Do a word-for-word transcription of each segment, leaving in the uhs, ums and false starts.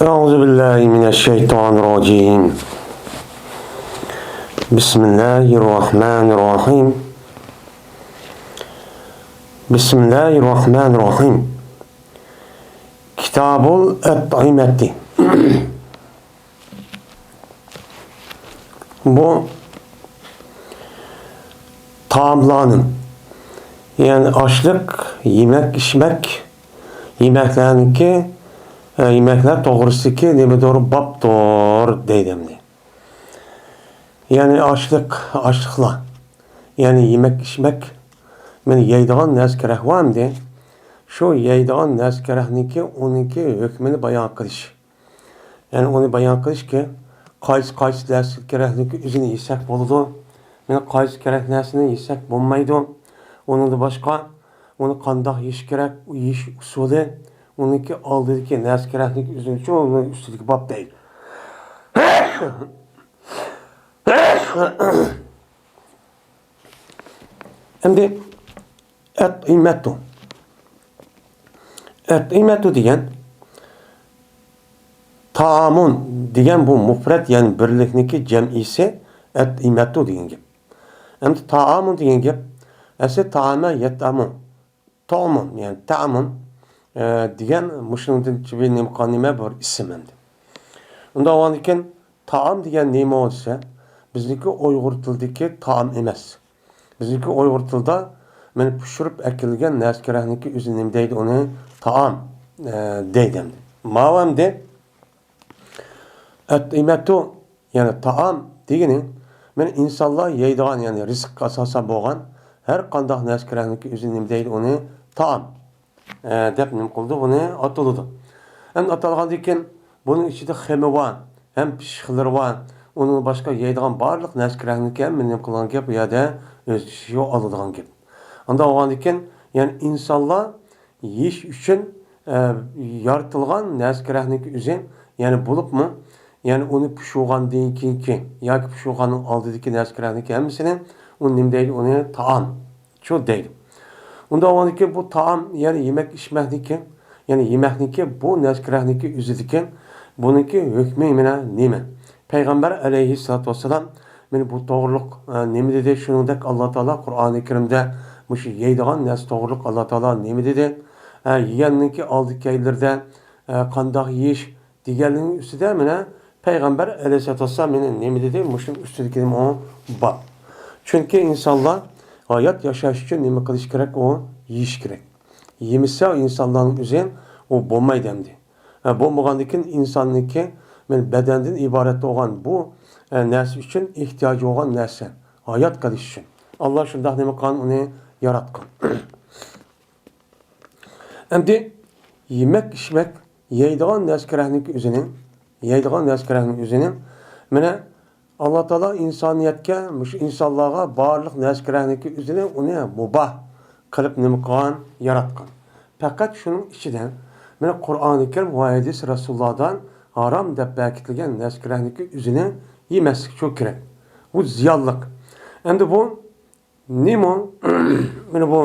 أعوذ بالله من الشيطان الرجيم. بسم الله الرحمن الرحيم. بسم الله الرحمن الرحيم. كتاب الأطعمة. بۇ تائاملارنىڭ، يەنى ئاشلىق، يېمەك، ئىچمەك، يېمەكلەرنىڭكى، ئە، يېمەكلەر توغرىسىدىكى نېمىدۇر بابتۇر دەيدۇ ئەمدى. يەنى ئاشلىق، ئاشلىقلار، يەنى يېمەك، ئىچمەك، مانا يەيدىغان نەرسە-كېرەك بار ئەمدى. شۇ يەيدىغان نەرسە-كېرەكنىڭكى، ئۇنىڭكى ھۆكمىنى بايان قىلىش. يەنى ئۇنى بايان قىلىشكى، قايسى، قايسى نەرسە-كېرەكنىڭكى ئۆزىنى يېسەك بولىدۇ، مانا قايسى كېرەك نەرسىنى يېسەك بولمايدۇ. ئۇنىڭدىن باشقا، ئۇنى قانداق يېيىش كېرەك، يېيىش ئۇسۇلى، ئۇنىڭكى ئالدىدىكى نەرسە-كېرەكنىڭكى ئۆزىنى شۇ ئۇنىڭ ئۈستىدىكى باب دەيدۇ. ئەمدى ئەتئىمەتۇ. ئەتئىمەتۇ دېگەن، تائامۇن دېگەن بۇ مۇپرەت، يەنى بىرلىكنىڭكى جەمئىسى ئەتئىمەتۇ دېگەن گەپ. ئەمدى تائامۇن دېگەن گەپ، ئەسلى تائامە يەتئامۇ. تائامۇن، يەنى تائامۇن، ئە، دېگەن مۇشۇنىڭدىن نېمە قىلغان نېمە بىر ئىسىم ئەمدى. ئۇنداق بولغاندىكىن، تائام دېگەن نېمە دېسە، بىزنىڭكى ئۇيغۇر تىلىدىكى تائام ئەمەس. بىزنىڭكى ئۇيغۇر تىلىدا مانا پىشۇرۇپ ئەكېلىنگەن نەرسە-كېرەكنىڭكى ئۆزى نېمە دەيدۇ، ئۇنى تائام، ئە، دەيدۇ ئەمدى. ماۋۇ ئەمدى ئەتئىمەتۇ، يەنى تائام دېگىنى، مانا ئىنسانلار يەيدىغان، يەنى رىزىققا ئاساسەن بولغان ھەر قانداق نەرسە-كېرەكنىڭكى ئۆزى نېمە دەيدۇ، ئۇنى تائام، ئە، دەپ نېمە قىلىدۇ، ئۇنى ئاتىلىدۇ. ئەمدى ئاتالغاندىن كېيىن بۇنىڭ ئىچىدە خېمى بار، ھەم پىششىقلىرى بار. ئۇنىڭ باشقا يەيدىغان بارلىق نەرسە-كېرەكنىڭكى ھەممە نېمە قىلغان گەپ، بۇ يەردە ئۆز ئىچىگە ئالىدىغان گەپ. ئانداق بولغاندىن كېيىن، يەنى ئىنسانلار يېيىش ئۈچۈن، ئە، يارىتىلغان نەرسە-كېرەكنىڭكى ئۆزى، يەنى بولۇپمۇ، يەنى ئۇنى پىشۇرغاندىن كېيىنكى ياكى پىشۇرغاننىڭ ئالدىدىكى نەرسە-كېرەكنىڭكى ھەممىسىنى ئۇ نېمە دەيدۇ، ئۇنى تائام. شۇ دەيدۇ. ئۇنداق بولغاندىكىن بۇ تائام، يەنى يېمەك-ئىچمەكنىكى، يەنى يېمەكنىكى بۇ نەرسە-كېرەكنىكى ئۆزىدىكى، بۇنىڭكى ھۆكمى مانا نېمە؟ پەيغەمبەر ئەلەيھىسسالاتۇ ۋەسسالام مانا بۇ توغرۇلۇق، ئە، نېمە دېدى؟ شۇنىڭدەك ئاللا تائالا قۇرئانى كەرىمدە مۇشۇ يەيدىغان نەرسە توغرۇلۇق ئاللا تائالا نېمە دېدى؟ ئە، يېگەننىڭكى ئالدى كەينىلىرىدە، ئە، قانداق يېيىش، دېگەننىڭ ئۈستىدە مانا پەيغەمبەر ئەلەيھىسسالاتۇ ۋەسسالام مانا نېمە دېدى؟ مۇشۇنىڭ ئۈستىدىكى نېمە ئۇ باب. چۈنكى ئىنسانلار ھايات ياشاش ئۈچۈن نېمە قىلىش كېرەك؟ ئۇ يېيىش كېرەك. يېمىسە ئىنسانلارنىڭ ئۆزى ئۇ بولمايدۇ ئەمدى. ھە، بولمىغاندىكىن ئىنساننىڭكى مانا بەدەندىن ئىبارەت بولغان بۇ، ئە، نەرسە ئۈچۈن ئېھتىياجى بولغان نەرسە، ھايات قېلىش ئۈچۈن. ئاللا شۇنداق نېمە قىلغان، ئۇنى ياراتقان. ئەمدى يېمەك-ئىچمەك، يەيدىغان نەرسە-كېرەكنىڭكى ئۆزىنى، يەيدىغان نەرسە-كېرەكنىڭ ئۆزىنى، مانا، ئاللا تائالا ئىنسانىيەتكە، مۇشۇ ئىنسانلارغا بارلىق نەرسە-كېرەكنىڭكى ئۆزىنى، ئۇنى مۇباھ قىلىپ نېمە قىلغان؟ ياراتقان. پەقەت شۇنىڭ ئىچىدە، مانا، قۇرئانى كەرىم ۋە ھەدىس رەسۇلۇللاھدىن ھارام دەپ بەكىتىلگەن نەرسە-كېرەكنىڭكى ئۆزىنى يېمەسلىك شۇ كېرەك. بۇ زىيانلىق. ئەمدى بۇ نېمە؟ مانا بۇ.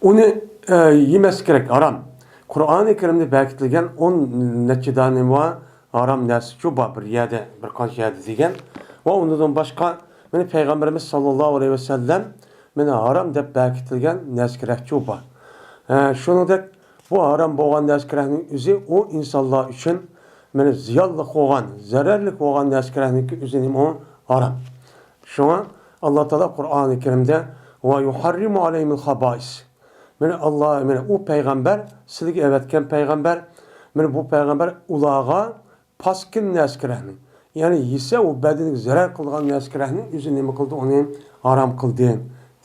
ئۇنى، ئە، يېمەسلىك كېرەك، ھارام. قۇرئانى كەرىمدە بەكىتىلگەن ئون نەچچە دانە نېمە بار؟ ھارام نەرسىچۇ بار، بىر يەردە، بىر قانچە يەردە دېگەن. ۋە ئۇنىڭدىن باشقا، مانا پەيغەمبىرىمىز ساللاللاھۇ ئەلەيھى ۋەسەللەم، مانا ھارام دەپ بەكىتىلگەن نەرسە-كېرەكچۇ بار. ھە، شۇنىڭدەك بۇ ھارام بولغان نەرسە-كېرەكنىڭ ئۆزى ئۇ ئىنسانلار ئۈچۈن، مانا زىيانلىق بولغان، زەرەرلىك بولغان نەرسە-كېرەكنىڭكى ئۆزى نېمە ئۇ؟ ھارام. شۇڭا ئاللا تائالا قۇرئانى كەرىمدە، «ۋە يۇھەررىمۇ ئەلەيھىمۇل خابائىس.» مانا ئاللا، مانا ئۇ پەيغەمبەر، سىلىگە ئەۋەتكەن پەيغەمبەر، مانا بۇ پەيغەمبەر ئۇلارغا پاسكىنا نەرسە-كېرەكنى، يەنى يېسە ئۇ بەدىنىگە زەرەر قىلىدىغان نەرسە-كېرەكنى ئۆزى نېمە قىلدى؟ ئۇنى ھارام قىلدى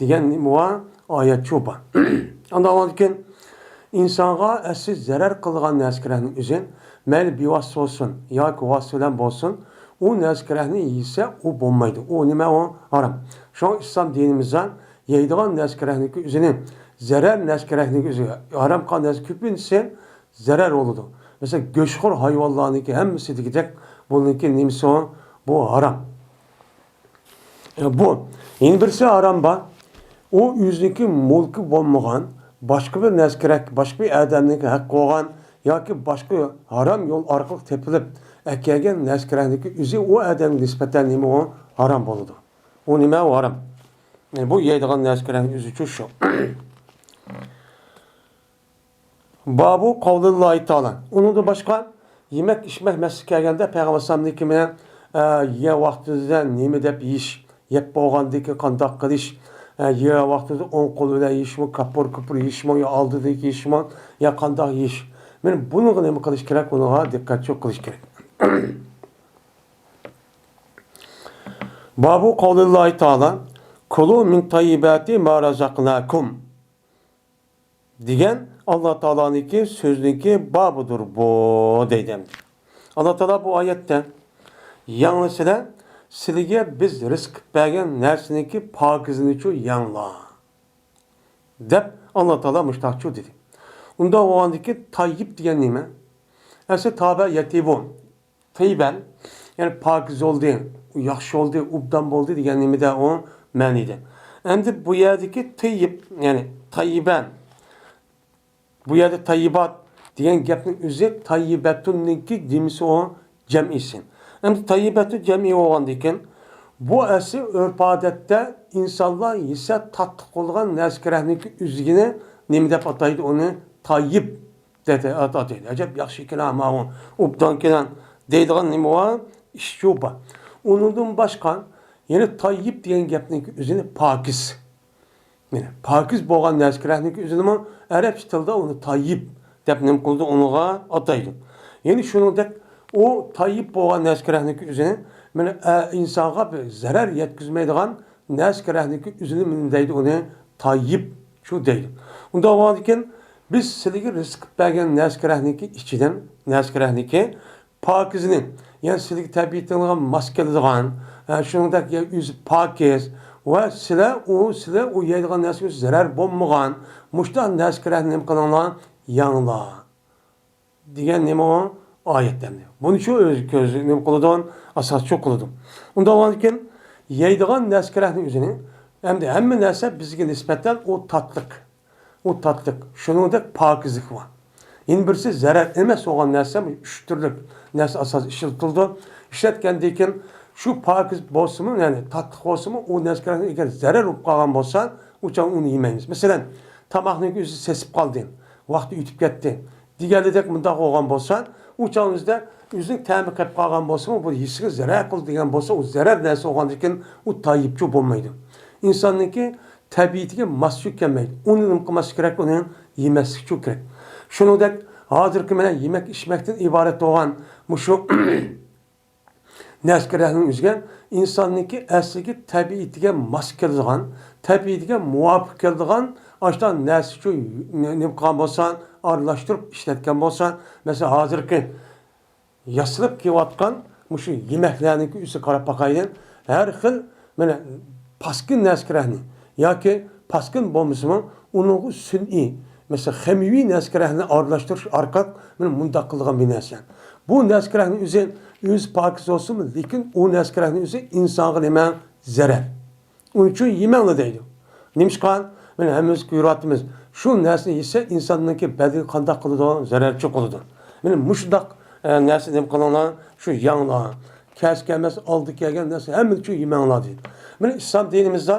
دېگەن نېمە بار؟ ئايەت شۇ بار. ئانداق بولغاندىكىن ئىنسانغا ئەسلى زەرەر قىلىدىغان نەرسە-كېرەكنىڭ ئۆزى، مەيلى بىۋاسىتە بولسۇن ياكى ۋاسىتە بىلەن بولسۇن، ئۇ نەرسە-كېرەكنى يېسە ئۇ بولمايدۇ. ئۇ نېمە؟ ئۇ ھارام. شۇڭا ئىسلام دىنىمىزدا يەيدىغان نەرسە-كېرەكنىڭكى ئۆزىنى، زەرەر نەرسە-كېرەكنىڭكى ئۆزى، ھارام قىلغان نەرسە كۆپىنچىسى زەرەر بولىدۇ. مەسىلەن، گۆشخور ھايۋانلارنىڭكى ھەممىسى دېگۈدەك بۇنىڭكى نېمىسى ئۇ؟ بۇ ھارام. ئە، بۇ. يەنە بىرسى ھارام بار. ئۇ ئۆزىنىڭكى مۈلكى بولمىغان، باشقا بىر نەرسە كېرەك، باشقا بىر ئادەمنىڭكى ھەققى بولغان ياكى باشقا ھارام يول ئارقىلىق تېپىلىپ ئەكەلگەن نەرسە كېرەكنىڭكى ئۆزى ئۇ ئادەمگە نىسبەتەن نېمە ئۇ؟ ھارام بولىدۇ. ئۇ نېمە؟ ئۇ ھارام. يەنى بۇ يەيدىغان نەرسە كېرەكنىڭ ئۆزىچۇ شۇ. بابۇ قەۋلىللاھى تائالا. ئۇنىڭدىن باشقا يېمەك ئىچمەك مەسىلىسى كەلگەندە پەيغەمبەر ئەلەيھىسسالامنىڭكى مەن، ئە، يېگەن ۋاقتىدا نېمە دەپ يېيىش، يەپ بولغاندىن كېيىن قانداق قىلىش، ئە، يېگەن ۋاقتىدا ئوڭ قول بىلەن يېيىشمۇ، كاپۇر كۇپۇر يېيىشمۇ، يا ئالدىدىن يېيىشمۇ، يا قانداق يېيىش. مانا بۇنىڭغا نېمە قىلىش كېرەك؟ بۇنىڭغا دىققەتچى قىلىش كېرەك. بابۇ قەۋلىللاھى تائالا، كۇلۇ مىن تەييىباتى ما رەزەقناكۇم. دېگەن ئاللا تائالانىڭكى سۆزىنىڭكى بابىدۇر بۇ، دەيدۇ ئەمدى. ئاللا تائالا بۇ ئايەتتە، يەڭلار سىلەر، سىلىگە بىز رىزىق قىلىپ بەرگەن نەرسىنىڭكى پاكىزىنىچۇ يەڭلار، دەپ ئاللا تائالا مۇشتاقچۇ دېدى. ئۇنداق بولغاندىكى تەييىب دېگەن نېمە؟ ئەسلى تابە يەتىبۇ. تەييىبەن، يەنى پاكىز بولدى، ياخشى بولدى، ئوبدان بولدى دېگەن نېمىدە ئۇ مەنىدە. ئەمدى بۇ يەردىكى تەييىب، يەنى تەييىبەن، بۇ يەردە تەييىبات دېگەن گەپنىڭ ئۆزى تەييىبەتۇننىڭكى نېمىسى ئۇ جەمئىسى. ئەمدى تەييىبەتۇن جەمئى بولغاندىكىن، بۇ ئەسلى ئۆرپ-ئادەتتە ئىنسانلار يېسە تاتلىق بولىدىغان نەرسە كېرەكنىڭكى ئۆزىگىنى نېمە دەپ ئاتايدۇ؟ ئۇنى تەييىب دەپ ئاتايدۇ. ئەجەب ياخشى ئىكەن ھە ماۋۇ، ئوبدان ئىكەن دەيدىغان نېمە بار؟ ئىشچۇ بار. ئۇنىڭدىن باشقا يەنە تەييىب دېگەن گەپنىڭكى ئۆزىنى پاكىز. مانا پاكىز بولغان نەرسە كېرەكنىڭكى ئۆزىنىمۇ ئەرەبچە تىلدا ئۇنى تەييىب دەپ نېمە قىلىدۇ؟ ئۇنىڭغا ئاتايدۇ. يەنە شۇنىڭدەك ئۇ تەييىب بولغان نەرسە كېرەكنىڭكى ئۆزىنى مانا ئە، ئىنسانغا بىر زەرەر يەتكۈزمەيدىغان نەرسە كېرەكنىڭكى ئۆزىنى نېمە دەيدۇ؟ ئۇنى تەييىب شۇ دەيدۇ. ئۇنداق بولغاندىكىن بىز سىلىگە رىزىق قىلىپ بەرگەن نەرسە كېرەكنىڭكى ئىچىدىن، نەرسە كېرەكنىڭكى پاكىزنى، يەنى سىلىگە تەبىئىتىڭىزگە ماس كېلىدىغان، ھە، شۇنىڭدەك يە ئۆزى پاكىز ۋە سىلەر ئۇ، سىلەر ئۇ يەيدىغان نەرسىگە زەرەر بولمىغان مۇشۇنداق نەرسە كېرەكنى نېمە قىلىڭلار؟ يەڭلار. دېگەن نېمە ئۇ؟ ئايەت ئەمدى. بۇنى شۇ ئۆزى كۆزى نېمە قىلىدۇ؟ ئاساسچۇ قىلىدۇ. ئۇنداق بولغاندىكىن يەيدىغان نەرسە كېرەكنىڭ ئۆزىنى، ئەمدى ھەممە نەرسە بىزگە نىسبەتەن ئۇ تاتلىق. ئۇ تاتلىق. شۇنىڭدەك پاكىزلىك بار. يەنە بىرسى زەرەر ئەمەس بولغان نەرسە، ئۈچ تۈرلۈك نەرسە ئاساس ئىشلىتىلىدۇ. ئىشلەتكەندىن كېيىن شۇ پاكىز بولسىمۇ، يەنى تاتلىق بولسىمۇ، ئۇ نەرسە كېرەكنىڭ ئەگەر زەرەر بولۇپ قالغان بولسا، ئۇ چاغ ئۇنى يېمەيمىز. مەسىلەن، تاماقنىڭ ئۆزى سېسىپ قالدى، ۋاقتى ئۆتۈپ كەتتى دېگەندەك مۇنداق بولغان بولسا، ئۇ چاغ ئۆزىدە ئۆزىنىڭ تەمى قېلىپ قالغان بولسىمۇ، بۇ يېسىگە زەرەر قىلىدۇ دېگەن بولسا، ئۇ زەرەر نەرسە بولغاندىن كېيىن ئۇ تەييىبچۇ بولمايدۇ. ئىنساننىڭكى تەبىئىتىگە ماسچۇ كەلمەيدۇ. ئۇنى نېمە قىلماسلىق كېرەك؟ ئۇنى يېمەسلىكچۇ كېرەك. شۇنىڭدەك ھازىرقى مانا يېمەك ئىچمەكتىن ئىبارەت بولغان مۇشۇ نەرسە كېرەكنىڭ ئۆزىگە ئىنساننىڭكى ئەسلىگە، تەبىئىتىگە ماس كېلىدىغان، تەبىئىتىگە مۇۋاپىق كېلىدىغان ئاشۇنداق نەرسىچۇ نېمە قىلغان بولسا، ئارىلاشتۇرۇپ ئىشلەتكەن بولسا، مەسىلەن، ھازىرقى ياسىلىپ كېلىۋاتقان مۇشۇ يېمەكلەرنىڭكى ئۆزىگە قاراپ باقايلى. ھەر خىل مانا پاسكىنا نەرسە كېرەكنى ياكى پاسكىنا بولمىسىمۇ، ئۇنىڭغا سۈنئىي، مەسىلەن، خىمىيىۋى نەرسە كېرەكنى ئارىلاشتۇرۇش ئارقىلىق مانا مۇنداق قىلىدىغان بىر نەرسە. بۇ نەرسە كېرەكنى ئۆزى، ئۆزى پاكىز بولسىمۇ، لېكىن ئۇ نەرسە كېرەكنى ئۆزى ئىنسانغا نېمە؟ زەرەر. ئۇنىڭ ئۈچۈن يېمەڭلار دەيدۇ. نېمىشقا؟ مانا ھەممىمىز كۆرۈۋاتىمىز. شۇ نەرسىنى يېسە ئىنساننىڭكى بەدىنى قانداق قىلىدۇ؟ زەرەرچى قىلىدۇ. مانا مۇشۇنداق، ئە، نەرسە نېمە قىلىڭلار؟ شۇ يەڭلار. كەس كەلمەس ئالدى كەلگەن نەرسە ھەممىنى شۇ يېمەڭلار دەيدۇ. مانا ئىسلام دىنىمىزدا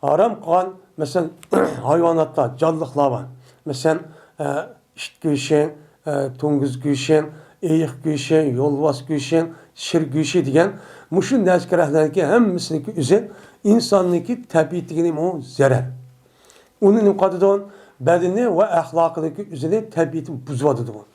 ھارام قىلغان، مەسىلەن، ھايۋاناتلار، جانلىقلار بار. مەسىلەن، ئە، ئىت گۆشى، ئە، توڭگۇز گۆشى، ئېيىق گۆشى، يولۋاس گۆشى، شىر گۆشى دېگەن مۇشۇ نەرسە كېرەكلەرنىڭكى ھەممىسىنىڭكى ئۆزى ئىنساننىڭكى تەبىئىتىگە نېمە ئۇ؟ زەرەر. ئۇنى نېمە قىلىدۇ؟ بەدىنى ۋە ئەخلاقىنىڭكى ئۆزىنى، تەبىئىتىنى بۇزۇۋاتىدۇ.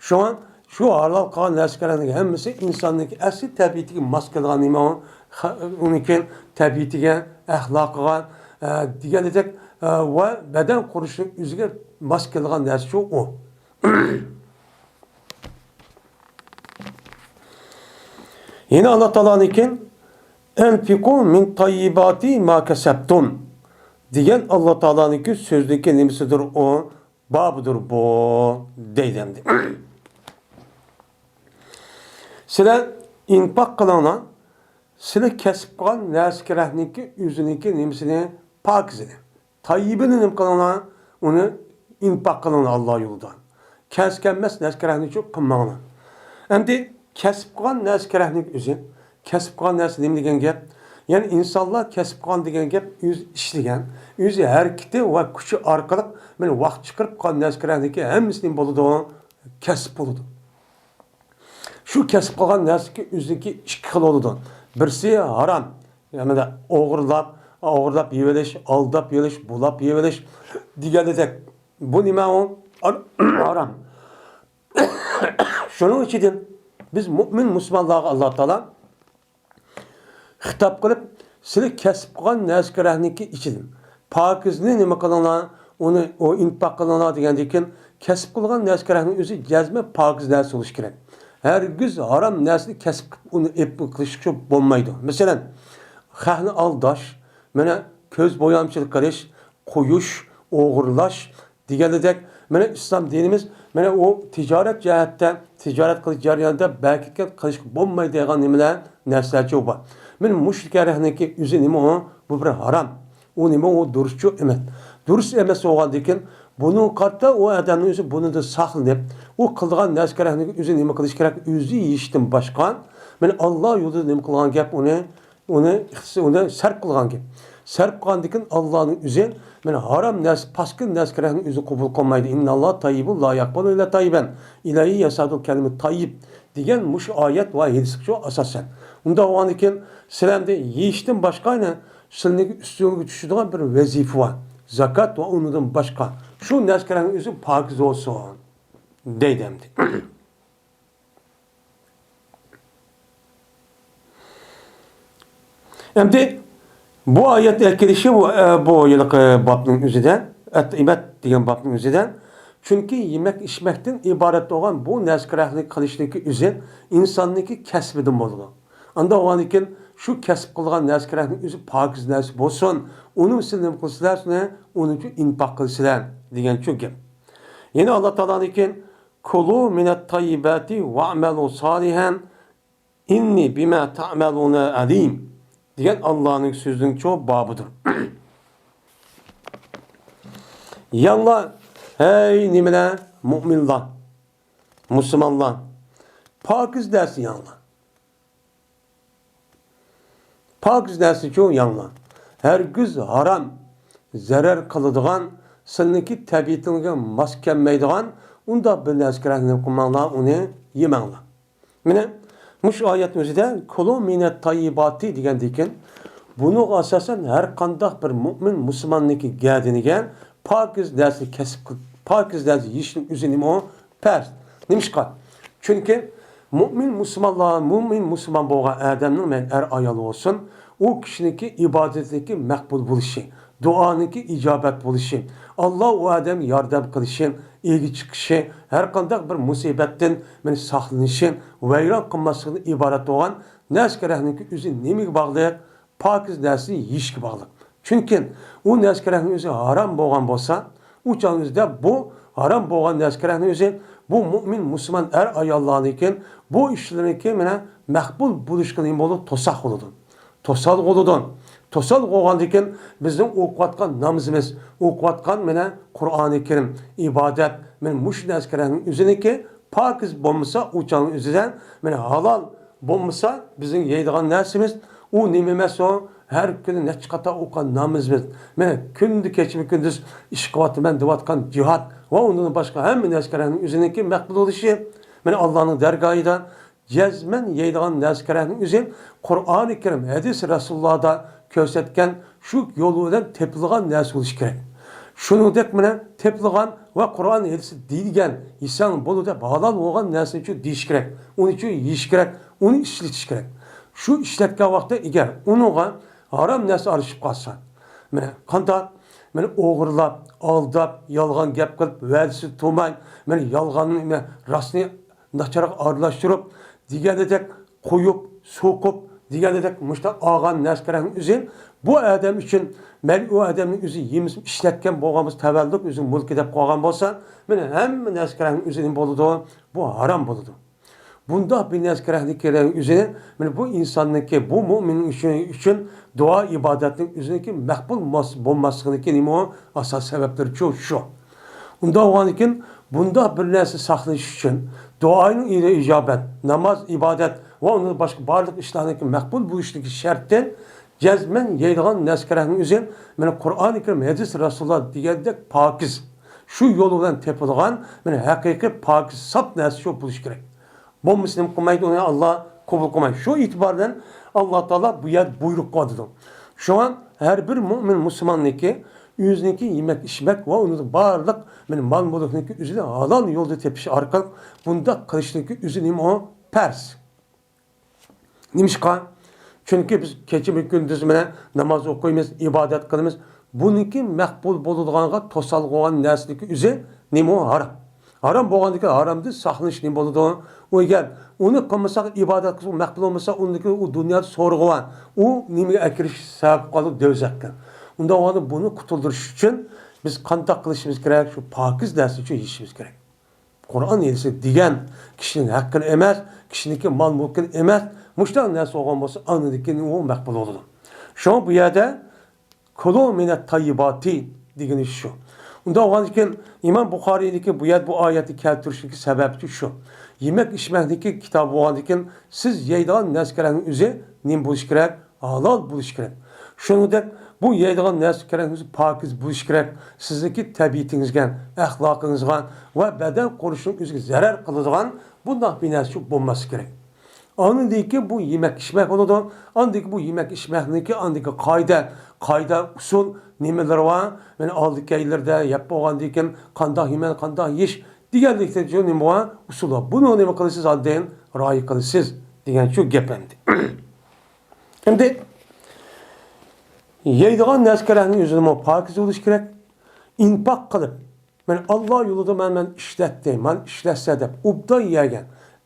شۇڭا شۇ ھالال قىلغان نەرسە كېرەكلەرنىڭكى ھەممىسى ئىنساننىڭكى ئەسلى تەبىئىتىگە ماس كېلىدىغان نېمە ئۇ؟ خا-، ئۇنىڭكى تەبىئىتىگە، ئەخلاقىغا، ئە، دېگەندەك، ئە، ۋە بەدەن قۇرۇلۇشىنىڭ ئۆزىگە ماس كېلىدىغان نەرسە شۇ ئۇ. يەنە ئاللا تائالانىڭكى «ئەنفىقۇ مىن تەييىباتى ما كەسەبتۇم» دېگەن ئاللا تائالانىڭكى سۆزىنىڭكى نېمىسىدۇر ئۇ؟ بابىدۇر بۇ، دەيدۇ ئەمدى. سىلەر ئىنپاق قىلىڭلار، سىلەر كەسىپ قىلغان نەرسە كېرەكنىڭكى ئۆزىنىڭكى نېمىسىنى؟ پاكىزىنى. تەييىبىنى نېمە قىلىڭلار؟ ئۇنى ئىنپاق قىلىڭلار ئاللا يولىدا. كەس كەلمەس نەرسە-كېرەكنى چوق قىلماڭلار. ئەمدى كەسىپ قىلغان نەرسە-كېرەكنىڭ ئۆزى، كەسىپ قىلغان نەرسە نېمە دېگەن گەپ؟ يەنى ئىنسانلار كەسىپ قىلغان دېگەن گەپ ئۆزى ئىشلىگەن، ئۆزى ھەرىكىتى ۋە كۈچى ئارقىلىق مانا ۋاقىت چىقىرىپ قىلغان نەرسە-كېرەكنىڭكى ھەممىسى نېمە بولىدۇ؟ كەسىپ بولىدۇ. شۇ كەسىپ قىلغان نەرسىكى ئۆزىنىڭكى ئىككى خىل بولىدۇ. بىرسى ھارام، يەنى ئوغرىلاپ، ئوغرىلاپ يېۋېلىش، ئالداپ يېۋېلىش، بۇلاپ يېۋېلىش دېگەندەك. بۇ نېمە ئۇ؟ ھار-، ھارام. شۇنىڭ ئىچىدىن بىز مۆمىن مۇسۇلمانلارغا ئاللا تائالا خىتاب قىلىپ، سىلى كەسىپ قىلغان نەرسە-كېرەكنىڭكى ئىچىدىن پاكىزنى نېمە قىلىڭلار، ئۇنى، ئۇ ئىنپاق قىلىڭلار دېگەندىن كېيىن، كەسىپ قىلغان نەرسە-كېرەكنىڭ ئۆزى جەزمەن پاكىز نەرسە بولۇشى كېرەك. ھەرگىز ھارام نەرسىنى كەسىپ قىلىپ، ئۇنى ئېلىپ قىلىشقا بولمايدۇ. مەسىلەن، خەقنى ئالداش، مانا كۆز بويامچىلىق قىلىش، قويۇش، ئوغرىلاش، دېگەندەك، مانا ئىسلام دىنىمىز، مانا ئۇ تىجارەت جەھەتتە، تىجارەت قىلىش جەريانىدا بەرىكەتكە قىلىشقا بولمايدىغان نېمىلەر، نەرسىلەرچۇ بار. مانا مۇشۇ كەرەكنىڭكى ئۆزى نېمە ئۇ؟ بۇ بىر ھارام. ئۇ نېمە ئۇ؟ دۇرۇسچۇ ئەمەس. دۇرۇس ئەمەس بولغاندىن كېيىن، بۇنىڭغا قارىتا ئۇ ئادەمنىڭ ئۆزى بۇنىڭدىن ساقلىنىپ، ئۇ قىلىدىغان نەرسە كەرەكنىڭكى ئۆزى نېمە قىلىش كېرەك؟ ئۆزى يېيىشتىن باشقا، مانا ئاللا يولىدا نېمە قىلغان گەپ ئۇنى؟ ئۇنى، ئۇنى سەرپ قىلغان گەپ. سەرپ قىلغاندىن كېيىن ئاللانىڭ ئۆزى، مانا ھارام نەرسە، پاسكىنا نەرسە كېرەكنى ئۆزى قوبۇل قىلمايدۇ. «ئىنناللاھە تەييىبۇن لا يەقبەلۇ ئىللا تەييىبەن، ئىلەيھى يەسئەدۇل كەلىمۇت تەييىب» دېگەن مۇشۇ ئايەت ۋە ھەدىسكىچۇ ئاساسەن. ئۇنداق بولغاندىن كېيىن سىلەر ئەمدى يېيىشتىن باشقا يەنە سىلىنىڭ ئۈستىگە چۈشىدىغان بىر ۋەزىپە بار. زاكات ۋە ئۇنىڭدىن باشقا شۇ نەرسە كېرەكنىڭ ئۆزى پاكىز بولسۇن دەيدۇ ئەمدى. ئەمدى بۇ ئايەت ئەكېلىشى بۇ، ئە، بۇ ھېلىقى بابنىڭ ئۆزىدە، ئەتئىمەت دېگەن بابنىڭ ئۆزىدە. چۈنكى يېمەك-ئىچمەكتىن ئىبارەت بولغان بۇ نەرسە-كېرەكنى قىلىشنىڭكى ئۆزى ئىنساننىڭكى كەسپىدىن بولىدۇ. ئانداق بولغاندىكىن شۇ كەسىپ قىلغان نەرسە-كېرەكنىڭ ئۆزى پاكىز نەرسە بولسۇن، ئۇنى سىلەر نېمە قىلىسىلەر، ئۇنى ئىنپاق قىلىسىلەر دېگەن شۇ گەپ. يەنە ئاللا تائالانىڭكى «كۇلۇ مىنەت تەييىباتى ۋەئمەلۇ سالىھەن ئىننى بىما تەئمەلۇنە ئەلىم» دېگەن ئاللانىڭ سۆزىنىڭچۇ بابىدۇر. يەڭلار، ھەي نېمىلەر، مۆمىنلار، مۇسۇلمانلار، پاكىز نەرسە يەڭلار. پاكىز نەرسىچۇ يەڭلار. ھەرگىز ھارام، زەرەر قىلىدىغان، سىلىنىڭكى تەبىئىتىڭىزگە ماس كەلمەيدىغان ئۇنداق بىر نەرسە كېرەك نېمە قىلماڭلار، ئۇنى يېمەڭلار. مانا مۇشۇ ئايەتنىڭ ئۆزىدە «كۇلۇ مىنەت تەييىباتى» دېگەندىكىن، بۇنىڭغا ئاساسەن ھەر قانداق بىر مۆمىن مۇسۇلماننىڭكى گەدىنىگە پاكىز نەرسىنى كەسىپ قىلىپ، پاكىز نەرسە يېيىشنىڭ ئۆزى نېمە ئۇ؟ پەرز. نېمىشقا؟ چۈنكى مۆمىن مۇسۇلمانلار، مۆمىن مۇسۇلمان بولغان ئادەمنىڭ، مەيلى ئەر ئايال بولسۇن، ئۇ كىشىنىڭكى ئىبادىتىنىڭكى مەقبۇل بولۇشى، دۇئانىڭكى ئىجابەت بولۇشى، ئاللا ئۇ ئادەمگە ياردەم قىلىشى، ئىگە چىقىشى، ھەر قانداق بىر مۇسىبەتتىن مانا ساقلىنىشى، ۋەيران قىلماسلىقىدىن ئىبارەت بولغان نەرسە كېرەكنىڭكى ئۆزى نېمىگە باغلىق؟ پاكىز نەرسىنى يېيىشكە باغلىق. چۈنكى ئۇ نەرسە كېرەكنىڭ ئۆزى ھارام بولغان بولسا، ئۇ چاغنىڭ ئۆزىدە بۇ ھارام بولغان نەرسە كېرەكنىڭ ئۆزى بۇ مۆمىن مۇسۇلمان ئەر ئاياللارنىڭكى بۇ ئىشلىرىنىڭكى مانا مەقبۇل بولۇشقا نېمە بولىدۇ؟ توساق بولىدۇ. توسال بولىدۇ. توسال بولغاندىكىن بىزنىڭ ئوقۇۋاتقان نامىزىمىز، ئوقۇۋاتقان مانا قۇرئانى كەرىم، ئىبادەت، مانا مۇشۇ نەرسە كېرەكنىڭ ئۆزىنىڭكى پاكىز بولمىسا، ئۇ چاغنىڭ ئۆزىدە مانا ھالال بولمىسا، بىزنىڭ يەيدىغان نەرسىمىز، ئۇ نېمە ئەمەس ئۇ؟ ھەر كۈنى نەچچە قاتار ئوقۇغان نامىزىمىز، مانا كۈندە كېچىمۇ كۈندۈز ئىش قىلىۋاتىمەن دەۋاتقان جىھاد ۋە ئۇندىن باشقا ھەممە نەرسە كېرەكنىڭ ئۆزىنىڭكى مەقبۇل بولۇشى، مانا ئاللانىڭ دەرگاھىدا جەزمەن يەيدىغان نەرسە كېرەكنىڭ ئۆزى قۇرئانى كەرىم، ھەدىس رەسۇلۇللادا كۆرسەتكەن شۇ يول بىلەن تېپىلغان نەرسە بولۇشى كېرەك. شۇنىڭدەك مانا تېپىلغان ۋە قۇرئان ھەدىستە دېيىلگەن، يېسەڭ بولىدۇ دەپ ھالال بولغان نەرسىنىچۇ دېيىش كېرەك، ئۇنىچۇ يېيىش كېرەك، ئۇنى ئىشلىتىش كېرەك. شۇ ئىشلەتكەن ۋاقىتتا ئەگەر ئۇنىڭغا ھارام نەرسە ئارىلىشىپ قالسا، مانا قانداق، مانا ئوغرىلاپ، ئالداپ، يالغان گەپ قىلىپ، ۋەدىسى تۇرماي، مانا يالغاننى، مانا راستنى ناچارغا ئارىلاشتۇرۇپ، دېگەندەك قويۇپ، سوقۇپ، دېگەندەك مۇشۇنداق ئالغان نەرسە كېرەكنىڭ ئۆزى بۇ ئادەم ئۈچۈن، مەيلى ئۇ ئادەمنىڭ ئۆزى يېمىسۇن ئىشلەتكەن بولغان بولسا، تەۋەللۇك ئۆزىنىڭ مۇلكى دەپ قالغان بولسا، مانا ھەممە نەرسە كېرەكنىڭ ئۆزى نېمە بولىدۇ؟ بۇ ھارام بولىدۇ. بۇنداق بىر نەرسە كېرەكنىڭ كېرەكنىڭ ئۆزىنى، مانا بۇ ئىنساننىڭكى، بۇ مۆمىننىڭ ئۈچۈن، ئۈچۈن دۇئا ئىبادەتنىڭ ئۆزىنىڭكى مەقبۇل ماس-، بولماسلىقىنىڭكى نېمە ئۇ؟ ئاساس سەۋەبلىرىچۇ شۇ. ئۇنداق بولغاندىكىن، بۇنداق بىر نەرسە ساقلىنىش ئۈچۈن، دۇئانىڭ ئىجابەت، ناماز، ئىبادەت ۋە ئۇندىن باشقا بارلىق ئىشلارنىڭكى مەقبۇل بولۇشىدىكى شەرتتىن جەزمەن يەيدىغان نەسكەرەكنىڭ ئۆزى، مانا، قۇرئانى كەرىم، ھەدىس رەسۇلۇللا دېگەندەك پاكىز، شۇ يول بىلەن تېپىلغان، مانا، ھەقىقىي پاكىز، ساپ نەرسە شۇ بولۇشى كېرەك. بولمىسا نېمە قىلمايدۇ، ئۇنى ئاللا قوبۇل قىلمايدۇ. شۇ ئېتىبار بىلەن ئاللا تائالا بۇ يەردە بۇيرۇق قىلىۋاتىدۇ. شۇڭا ھەر بىر مۆمىن مۇسۇلماننىڭكى ئۆزىنىڭكى يېمەك-ئىچمەك ۋە ئۇنىڭ بارلىق، مانا، مال-مۈلۈكنىڭكى ئۆزىنى ھالال يولدا تېپىش ئارقىلىق بۇنداق قىلىشنىڭكى ئۆزى نېمە ئۇ؟ پەرز. نېمىشقا؟ چۈنكى بىز كېچىمۇ كۈندۈزمۇ ناماز ئوقۇيمىز، ئىبادەت قىلىمىز. بۇنىڭكى مەقبۇل بولىدىغانغا توسالغۇ بولغان نەرسىنىڭكى ئۆزى نېمە ئۇ؟ ھارام. ھارام بولغاندىكىن ھارامدىن ساقلىنىش نېمە بولىدۇ؟ ئۇ گەپ، ئۇنى قىلمىساق، ئىبادەت قىلساق مەقبۇل بولمىسا، ئۇنىڭدىكى ئۇ دۇنيادا سورىقى بار. ئۇ نېمىگە ئەكىرىش سەۋەب قىلىدۇ؟ دوزاخقا. ئۇنداق بولغاندا بۇنى قۇتۇلدۇرۇش ئۈچۈن بىز قانداق قىلىشىمىز كېرەك؟ شۇ پاكىز نەرسە ئۈچۈن يېيىشىمىز كېرەك. قۇرئان ھەدىسى دېگەن كىشىنىڭ ھەققىنى ئەمەس، كىشىنىڭكى مال-مۈلكىنى ئەمەس، مۇشۇنداق نەرسە بولغان بولسا، ئاندىن كېيىن ئۇ مەقبۇل بولىدۇ. شۇڭا بۇ يەردە كۇلۇ مىنەت تەييىباتى دېگىنى شۇ. ئۇنداق بولغاندىكىن، ئىمام بۇخارىينىڭكى بۇ يەردە بۇ ئايەتنى كەلتۈرۈشىنىڭكى سەۋەبى شۇ. يېمەك-ئىچمەكنىڭكى كىتابى بولغاندىكىن، سىز يەيدىغان نەسكەرەكنىڭ ئۆزى نېمە بولۇشى كېرەك؟ ھالال بولۇشى كېرەك. شۇنىڭدەك بۇ يەيدىغان نەسكەرەكنىڭ ئۆزى پاكىز بولۇشى كېرەك. سىزنىڭكى تەبىئىتىڭىزگە، ئەخلاقىڭىزغا ۋە بەدەن قۇرۇلۇشىنىڭ ئۆزىگە زەرەر قىلىدىغان بۇنداق بىر نەرسە بولماسلىقى كېرەك. ئاندىن كېيىن بۇ يېمەك-ئىچمەك بولىدۇ. ئاندىن كېيىن بۇ يېمەك-ئىچمەكنىڭكى ئاندىكى قائىدە، قائىدە، ئۇسۇل نېمىلىرى بار؟ مانا ئالدى-كەينىلىرىدە يەپ بولغاندىن كېيىن قانداق يېمەك، قانداق يېيىش دېگەنلىكتە نېمە بار؟ ئۇسۇل بار. بۇنى نېمە قىلىسىز ئاندىن؟ رىئايە قىلىسىز دېگەن شۇ گەپ ئەمدى. ئەمدى يەيدىغان نەسكەرەكنىڭ ئۆزىمۇ پاكىز بولۇشى كېرەك. ئىنپاق قىلىپ، مەن ئاللا يولىدا مەن، مەن ئىشلەتتىم، مەن ئىشلەتسە دەپ ئوبدان يەگەن،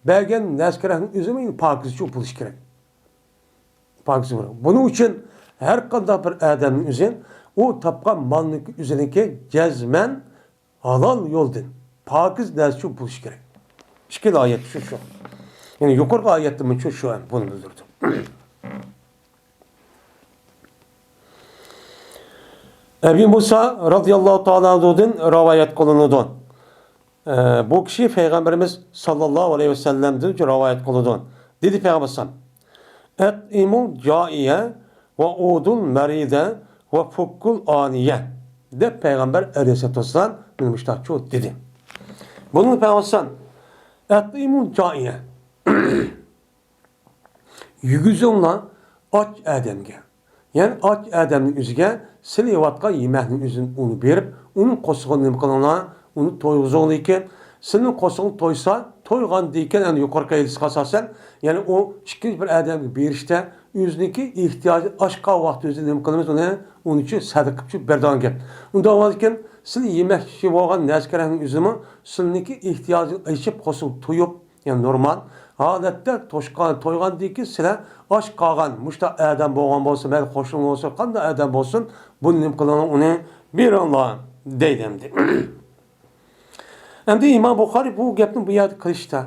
بەرگەن نەسكەرەكنىڭ ئۆزىمۇ پاكىزچۇ بولۇشى كېرەك. پاكىز بولۇش. بۇنىڭ ئۈچۈن ھەر قانداق بىر ئادەمنىڭ ئۆزى ئۇ تاپقان مالنىڭ ئۆزىنىڭكى جەزمەن ھالال يولدىن پاكىز نەرسىچۇ بولۇشى كېرەك. ئىككىلا ئايەت شۇ، شۇ. يەنى يۇقىرىقى ئايەتتىمۇ شۇ، شۇ بۇنى بىلدۈرىدۇ. ئەبى مۇسا رازىياللاھۇ تائالا ئەنھۇدىن رىۋايەت قىلىنىدۇ. ئە، بۇ كىشى پەيغەمبىرىمىز ساللاللاھۇ ئەلەيھى ۋەسەللەمدىن رىۋايەت قىلىدۇ. دېدى پەيغەمبەر ئەلەيھىسسالام، «ئەتئىمۇل جائىيە ۋە ئۇدۇل مەرىدە ۋە فۇككۇل ئانىيە» دەپ پەيغەمبەر ئەلەيھىسسالاتۇ ۋەسسالام مانا مۇشۇنداقچۇ دېدى. بۇنىڭ پەيغەمبەر ئەلەيھىسسالام، «ئەتئىمۇل جائىيە». يېگۈزۈڭلار ئاچ ئادەمگە. يەنى ئاچ ئادەمنىڭ ئۆزىگە سىلى يەۋاتقان يېمەكنىڭ ئۆزىنى ئۇنى بېرىپ، ئۇنىڭ قورسىقىنى نېمە قىلىڭلار، ئۇنى تويغۇزۇڭلىكىن. سىلىنىڭ قورسىقىڭ تويسا، تويغاندىكىن، يەنى يۇقىرىقى ھەدىسكە ئاساسەن، يەنى ئۇ ئىككىنچى بىر ئادەمگە بېرىشتە ئۆزىنىڭكى ئېھتىياجى ئاچ قالغان ۋاقتى ئۆزى نېمە قىلىمىز ئۇنى؟ ئۇنىچۇ سەدىقە قىلىپ بەرىدىغان گەپ. ئۇنداق بولغاندىكىن، سىلى يېمەكچى بولغان نەسكەرەكنىڭ ئۆزىمۇ سىلىنىڭكى ئېھتىياجىنى ئېچىپ، قورسىقىنى تويۇپ، يەنى نورمال ھالەتتە توشقان، تويغاندىن كېيىن سىلەر ئاچ قالغان مۇشۇنداق ئادەم بولغان بولسا، مەيلى قوشنا بولسۇن، قانداق ئادەم بولسۇن، بۇنى نېمە قىلىڭلار، ئۇنى بېرىڭلار دەيدۇ ئەمدى. ئەمدى ئىمام بۇخارىي بۇ گەپنى بۇ يەردە قىلىشتا،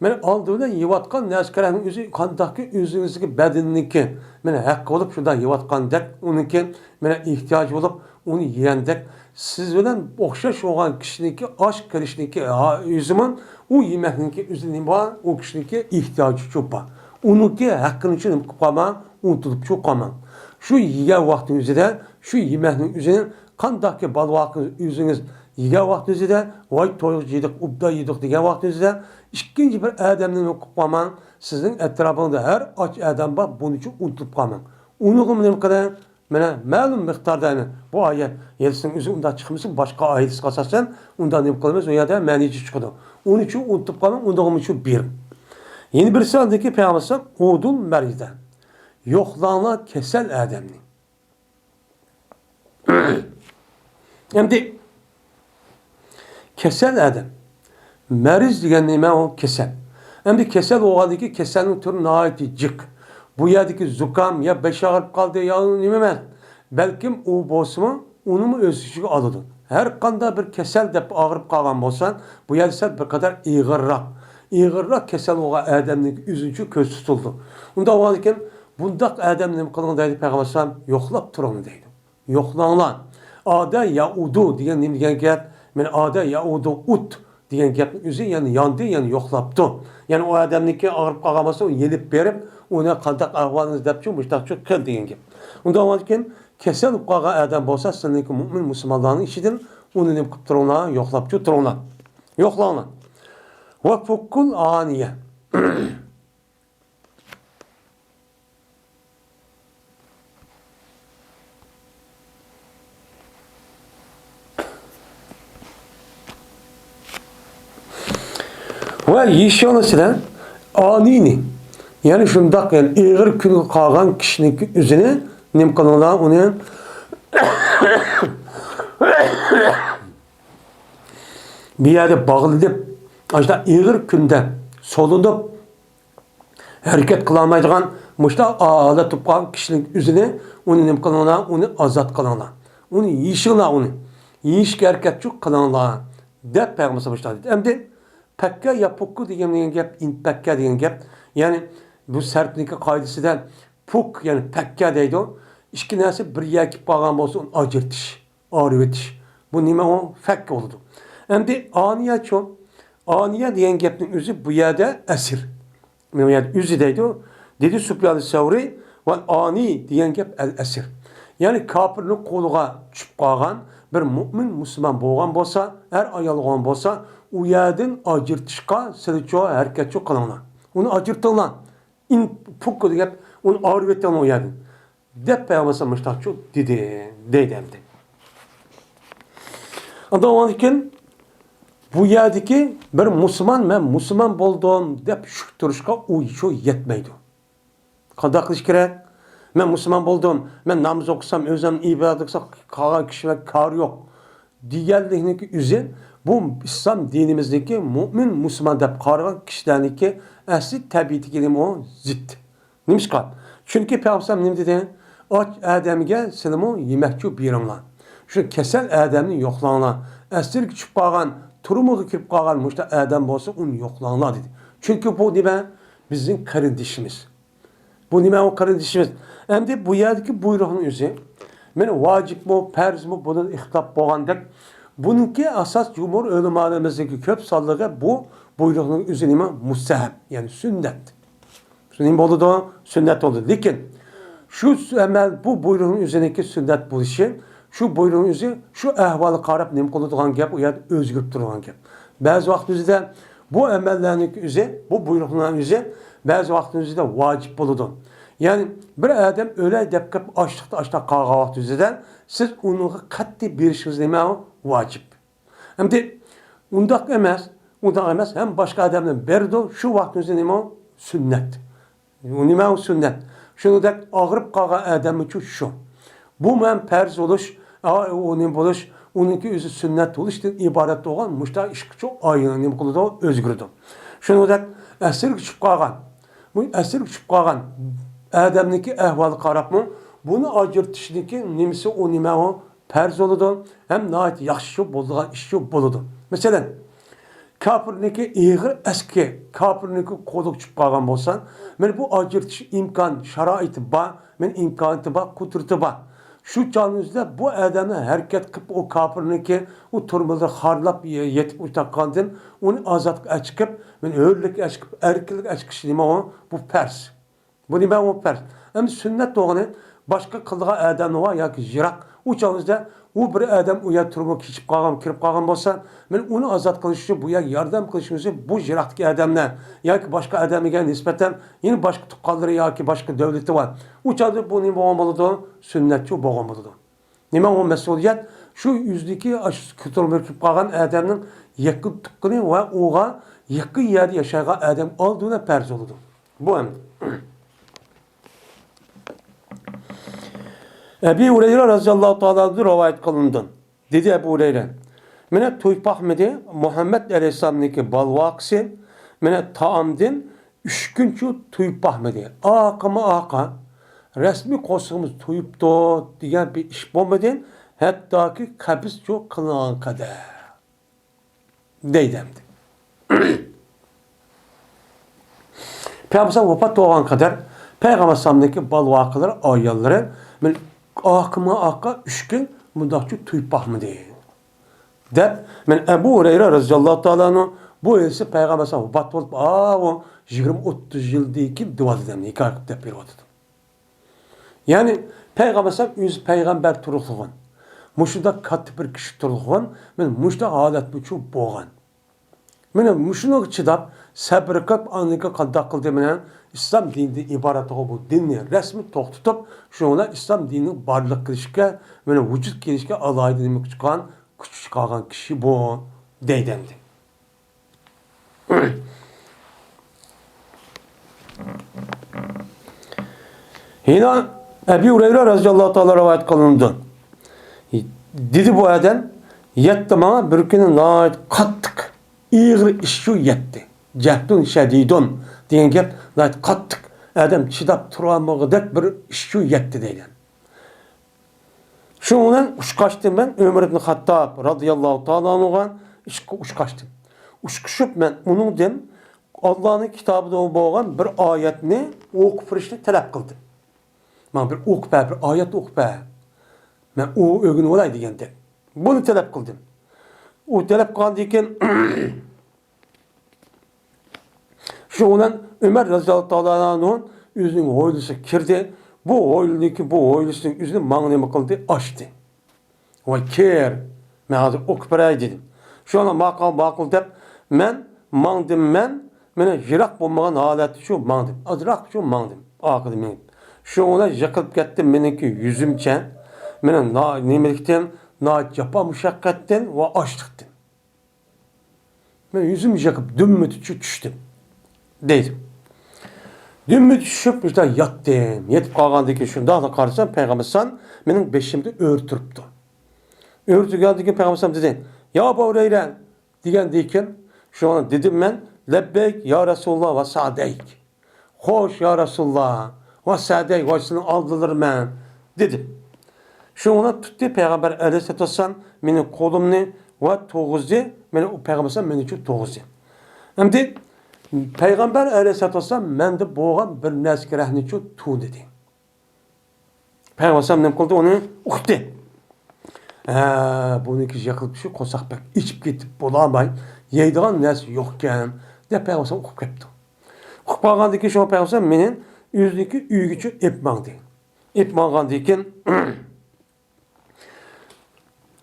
مانا ئالدى بىلەن يەۋاتقان نەسكەرەكنىڭ ئۆزى قانداقكى ئۆزىڭىزگە بەدىنىڭكى، مانا ھەققى بولۇپ شۇنداق يەۋاتقاندەك، ئۇنىڭكى مانا ئېھتىياجى بولۇپ، ئۇنى يېگەندەك، سىز بىلەن ئوخشاش بولغان كىشىنىڭكى ئاچ قېلىشنىڭكى ھا-، ئۆزىمۇ ئۇ يېمەكنىڭكى ئۆزى نېمە بار؟ ئۇ كىشىنىڭكى ئېھتىياجى چوپا. ئۇنىڭكى ھەققىنى شۇ نېمە قىلىپ قالماڭ، ئۇنتۇلۇپ چۇ قالماڭ. شۇ يېگەن ۋاقتىڭىزدا شۇ يېمەكنىڭ ئۆزىنى قانداقكى بالا ۋاقىت ئۆزىڭىز يېگەن ۋاقتىڭىزدا، ۋاي تويغا يېدۇق، ئوبدان يېدۇق دېگەن ۋاقتىڭىزدا، ئىككىنچى بىر ئادەمنى نېمە قىلىپ قالماڭ، سىزنىڭ ئەتراپىڭىزدا ھەر ئاچ ئادەم بار، بۇنىچۇ ئۇنتۇلۇپ قالماڭ. ئۇنىڭغىمۇ نېمە قىلىڭ؟ مانا مەلۇم مىقداردا، يەنى بۇ ئايەت ھەدىسنىڭ ئۆزى ئۇنداق چىقمىسا، باشقا ئايەتكە ئاساسەن ئۇنداق نېمە قىلىمىز، ئۇ يەردە مەنىچە چىقىدۇ. ئۇنىچۇ ئۇنتۇپ قالماڭ، ئۇندىغىمۇچۇ بېرىڭ. يەنە بىرسى ئاندىكى پەيغەمبەر ئەلەيھىسسالام، «ئۇدۇل مەرىدە»، يوقلاڭلار كېسەل ئادەمنى. ئەمدى كېسەل ئادەم. مەرىز دېگەن نېمە؟ ئۇ كېسەل. ئەمدى كېسەل بولغاندىكى كېسەلنىڭ تۈرى ناھايىتى جىق. بۇ يەردىكى زۇكام يا بېشى ئاغرىپ قالدى يا نېمە ئەمەس. بەلكىم ئۇ بولسىمۇ، ئۇنىمۇ ئۆز ئىچىگە ئالىدۇ. ھەر قانداق بىر كېسەل دەپ ئاغرىپ قالغان بولسا، بۇ يەردە سەل بىر قەدەر ئېغىرراق، ئېغىرراق كېسەل بولغان ئادەمنىڭ ئۆزىنىچۇ كۆز تۇتۇلىدۇ. ئۇنداق بولغاندىكىن، بۇنداق ئادەمنى نېمە قىلىڭ دەيدۇ پەيغەمبەر ئەلەيھىسسالام؟ يوقلاپ تۇرۇڭ دەيدۇ. يوقلاڭلار. ئادە يەئۇدۇ دېگەن نېمە دېگەن گەپ؟ مەن ئادە يەئۇدۇ ئۇت دېگەن گەپنىڭ ئۆزى، يەنى ياندى، يەنى يوقلاپتۇ. يەنى ئۇ ئادەمنىڭكى ئاغرىپ قالغان بولسا، ئۇنى يېلىپ بېرىپ، ئۇنى قانداق ئەھۋالىڭىز دەپچۇ، مۇشتاقچۇ قىل دېگەن گەپ. ئۇنداق بولغاندىكىن، كېسەل بولۇپ قالغان ئادەم بولسا، سىلەرنىڭكى مۆمىن مۇسۇلمانلارنىڭ ئىچىدىن ئۇنى نېمە قىلىپ تۇرۇڭلار، يوقلاپچۇ تۇرۇڭلار. يوقلاڭلار. ۋە پۇككۇل ئانىيە. ۋە يېشىڭلىسىدە ئانىنى، يەنى شۇنداق، يەنى ئېغىر كۈنگە قالغان كىشىنىڭكى ئۆزىنى نېمە قىلىڭلار، ئۇنى بۇ يەردە باغلىنىپ، ئاشۇنداق ئېغىر كۈندە سولىنىپ، ھەرىكەت قىلالمايدىغان مۇشۇنداق ھالەتتە تۇرۇپ قالغان كىشىنىڭ ئۆزىنى، ئۇنى نېمە قىلىڭلار، ئۇنى ئازاد قىلىڭلار. ئۇنى يېيىشىڭلار، ئۇنى يېيىشكە ھەرىكەتچۇ قىلىڭلار، دەپ پەيغەمبەر مۇشۇنداق دېدى. ئەمدى پەككە يا پۇككۇ دېگەن، دېگەن گەپ، ئىنپەككە دېگەن گەپ. يەنى بۇ سەرپنىڭكى قائىدىسىدە پۇك، يەنى پەككە دەيدۇ. ئىككى نەرسە بىر يەرگە كېلىپ قالغان بولسا، ئۇنى ئاجرىتىش، ئايرىۋېتىش. بۇ نېمە ئۇ؟ پەككە بولىدۇ. ئەمدى ئانىيەچۇ؟ ئانىيە دېگەن گەپنىڭ ئۆزى بۇ يەردە ئەسىر. مەن ئۆزى دەيدۇ. دېدى سۇپيان سەۋرى، ۋەل ئانى دېگەن گەپ ئەل ئەسىر. يەنى كاپىرنىڭ قولىغا چۈشۈپ قالغان بىر مۆمىن مۇسۇلمان بولغان بولسا، ئەر ئايال بولغان بولسا، ئۇ يەردىن ئاجرىتىشقا سىلىچۇ ھەرىكەتچۇ قىلىڭلار. ئۇنى ئاجرىتىڭلار. ئىن پۇك دېگەن گەپ، ئۇنى ئايرىۋېتىڭلار ئۇ يەردىن، دەپ پەيغەمبەر مۇشۇنداقچۇ دېدى، دەيدۇ ئەمدى. ئاندىن ئۇنىڭدىن كېيىن بۇ يەردىكى بىر مۇسۇلمان، مەن مۇسۇلمان بولدۇم دەپ شۈكۈر تۇرۇشقا ئۇ شۇ يەتمەيدۇ. قانداق قىلىش كېرەك؟ مەن مۇسۇلمان بولدۇم، مەن ناماز ئوقۇسام، ئۆزۈم ئىبادەت قىلسام، قالغان كىشىلەر كارى يوق دېگەنلىكنىڭكى ئۆزى، بۇ ئىسلام دىنىمىزدىكى مۆمىن مۇسۇلمان دەپ قارىغان كىشىلەرنىڭكى ئەسلى تەبىئىتىگە نېمە ئۇ؟ زىت. نېمىشقا؟ چۈنكى پەيغەمبەر نېمە دېدى؟ ئاچ ئادەمگە سىلىمۇ يېمەكچۇ بېرىڭلار. شۇ كېسەل ئادەمنى يوقلاڭلار. ئەسىرگە چۈشۈپ قالغان، تۈرمىگە كىرىپ قالغان مۇشۇنداق ئادەم بولسا، ئۇنى يوقلاڭلار دېدى. چۈنكى بۇ نېمە؟ بىزنىڭ قېرىندىشىمىز. بۇ نېمە ئۇ قېرىندىشىمىز؟ ئەمدى بۇ يەردىكى بۇيرۇقنىڭ ئۆزى، مانا ۋاجىپمۇ، پەرزمۇ، بۇنىڭ ئىختىلاپ بولغاندەك، بۇنىڭكى ئاساس جۇمھۇر ئۆلىمالىرىمىزنىڭكى كۆپ سانلىقى بۇ بۇيرۇقنىڭ ئۆزى نېمە؟ مۇستەھەب، يەنى سۈننەت. نېمە بولىدۇ؟ سۈننەت بولىدۇ. لېكىن شۇ سۈ-، ئەمەل، بۇ بۇيرۇقنىڭ ئۆزىنىڭكى سۈننەت بولۇشى، شۇ بۇيرۇقنىڭ ئۆزى شۇ ئەھۋالغا قاراپ نېمە قىلىدىغان گەپ، ئۇ يەردە ئۆزگىرىپ تۇرىدىغان گەپ. بەزى ۋاقىت ئۆزىدە بۇ ئەمەللەرنىڭكى ئۆزى، بۇ بۇيرۇقنىڭ ئۆزى بەزى ۋاقىت ئۆزىدە ۋاجىپ بولىدۇ. يەنى بىر ئادەم ئۆلەي دەپ قېلىپ ئاچلىقتا ئاشتا قالغان ۋاقىت ئۆزىدە سىز ئۇنىڭغا قەتئىي بېرىشىڭىز نېمە؟ ۋاجىپ. ئەمدى ئۇنداق ئەمەس، ئۇنداق ئەمەس، ھەم باشقا ئادەملەر بېرىدۇ، شۇ ۋاقىتنىڭ ئۆزى نېمە؟ سۈننەت. ئۇ نېمە ئۇ سۈننەت؟ شۇنىڭدەك ئاغرىپ قالغان ئادەممۇچۇ شۇ. بۇ مەن پەرز بولۇش، ئا، ئۇ نېمە بولۇش، ئۇنىڭكى ئۆزى سۈننەت بولۇشتىن ئىبارەت بولغان مۇشۇنداق ئىشقىچۇ ئايلىنىپ نېمە قىلىدۇ؟ ئۆزگىرىدۇ. شۇنىڭدەك ئەسىرگە چۈشۈپ قالغان، بۇ ئەسىرگە چۈشۈپ قالغان ئادەمنىڭكى ئەھۋالىغا قاراپمۇ، بۇنى ئاجرىتىشنىڭكى نېمىسى ئۇ نېمە ئۇ؟ پەرز بولىدۇ، ھەم ناھايىتى ياخشى شۇ، بولىدىغان ئىش شۇ بولىدۇ. مەسىلەن، كاپىرنىڭكى ئېغىر ئەسكى، كاپىرنىڭكى قولىغا چۈشۈپ قالغان بولسا، مانا بۇ ئاجرىتىش ئىمكان شارائىتى بار، مانا ئىمكانىيىتى بار، قۇدرىتى بار. شۇ چاغنىڭ ئۆزىدە بۇ ئادەمنى ھەرىكەت قىلىپ، ئۇ كاپىرنىڭكى ئۇ تۈرمىلىرى خارلاپ يېتىپ ئولتۇرغاندىن ئۇنى ئازادلىققا ئەچىقىپ، مانا ھۆرلۈككە ئەچىقىپ، ئەركىنلىككە ئەچىقىش نېمە ئۇ؟ بۇ پەرز. بۇ نېمە ئۇ پەرز؟ ئەمدى سۈننەت بولغىنى باشقا قىلىدىغان ئادەمنى ۋە ياكى يىراق، ئۇ چاغىڭىزدا ئۇ بىر ئادەم ئۇ يەر تۈرمىگە كېچىپ قالغان، كىرىپ قالغان بولسا، مەن ئۇنى ئازاد قىلىش ئۈچۈن بۇ يەرگە ياردەم قىلىشىمىز، بۇ يىراقتىكى ئادەملەر ياكى باشقا ئادەمگە نىسبەتەن يەنە باشقا تۇغقانلىرى ياكى باشقا دۆلىتى بار. ئۇ چاغدا بۇ نېمە بولغان بولىدۇ؟ سۈننەتچۇ بولغان بولىدۇ. نېمە ئۇ مەسئۇلىيەت؟ شۇ يۈزدىكى ئاشۇ تۈرمىگە كىرىپ قالغان ئادەمنىڭ يېقىن تۇغقىنى ۋە ئۇغا يېقىن يەردە ياشايدىغان ئادەم ئالدىدا پەرز بولىدۇ. بۇ ئەمدى ئەبى ھۇرەيرە رەزىياللاھۇ تائالا ئەنھۇدىن رىۋايەت قىلىنىدۇ. دېدى ئەبۇ ھۇرەيرە، مانا تويۇپ باقمىدى مۇھەممەد ئەلەيھىسسالامنىڭكى بالۋاقىسى، مانا تائامدىن ئۈچ كۈنچۇ تويۇپ باقمىدى. ئاقىمۇ ئاقا، رەسمىي قورسىقىمىز تويۇپتۇ دېگەن بىر ئىش بولمىدى، ھەتتاكى قەبزچۇ قىلىنغان قەدەر. دەيدۇ ئەمدى. پەيغەمبەر ۋاپات بولغان قەدەر پەيغەمبەر ئەلەيھىسسالامنىڭكى بالۋاقىلىرى، ئاياللىرى، مەن ئاقىمۇ ئاقا ئۈچ كۈن مۇنداقچە تويۇپ باقمىدى. دەپ، مەن ئەبۇ ھۇرەيرە رەزىياللاھۇ تائالا ئەنھۇ بۇ ھەدىسى پەيغەمبەر ئەلەيھىسسالام ۋاپات بولۇپ، ئاۋۇ يىگىرمە ئوتتۇز يىلدىن كېيىن دېۋاتىدۇ، ھېكايە قىلىپ دەپ بېرىۋاتىدۇ. يەنى پەيغەمبەر ئەلەيھىسسالام ئۆزى پەيغەمبەر تۇرۇقلىغان، مۇشۇنداق كاتتا بىر كىشى تۇرۇقلىغان، مەن مۇشۇنداق ھالەت بۇچۇ بولغان. مەن مۇشۇنىڭغا چىداپ، سەبرى قىلىپ، ئاندىن كېيىن قانداق قىلدى؟ مەن ئىسلام دىنىدىن ئىبارەت بولغان بۇ دىننى رەسمىي توختىتىپ، شۇنىڭ بىلەن ئىسلام دىنىنىڭ بارلىققا كېلىشكە، مەن ۋۇجۇد كېلىشكە ئالاھىدە نېمە چىققان، كۈچ چىقارغان كىشى بۇ، دەيدۇ ئەمدى. يەنە ئەبى ھۇرەيرە رەزىياللاھۇ تائالا رىۋايەت قىلىنىدۇ. دېدى بۇ ئادەم، يەتتى ماڭا بىر كۈنى ناھايىتى قاتتىق، ئېغىر ئىششۇ يەتتى. جەھدۇن شەدىدۇن دېگەن گەپ ناھايىتى قاتتىق، ئادەم چىداپ تۇرالمىغۇدەك بىر ئىششۇ يەتتى دەيدۇ. شۇنىڭ بىلەن ئۇچقاچتىم مەن ئۆمەر ئىبن خاتتاب رازىياللاھۇ تائالا ئەنھۇغا ئىشقا ئۇچقاچتىم. ئۇچقۇچۇپ مەن ئۇنىڭدىن ئاللانىڭ كىتابىدا بولغان بىر ئايەتنى ئوقۇپ بېرىشنى تەلەپ قىلدىم. ماڭا بىر ئوقۇپ بەر، بىر ئايەت ئوقۇپ بەر. مەن ئۇ ئۆگىنىۋالاي دېگەندەك. بۇنى تەلەپ قىلدىم. ئۇ تەلەپ قىلغاندىن كېيىن شۇنىڭ بىلەن ئۆمەر رازىياللاھۇ تائالا ئەنھۇ ئۆزىنىڭ ھويلىسىغا كىردى. بۇ ھويلىدىكى، بۇ ھويلىسىنىڭ ئۆزىنى ماڭا نېمە قىلدى؟ ئاچتى. ۋاي كىر، مەن ھازىر ئوقۇپ بېرەي دېدىم. شۇڭا ماقۇل، ماقۇل دەپ مەن ماڭدىم، مەن مانا يىراق بولمىغان ھالەتتە شۇ ماڭدىم. ئازراق شۇ ماڭدىم، ئارقىدا مېڭىپ. شۇنىڭ بىلەن يىقىلىپ كەتتى مېنىڭكى يۈزۈمچە. مانا نا-، نېمىلىكتىن، ناھايىتى جاپا مۇشەققەتتىن ۋە ئاچلىقتىن. مەن يۈزۈم يىقىپ دۈممىتى چۈ-، چۈشتۈم، دەيدۇ. دۈممىتى چۈشۈپ، مۇشۇنداق ياتتىم. يېتىپ قالغاندىن كېيىن شۇنداقلا قارىسام، پەيغەمبەر ئەلەيھىسسالام مېنىڭ بېشىمدا ئۆرە تۇرۇپتۇ. ئۆرە تۇرغاندىن كېيىن پەيغەمبەر ئەلەيھىسسالام دېدى، يا ئەبۇ ھۇرەيرە، دېگەندىن كېيىن، شۇڭا دېدىم مەن، لەببەيك يا رەسۇلاللا ۋە سەئدەيك. خوش يا رەسۇلاللا، ۋە سەئدەيك، ۋاي سېنىڭ ئالدىلىرىمەن، دېدىم. شۇنىڭ بىلەن تۇتتى پەيغەمبەر ئەلەيھىسسالاتۇ ۋەسسالام مېنىڭ قولۇمنى ۋە تۇرغۇزدى، مېنى پەيغەمبەر ئەلەيھىسسالام مېنى چۈ-، تۇرغۇزدى. ئەمدى پەيغەمبەر ئەلەيھىسسالاتۇ ۋەسسالام مەندە بولغان بىر نەرسىگە رەھمىنى چۈ-، تۇ دېدى. پەيغەمبەر ئەلەيھىسسالام نېمە قىلدى؟ ئۇنى ئۇقتى. ھە، بۇنىڭكى يىقىلىپ چۈشۈپ، قورساق بەك ئېچىپ كېتىپ بولالماي، يەيدىغان نەرسە يوقكەن، دەپ پەيغەمبەر ئەلەيھىسسالام ئۇقۇپ كەپتۇ. ئۇقۇپ قالغاندىن كېيىن شۇڭا پەيغەمبەر ئەلەيھىسسالام مېنى ئۆزىنىڭكى ئۆيىگىچە ئېلىپ ماڭدى. ئېلىپ ماڭغاندىن كېيىن،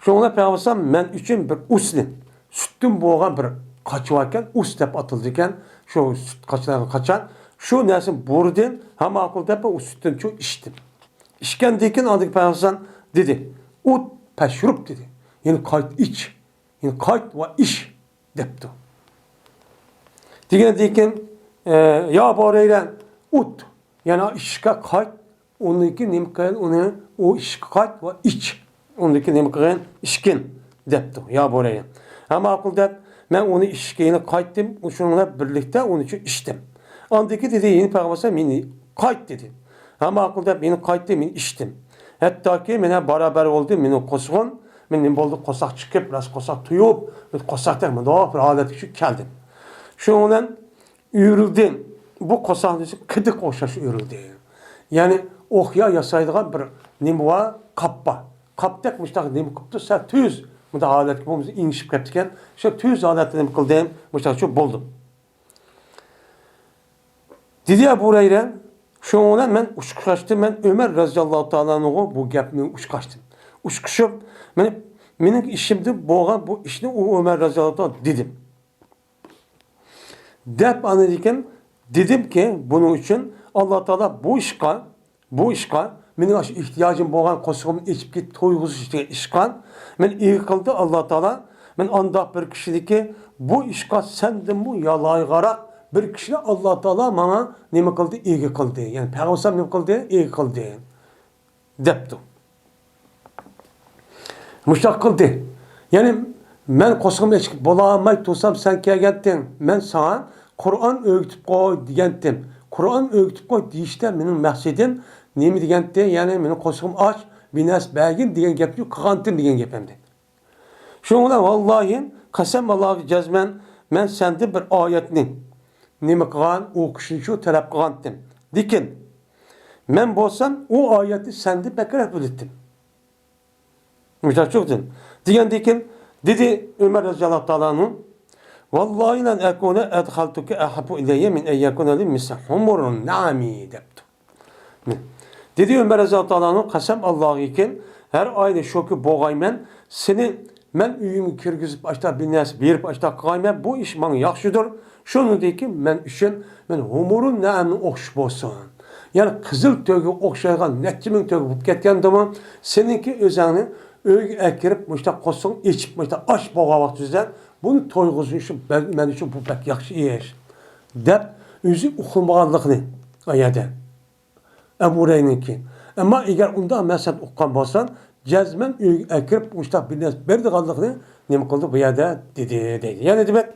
شۇڭا پەيغەمبەر ئەلەيھىسسالام مەن ئۈچۈن بىر ئۇسنى، سۈتتىن بولغان بىر قاچا باركەن، ئۇس دەپ ئاتىلىدىكەن، شۇ سۈت قاچىلارغا قاچان، شۇ نەرسىنى بۇرىدىن ھەم ماقۇل دەپ ئۇ سۈتتىن شۇ ئىچتىم. ئىچكەندىن كېيىن ئاندىن پەيغەمبەر ئەلەيھىسسالام دېدى، ئۇت پەشرۇب دېدى. يەنى قايت ئىچ. يەنى قايت ۋە ئىچ دەپتۇ. دېگەندىن كېيىن، ئە، يا ئەبۇ ھۇرەيرە، ئۇت، يەنى ئىشىشكە قايت، ئۇندىن كېيىن نېمە قىل، ئۇنى، ئۇ ئىشىشكە قايت ۋە ئىچ. ئۇندىن كېيىن نېمە قىلغىن؟ ئىچكىن، دەپتۇ، يا ئەبۇ ھۇرەيرە. ھە، ماقۇل دەپ، مەن ئۇنى ئىچىشكە يەنە قايتتىم، شۇنىڭ بىلەن بىرلىكتە ئۇنى شۇ ئىچتىم. ئاندىن كېيىن دېدى، يەنە پەيغەمبەر ئەلەيھىسسالام مېنى قايت دېدى. ھە، ماقۇل دەپ، يەنە قايتتىم، يەنە ئىچتىم. ھەتتاكى مېنى بارابەر بولدى، مېنىڭ قورسىقىم، مەن نېمە بولدى، قورساق چىقىپ، راست قورساق تويۇپ، قورساقتەك مۇنداق بىر ھالەتكە چۈشۈپ كەلدىم. شۇنىڭ بىلەن ئۆرۈلدى. بۇ قورساقنىڭ ئىچى قىدىققا ئوخشاش ئۆرۈلدى. يەنى ئوقيا ياسايدىغان بىر نېمە بار، قاپ بار. قاپتەك مۇشۇنداق نېمە قىپتۇ، سەل تۈز. مۇنداق ھالەتكە بولمىسا ئېڭىشىپ كەپتىكەن. شۇ تۈز ھالەتتە نېمە قىلدىم، مۇشۇنداق شۇ بولدۇم. دېدى ئەبۇ ھۇرەيرە، شۇنىڭ بىلەن مەن ئۇچقاچتىم، مەن ئۆمەر رەزىياللاھۇ تائالا ئەنھۇغا بۇ گەپنى ئۇچقاچتىم. ئۇچقۇچۇپ، مېنى، مېنىڭ ئىشىمدە بولغان بۇ ئىشنى ئۇ ئۆمەر رەزىياللاھۇ تائالا دېدىم. دەپ ئاندىن كېيىن دېدىمكى، بۇنىڭ ئۈچۈن ئاللا تائالا بۇ ئىشقا، بۇ ئىشقا، مېنىڭ ئاشۇ ئېھتىياجىم بولغان قورسىقىمنى ئېچىپ كېتىپ تويغۇزۇش دېگەن ئىشقا مېنى ئىگە قىلدى ئاللا تائالا. مەن ئانداق بىر كىشىنىكى، بۇ ئىشقا سەندىنمۇ يالايغاراق بىر كىشىنى ئاللا تائالا ماڭا نېمە قىلدى؟ ئىگە قىلدى. يەنى پەيغەمبەر نېمە قىلدى؟ ئىگە قىلدى. دەپتۇ. مۇشۇنداق قىلدى. يەنى مەن قورسىقىمنى ئېچىپ بولالماي تۇرسام، سەن كەلگەنتىڭ، مەن ساڭا قۇرئان ئۆگىتىپ قوي دېگەنتىم. قۇرئان ئۆگىتىپ قوي دېيىشتە مېنىڭ مەقسىتىم نېمە دېگەنتى؟ يەنى مېنىڭ قورسىقىمنى ئاچ، بىر نەرسە بەرگىن دېگەن گەپنى قىلغانتىم دېگەن گەپ ئەمدى. شۇنىڭ بىلەن ۋاللاھى، قەسەم ئاللاغا جەزمەن، مەن سەندىن بىر ئايەتنى نېمە قىلغان، ئوقۇشنى شۇ تەلەپ قىلغانتىم. لېكىن مەن بولسام ئۇ ئايەتنى سەندىن بەكرەك بىلەتتىم. مۇشۇنداق چۈشەندىم. دېگەندىن كېيىن دېدى ئۆمەر رەزىياللاھۇ تائالا ئەنھۇ، ۋاللاھى لەن ئەكۇنە ئەدخەلتۇكە ئەھەببۇ ئىلەييە مىن ئەن يەكۇنە لى مىسلى ھۇمۇرۇن نەئەمى، دەپتۇ. دېدى ئۆمەر رەزىياللاھۇ تائالا ئەنھۇ، قەسەم ئاللاغىكىن، ھەر ئايدا شۇكى بولغايمەن، سېنى مەن ئۆيۈمگە كىرگۈزۈپ، ئاشتا بىر نەرسە بېرىپ، ئاشتا قىلغايمەن، بۇ ئىش ماڭا ياخشىدۇر. شۇنىڭدىن كېيىن مەن ئۈچۈن مەن ھۇمۇرۇن نەئەمنى ئوخشاش بولسۇن. يەنى قىزىل تۆگىگە ئوخشايدىغان نەچچە مىڭ تۆگە بولۇپ كەتكەندىمۇ، سېنىڭكى ئۆزۈڭنى ئۆيگە ئەكىرىپ، مۇشۇنداق قورسىقىڭ ئېچىپ، مۇشۇنداق ئاچ بولغان ۋاقتىڭىزدا بۇنى تويغۇزۇشۇم مەن، مەن ئۈچۈن بۇ بەك ياخشى ئىش، دەپ ئۆزى ئۇقمىغانلىقىنى ئۇ يەردە. ئەبۇ ھۇرەيرىنىڭكى. ئەمما ئەگەر ئۇنداق مەن سەن ئۇققان بولسام، جەزمەن ئۆيگە ئەكىرىپ، مۇشۇنداق بىر نەرسە بېرىدىغانلىقىنى نېمە قىلدى بۇ يەردە دېدى، دەيدۇ. يەنى دېمەك،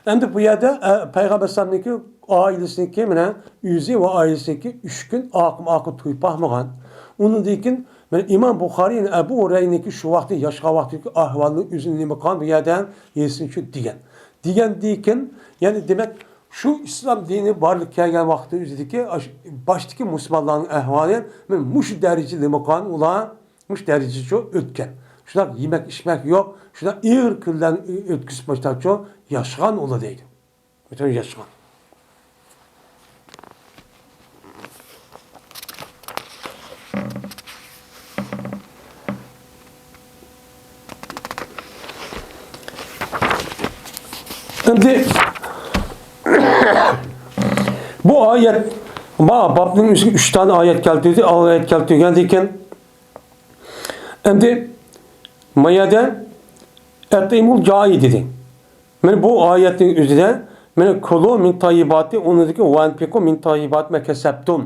ئەمدى بۇ يەردە، ئە، پەيغەمبەر ئەلەيھىسسالامنىڭكى ئائىلىسىنىڭكى مانا ئۆزى ۋە ئائىلىسىنىڭكى ئۈچ كۈن ئاقىم ئاقىم توي باقمىغان. ئۇنىڭدىن كېيىن مانا ئىمام بۇخارىي ئەبۇ ھۇرەيرىنىڭكى شۇ ۋاقتى ياشىغان ۋاقتىدىكى ئەھۋالىنى ئۆزىنى نېمە قىلغان بۇ يەردە ھېدىسىنى شۇ دېگەن. دېگەندىن كېيىن، يەنى دېمەك، شۇ ئىسلام دىنى بارلىققا كەلگەن ۋاقىتتا ئۆزىدىكى ئاش-، باشتىكى مۇسۇلمانلارنىڭ ئەھۋالى مانا مۇشۇ دەرىجىدە نېمە قىلغان ئۇلار، مۇشۇ دەرىجىدىچۇ ئۆتكەن. شۇنداق يېمەك ئىچمەك يوق، شۇنداق ئېغىر كۈنلەرنى ئۆ-، ئۆتكۈزۈپ مۇشۇنداقچۇ ياشىغان ئۇلار دەيدۇ. ئۆتۈپ ياشىغان. ئەمدى بۇ ئايەت، ما، بابنىڭ ئۈستىگە ئۈچ دانە ئايەت كەلتۈردى، ئايەت كەلتۈرگەندىن كېيىن، ئەمدى ما يەردە ئەتئىمۇل جائى دېدى. مانا بۇ ئايەتنىڭ ئۆزىدە، مانا كۇلۇ مىن تاييىباتى، ئۇنىڭدىكى ۋەنفىقۇ مىن تاييىباتى ما كەسەبتۇم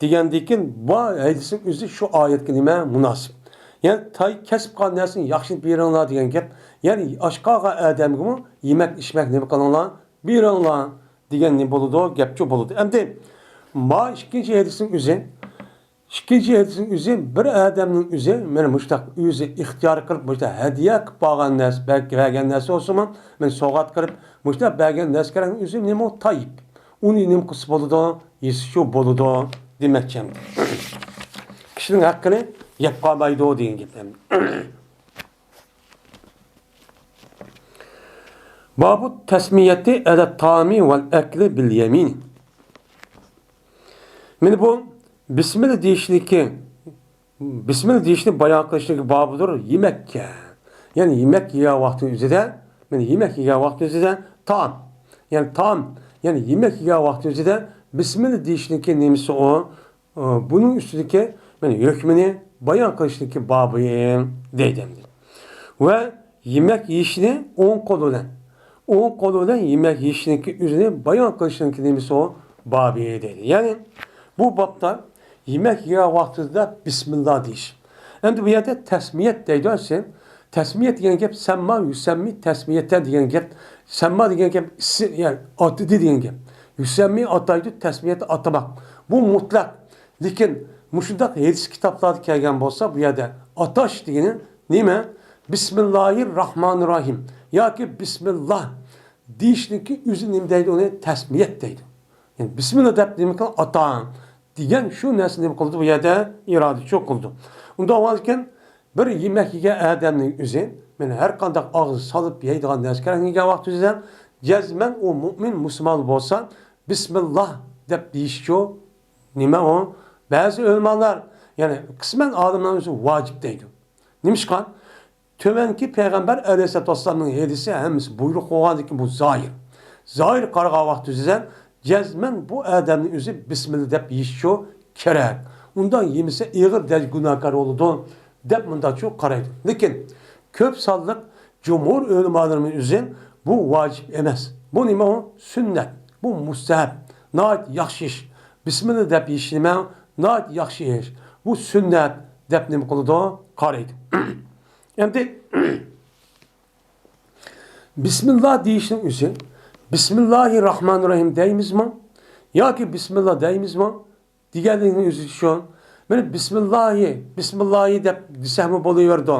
دېگەندىن كېيىن، بۇ ھەدىسنىڭ ئۆزى شۇ ئايەتكە نېمە مۇناسىپ؟ يەنى تاي-، كەسىپ قىلغان نەرسىنى ياخشى بېرىڭلار دېگەن گەپ. يەنى ئاچ قالغان ئادەمگىمۇ يېمەك ئىچمەك نېمە قىلىڭلار، بېرىڭلار دېگەن نېمە بولىدۇ؟ گەپچۇ بولىدۇ. ئەمدى ما ئىككىنچى ھەدىسنىڭ ئۆزى، ئىككىنچى ھەدىسنىڭ ئۆزى بىر ئادەمنىڭ ئۆزى مانا مۇشۇنداق ئۆزى ئىختىيار قىلىپ مۇشۇنداق ھەدىيە قىلىپ بارغان نەرسە، بەر-، بەرگەن نەرسە بولسىمۇ، مانا سوۋغات قىلىپ مۇشۇنداق بەرگەن نەرسىلەرنىڭ ئۆزى نېمە ئۇ؟ تايىپ. ئۇنى نېمە قىلسا بولىدۇ؟ يېسىچۇ بولىدۇ دېمەكچى ئەمدى. كىشىنىڭ ھەققىنى يەپ قالمايدۇ دېگەن گەپ ئەمدى. بابۇ تەسمىيەتى ئەلە تائامى ۋەل ئەكلى بىل يەمىن. مانا بۇ بىسمىللا دېيىشنىكى، بىسمىللا دېيىشنى بايان قىلىشنىكى بابىدۇر يېمەككە. يەنى يېمەك يېگەن ۋاقتىنىڭ ئۆزىدە، مانا يېمەك يېگەن ۋاقتىنىڭ ئۆزىدە تائام. يەنى تائام، يەنى يېمەك يېگەن ۋاقتىنىڭ ئۆزىدە بىسمىللا دېيىشنىكى نېمىسى ئۇ؟ ئى، بۇنىڭ ئۈستىدىكى، مانا، ھۆكمىنى بايان قىلىشتىكى بابى دەيدۇ ئەمدى. ۋە يېمەك يېيىشنى ئوڭ قول بىلەن، ئوڭ قول بىلەن يېمەك يېيىشنىڭكى ئۆزىنى بايان قىلىشنىڭكى نېمىسى ئۇ؟ بابى دەيدۇ. يەنى بۇ بابتا يېمەك يېگەن ۋاقتىدا بىسمىللا دېيىش. ئەمدى بۇ يەردە تەسمىيەت دەيدۇ ئەسلى. تەسمىيەت دېگەن گەپ سەمما يۇسەممى تەسمىيەتەن دېگەن گەپ. سەمما دېگەن گەپ ئىسى-، يەنى ئاتىدى دېگەن گەپ. يۇسەممى ئاتايدۇ، تەسمىيەت ئاتىماق. بۇ مۇتلەق. لېكىن مۇشۇنداق ھەدىس كىتابلاردا كەلگەن بولسا، بۇ يەردە ئاتاش دېگىنى نېمە؟ بىسمىللاھىر راھمانىر راھىم ياكى بىسمىللا دېيىشنىڭكى ئۆزى نېمە دەيدۇ؟ ئۇنى تەسمىيەت دەيدۇ. يەنى بىسمىللا دەپ نېمە قىل؟ ئاتاڭ دېگەن شۇ نەرسە نېمە قىلدى بۇ يەردە؟ ئىرادىچۇ قىلدى. ئۇنداق بولغاندىكىن بىر يېمەك يېگەن ئادەمنىڭ ئۆزى، مانا ھەر قانداق ئاغزى سالىپ يەيدىغان نەرسە كەلگەن ۋاقتىدا، جەزمەن ئۇ مۇئمىن مۇسۇلمان بولسا، بىسمىللا دەپ دېيىشچۇ. نېمە ئۇ؟ بەزى ئۆلىمالار، يەنى قىسمەن ئالىملار ئۆزى ۋاجىپ دەيدۇ. نېمىشقا؟ تۆۋەنكى پەيغەمبەر ئەلەيھىسسالاتۇ ۋەسسالامنىڭ ھەدىسى ھەممىسى بۇيرۇق بولغاندىكىن بۇ زاھىر. زاھىر قارىغان ۋاقتى ئۆزىدە جەزمەن بۇ ئادەمنىڭ ئۆزى بىسمىللا دەپ يېيىشچۇ كېرەك. ئۇنداق يېمىسە ئېغىر دەرىجە گۇناھكار بولىدۇ دەپ مۇنداقچۇ قارايدۇ. لېكىن كۆپ سانلىق جۇمھۇر ئۆلىمالىرىمىز ئۆزى بۇ ۋاجىپ ئەمەس. بۇ نېمە ئۇ؟ سۈننەت. بۇ مۇستەھەب. ناھايىتى ياخشى ئىش. بىسمىللا دەپ يېيىش نېمە؟ ناھايىتى ياخشى ئىش. بۇ سۈننەت دەپ نېمە قىلىدۇ؟ قارايدۇ. ئەمدى بىسمىللا دېيىشنىڭ ئۆزى، بىسمىللاھىر راھمانىر راھىم دەيمىزمۇ ياكى بىسمىللا دەيمىزمۇ دېگەنلىكنىڭ ئۆزى شۇ. مانا بىسمىللاھى، بىسمىللاھى دەپ دېسەكمۇ بولۇۋېرىدۇ.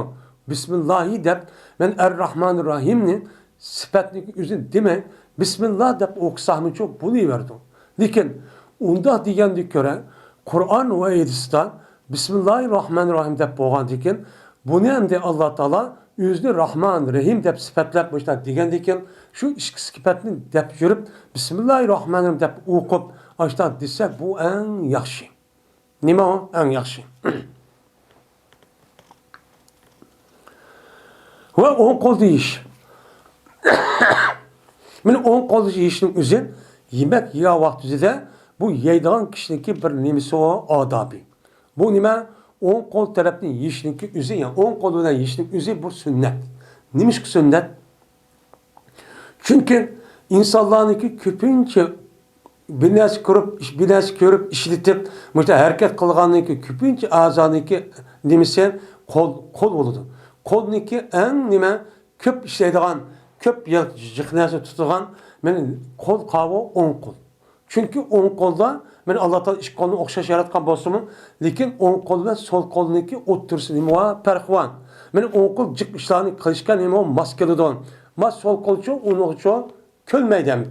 بىسمىللاھى دەپ مەن ئەر راھمانىر راھىمنى سۈپەتنىڭ ئۆزىنى دېمەي، بىسمىللا دەپ ئوقۇساقمۇچۇ بولۇۋېرىدۇ. لېكىن ئۇنداق دېگەندىن كۆرە، قۇرئان ۋە ھەدىستە بىسمىللاھىر راھمانىر راھىم دەپ بولغاندىكىن، بۇنى ئەمدى ئاللا تائالا ئۆزىنى راھمان، رەھىم دەپ سۈپەتلەپ مۇشۇنداق دېگەندىن كېيىن، شۇ ئىككى سۈپەتنى دەپ يۈرۈپ، بىسمىللاھىر راھمانىر راھىم دەپ ئوقۇپ، ئاشۇنداق دېسە، بۇ ئەڭ ياخشى. نېمە ئۇ؟ ئەڭ ياخشى. ۋە ئوڭ قولدا يېيىش. مانا ئوڭ قولدا يېيىشنىڭ ئۆزى، يېمەك يېگەن ۋاقتىدا بۇ يەيدىغان كىشىنىڭكى بىر نېمىسى ئۇ، ئادابى. بۇ نېمە؟ ئوڭ قول تەرەپنى يېيىشنىڭكى ئۆزى، يەنى ئوڭ قول بىلەن يېيىشنىڭ ئۆزى بۇ سۈننەت. نېمىشقا سۈننەت؟ چۈنكى ئىنسانلارنىڭكى كۆپىنچە بىر نەرسە كۆرۈپ، بىر نەرسە كۆرۈپ، ئىشلىتىپ، مۇشۇنداق ھەرىكەت قىلغاننىڭكى كۆپىنچە ئەزانىڭكى نېمىسى قول، قول بولىدۇ. قولنىڭكى ئەڭ نېمە، كۆپ ئىشلەيدىغان، كۆپ يا-، جىق نەرسە تۇتىدىغان، مانا قول قاۋۇ ئوڭ قول. چۈنكى ئوڭ قولدا، مانا ئاللا تائالا ئىككى قولنى ئوخشاش ياراتقان بولسىمۇ، لېكىن ئوڭ قول بىلەن سول قولنىڭكى ئوتتۇرىسىدا نېمە بار؟ پەرق بار. مانا ئوڭ قول جىق ئىشلارنى قىلىشقا نېمە بار؟ ماس كېلىدۇ. ماس سول قولچۇ ئۇنىڭغىچۇ كۆنمەيدۇ ھەم.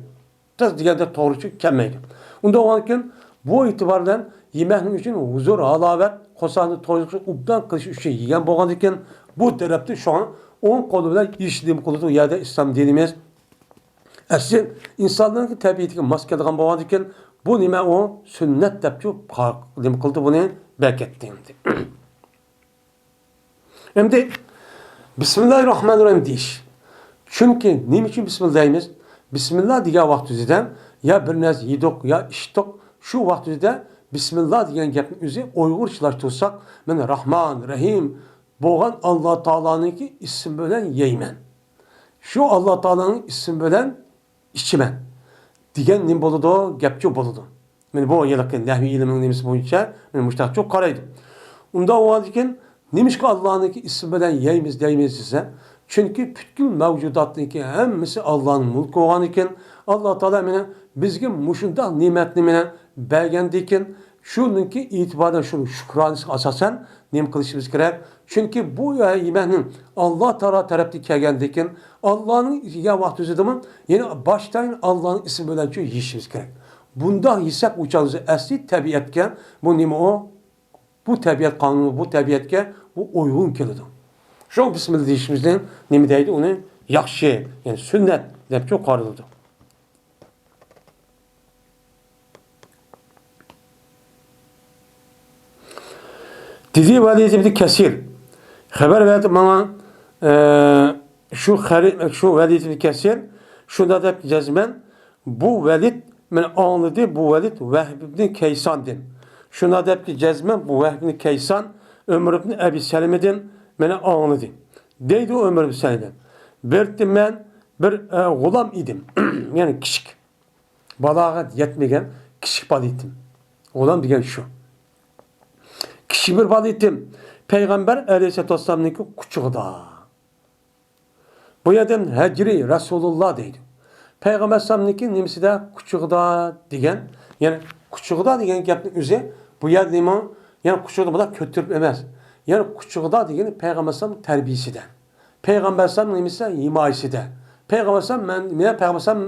تېز دېگەندە توغرىچۇ كەلمەيدۇ. ئۇنداق بولغاندىكىن، بۇ ئېتىبار بىلەن يېمەكنىڭ ئۈچۈن ھۇزۇر، ھالاۋەت، قورساقنى تويدۇرۇش، ئوبدان قىلىش ئۈچۈن يېگەن بولغاندىكىن، بۇ تەرەپتە شۇڭا ئوڭ قولى بىلەن يېيىشنى نېمە قىلىدۇ؟ ئۇ يەردە ئىسلام دىنىمىز ئەسلى ئىنساننىڭ تەبىئىتىگە ماس كېلىدىغان بولغاندىكىن، بۇ نېمە ئۇ؟ سۈننەت دەپچۇ، نېمە قىلدى بۇنى؟ بەركەتتى ئەمدى. ئەمدى بىسمىللاھىر راھمانىر راھىم دېيىش. چۈنكى نېمە ئۈچۈن بىسمىللا دەيمىز؟ بىسمىللا دېگەن ۋاقتىمىزدا يا بىر نەرسە يېدۇق، يا ئىچتۇق، شۇ ۋاقتىمىزدا بىسمىللا دېگەن گەپنىڭ ئۆزى ئۇيغۇرچىلاشتۇرساق، مەن راھمان، رەھىم بولغان ئاللا تائالانىڭكى ئىسمى بىلەن يەيمەن. شۇ ئاللا تائالانىڭ ئىسمى بىلەن ئىچىمەن دېگەن نېمە بولىدۇ؟ گەپچۇ بولىدۇ. مانا بۇ ھېلىقى نەھۋىي ئىلمىنىڭ نېمىسى بويىچە مانا مۇشۇنداقچۇ قارايدۇ. ئۇنداق بولغاندىكىن، نېمىشقا ئاللانىڭكى ئىسمى بىلەن يەيمىز دەيمىز دېسە، چۈنكى پۈتكۈل مەۋجۇداتنىڭكى ھەممىسى ئاللانىڭ مۈلكى بولغاندىكىن، ئاللا تائالا مانا بىزگە مۇشۇنداق نېمەتنى مانا بەرگەندىكىن، شۇنىڭكى ئېتىبارىدا شۇنىڭ شۈكرانىسىغا ئاساسەن نېمە قىلىشىمىز كېرەك؟ چۈنكى بۇ يېمەكنىڭ ئاللا تائالا تەرەپتىن كەلگەندىكىن، ئاللانىڭ يېگەن ۋاقتىمىزدىمۇ يەنە باشتىن ئاللانىڭ ئىسمى بىلەنچۇ يېيىشىمىز كېرەك. بۇنداق يېسەك، ئۇ چاغدا ئەسلى تەبىئەتكە بۇ نېمە ئۇ؟ بۇ تەبىئەت قانۇنى، بۇ تەبىئەتكە بۇ ئۇيغۇن كېلىدۇ. شۇڭا بىسمىللا دېيىشىمىزنى نېمە دەيدۇ؟ ئۇنى ياخشى، يەنى سۈننەت دەپچۇ قارىلىدۇ. دېدى ۋەلىد ئىبنى كەسىر. خەۋەر بەردى ماڭا، ئە، شۇ خەرى-، شۇ ۋەلىد ئىبنى كەسىر شۇنداق دەپ جەزمەن بۇ ۋەلىد مېنى ئاڭلىدى، بۇ ۋەلىد ۋەھب ئىبنى كەيساندىن. شۇنداق دەپتۇ جەزمەن بۇ ۋەھب ئىبنى كەيسان ئۆمەر ئىبنى ئەبى سەلىمىدىن مېنى ئاڭلىدى. دەيدۇ ئۆمەر ئىبنى سەلىمە. بىر مەن بىر، ئە، غۇلام ئىدىم. يەنى كىچىك. بالاغەت يەتمىگەن كىچىك بالا ئىدىم. غۇلام دېگەن شۇ. كىچىك بىر بالا ئىدىم. پەيغەمبەر ئەلەيھىسسالاتۇ ۋەسسالامنىڭكى قۇچىقىدا. بۇ يەردە ھەجرى رەسۇلۇللا دەيدۇ. پەيغەمبەر ئەلەيھىسسالامنىڭكى نېمىسىدە؟ قۇچىقىدا دېگەن. يەنى قۇچىقىدا دېگەن گەپنىڭ ئۆزى بۇ يەردە نېمە؟ يەنى قۇچىقىدا بۇنداق كۆتۈرۈپ ئەمەس. يەنى قۇچىقىدا دېگىنى پەيغەمبەر ئەلەيھىسسالام تەربىيىسىدە. پەيغەمبەر ئەلەيھىسسالام نېمىسى؟ ھىمايىسىدە. پەيغەمبەر ئەلەيھىسسالام مەن، مەن پەيغەمبەر ئەلەيھىسسالام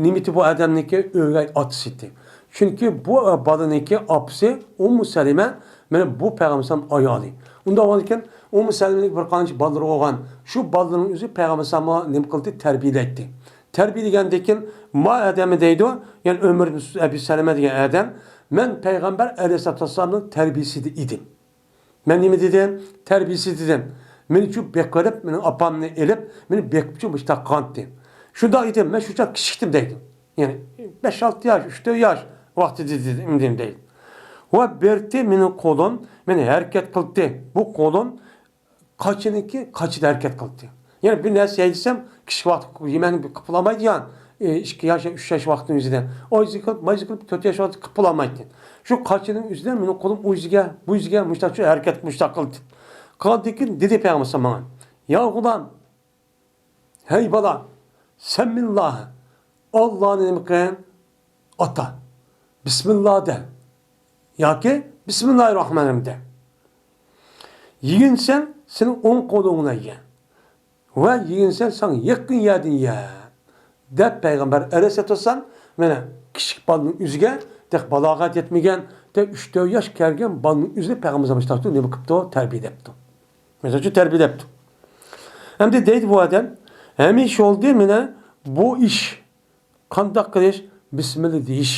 نېمىتى بۇ ئادەمنىڭكى ئۆگەي ئاتىسى ئىدى. چۈنكى بۇ، ئە، بالىنىڭكى ئاپىسى ئۇممۇ سەلىمە، مانا بۇ پەيغەمبەر ئەلەيھىسسالام ئايالى. ئۇنداق بولغاندىكىن، ئۇممۇ سەلىمىنىڭ بىر قانچە بالىلىرى بولغان. شۇ بالىلىرىنىڭ ئۆزى پەيغەمبەر ئەلەيھىسسالامغا نېمە قىلدى؟ تەربىيەلەيتتى. تەربىيەلىگەندىن كېيىن، ما ئادەمنى دەيدۇ، يەنى ئۆمەر ئىبن ئەبى سەلىمە دېگەن ئادەم، مەن پەيغەمبەر ئەلەيھىسسالاتۇ ۋەسسالامنىڭ تەربىيىسىدە ئىدىم. مەن نېمە دېدىم؟ تەربىيىسى دېدىم. مېنى شۇ بېقىۋېلىپ، مېنىڭ ئاپامنى ئېلىپ، مېنى بېقىپ شۇ مۇشۇنداق قىلغانتى. شۇنداق ئىدىم، مەن شۇ چاغ كىچىكتىم دەيدۇ. يەنى بەش ئالتە ياش، ئۈچ تۆت ياش ۋاقتىدا دېدىم دەيدۇ. ۋە بېرىتتى مېنىڭ قولۇم، مېنى ھەرىكەت قىلتى. بۇ قولۇم قاچىنىڭكى قاچىدا ھەرىكەت قىلتى. يەنى بىر نەرسە يەي دېسەم، كىچىك ۋاقىت يېمەكنى قىلىپ بولالمايدىغان، ئىككى ياش، ئۈچ ياش ۋاقىتنىڭ ئۆزىدە ئايزى قىلىپ، مايزى قىلىپ، تۆت ياش ۋاقىت قىلىپ بولالمايتتى. شۇ قاچىنىڭ ئۆزىدە مېنىڭ قولۇم ئۇ يۈزىگە، بۇ يۈزىگە مۇشتاق شۇ ھەرىكەت مۇشتاق قىلدى. قىلغاندىن كېيىن دېدى پەيغەمبەر ماڭا، يا غۇلام، ھەي بالا، سەممىللاھ، ئاللانى نېمە قىل؟ ئاتا. بىسمىللا دە. ياكى بىسمىللاھىر راھمانىر راھىم دە. يېگىنسەن، سېنىڭ ئوڭ قولۇڭ بىلەن يە. ۋە يېگىنسەن، ساڭا يېقىن يەردىن يە. دەپ پەيغەمبەر ئەلەيھىسسالاتۇ ۋەسسالام، مانا، كىچىك بالىنىڭ ئۆزىگە، تېخى بالاغەت يەتمىگەن، تېخى ئۈچ تۆت ياش كەلگەن بالىنىڭ ئۆزىنى پەيغەمبەر ئەلەيھىسسالام نېمە قىپتۇ؟ تەربىيەلەپتۇ. مىسال ئۈچۈن تەربىيەلەپتۇ. ئەمدى دەيدۇ بۇ ئادەم، ھەمىشە بولدى مانا بۇ ئىش. قانداق قىلىش؟ بىسمىللا دېيىش،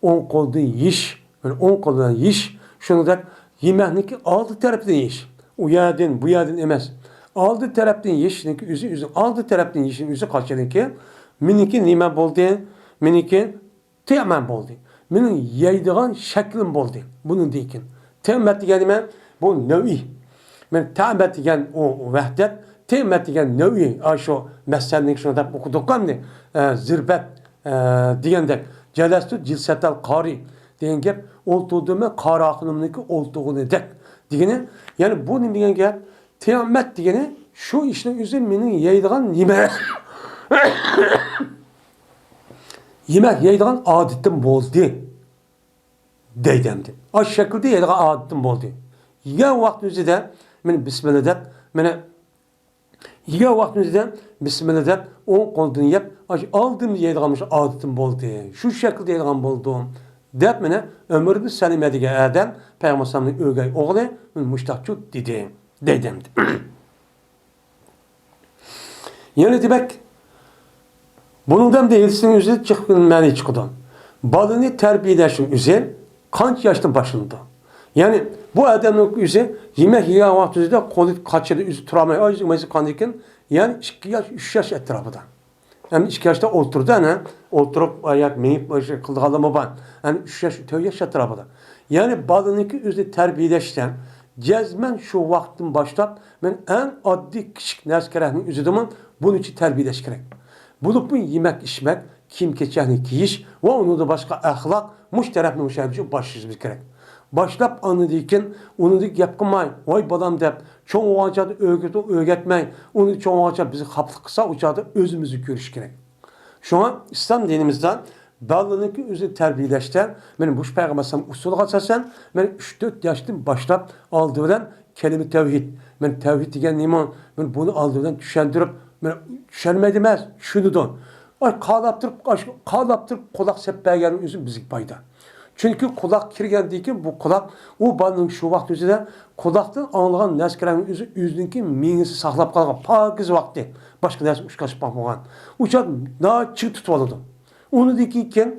ئوڭ قولدىن يېيىش، مانا ئوڭ قول بىلەن يېيىش، شۇنىڭدەك يېمەكنىكى ئالدى تەرەپتىن يېيىش. ئۇ يەردىن، بۇ يەردىن ئەمەس. ئالدى تەرەپتىن يېيىشنىڭكى ئۆزى، ئۆزى ئالدى تەرەپتىن يېيىشنىڭ ئۆزى قاچانكى، مېنىڭكى نېمە بولدى؟ مېنىڭكى تەمەم بولدى. مېنىڭ يەيدىغان شەكلىم بولدى بۇنىڭدىن كېيىن. تەمەت دېگەن نېمە؟ بۇ نەۋئىي. مەن تەمەت دېگەن ئۇ ۋەھدەت، تەمەت دېگەن نەۋئىي. ئاشۇ مەسەلنى شۇنداق دەپ ئوقۇدۇق ئەمدى. ئە، زىربەت، ئە، دېگەندەك. جەلەستۇ جىلسەتەل قارى دېگەن گەپ، ئولتۇردۇم مەن قارى خانىمنىڭكى ئولتۇرغىنىدەك دېگىنى. يەنى بۇ نېمە دېگەن گەپ؟ تەمەت دېگىنى شۇ ئىشنىڭ ئۆزى مېنىڭ يەيدىغان نېمە؟ يېمەك يەيدىغان ئادىتىم بولدى دەيدۇ ئەمدى. ئاشۇ شەكىلدە يەيدىغان ئادىتىم بولدى. يېگەن ۋاقتى ئۆزىدە مانا بىسمىللا دەپ، مانا يېگەن ۋاقتى ئۆزىدە بىسمىللا دەپ، ئوڭ قولدىن يەپ، ئاشۇ ئالدىمدا يەيدىغان مۇشۇ ئادىتىم بولدى. شۇ شەكىلدە يەيدىغان بولدۇم دەپ، مانا ئۆمەر ئىبن سەلىمە دېگەن ئادەم پەيغەمبەر ئەلەيھىسسالامنىڭ ئۆگەي ئوغلى مۇشۇنداقچۇ دېدى دەيدۇ ئەمدى. يەنى دېمەك، بۇنىڭدا ئەمدى ھەدىسنىڭ ئۆزى جىق مەنە چىقىدۇ. بالىنى تەربىيەلەشنىڭ ئۆزى قانچە ياشتىن باشلىنىدۇ؟ يەنى بۇ ئادەمنىڭ ئۆزى يېمەك يېگەن ۋاقتىدا قولى قاچىدا ئۆزى تۇرالماي، ئاجىز قالغاندىن كېيىن، يەنى ئىككى ياش، ئۈچ ياش ئەتراپىدا. ئەمدى ئىككى ياشتا ئولتۇردى، ئەنە ئولتۇرۇپ ياكى مېڭىپ قىلىدىغانلارمۇ بار. ئەنە ئۈچ ياش، تۆت ياش ئەتراپىدا. يەنى بالىنىڭكى ئۆزىنى تەربىيەلەشتە جەزمەن شۇ ۋاقىتتىن باشلاپ مەن ئەڭ ئاددىي كىچىك نەرسە كېرەكنىڭ ئۆزىدىمۇ بۇنىڭچە تەربىيەلەش كېرەك. بولۇپمۇ يېمەك-ئىچمەك، كىيىم-كېچەكنى كىيىش ۋە ئۇنىڭدىن باشقا ئەخلاق مۇشۇ تەرەپنى مۇشۇ يەردىن باشلىشىمىز كېرەك. باشلاپ ئاندىن كېيىن ئۇنىڭدىن گەپ قىلماي، ۋاي بالام دەپ، چوڭ بولغانچە ئۆگىتىپ ئۆگەتمەي، ئۇنى چوڭ بولغانچە بىزگە خاپىلىق قىلسا، ئۇ چاغدا ئۆزىمىزنى كۆرۈش كېرەك. شۇڭا ئىسلام دىنىمىزدا بالىنىڭكى ئۆزىنى تەربىيەلەشتە، مانا مۇشۇ پەيغەمبەر ئەلەيھىسسالام ئۇسۇلىغا ئاساسەن، مانا ئۈچ تۆت ياشتىن باشلاپ ئالدى بىلەن كەلىمە تەۋھىد، مانا تەۋھىد دېگەن نېمە؟ مانا بۇنى ئالدى بىلەن چۈشەندۈرۈپ، مانا چۈشەنمەيدۇ ئەمەس، چۈشىنىدۇ. ئاي، قالاپ تۇرۇپ، ئاش-، قالاپ تۇرۇپ قۇلاق سېلىپ بەرگەننىڭ ئۆزى بىزگە پايدا. چۈنكى قۇلاق كىرگەندىن كېيىن بۇ قۇلاق، ئۇ بالىنىڭ شۇ ۋاقىت ئۆزىدە قۇلاقتىن ئاڭلىغان نەرسە كىرگەننىڭ ئۆزى ئۆزىنىڭكى مېڭىسى ساقلاپ قالغان پاكىز ۋاقتى، باشقا نەرسە ئۇچقاشىپ باقمىغان. ئۇ چاغ ناھايىتى چىڭ تۇتۇۋالىدۇ. ئۇنىڭدىن كېيىن،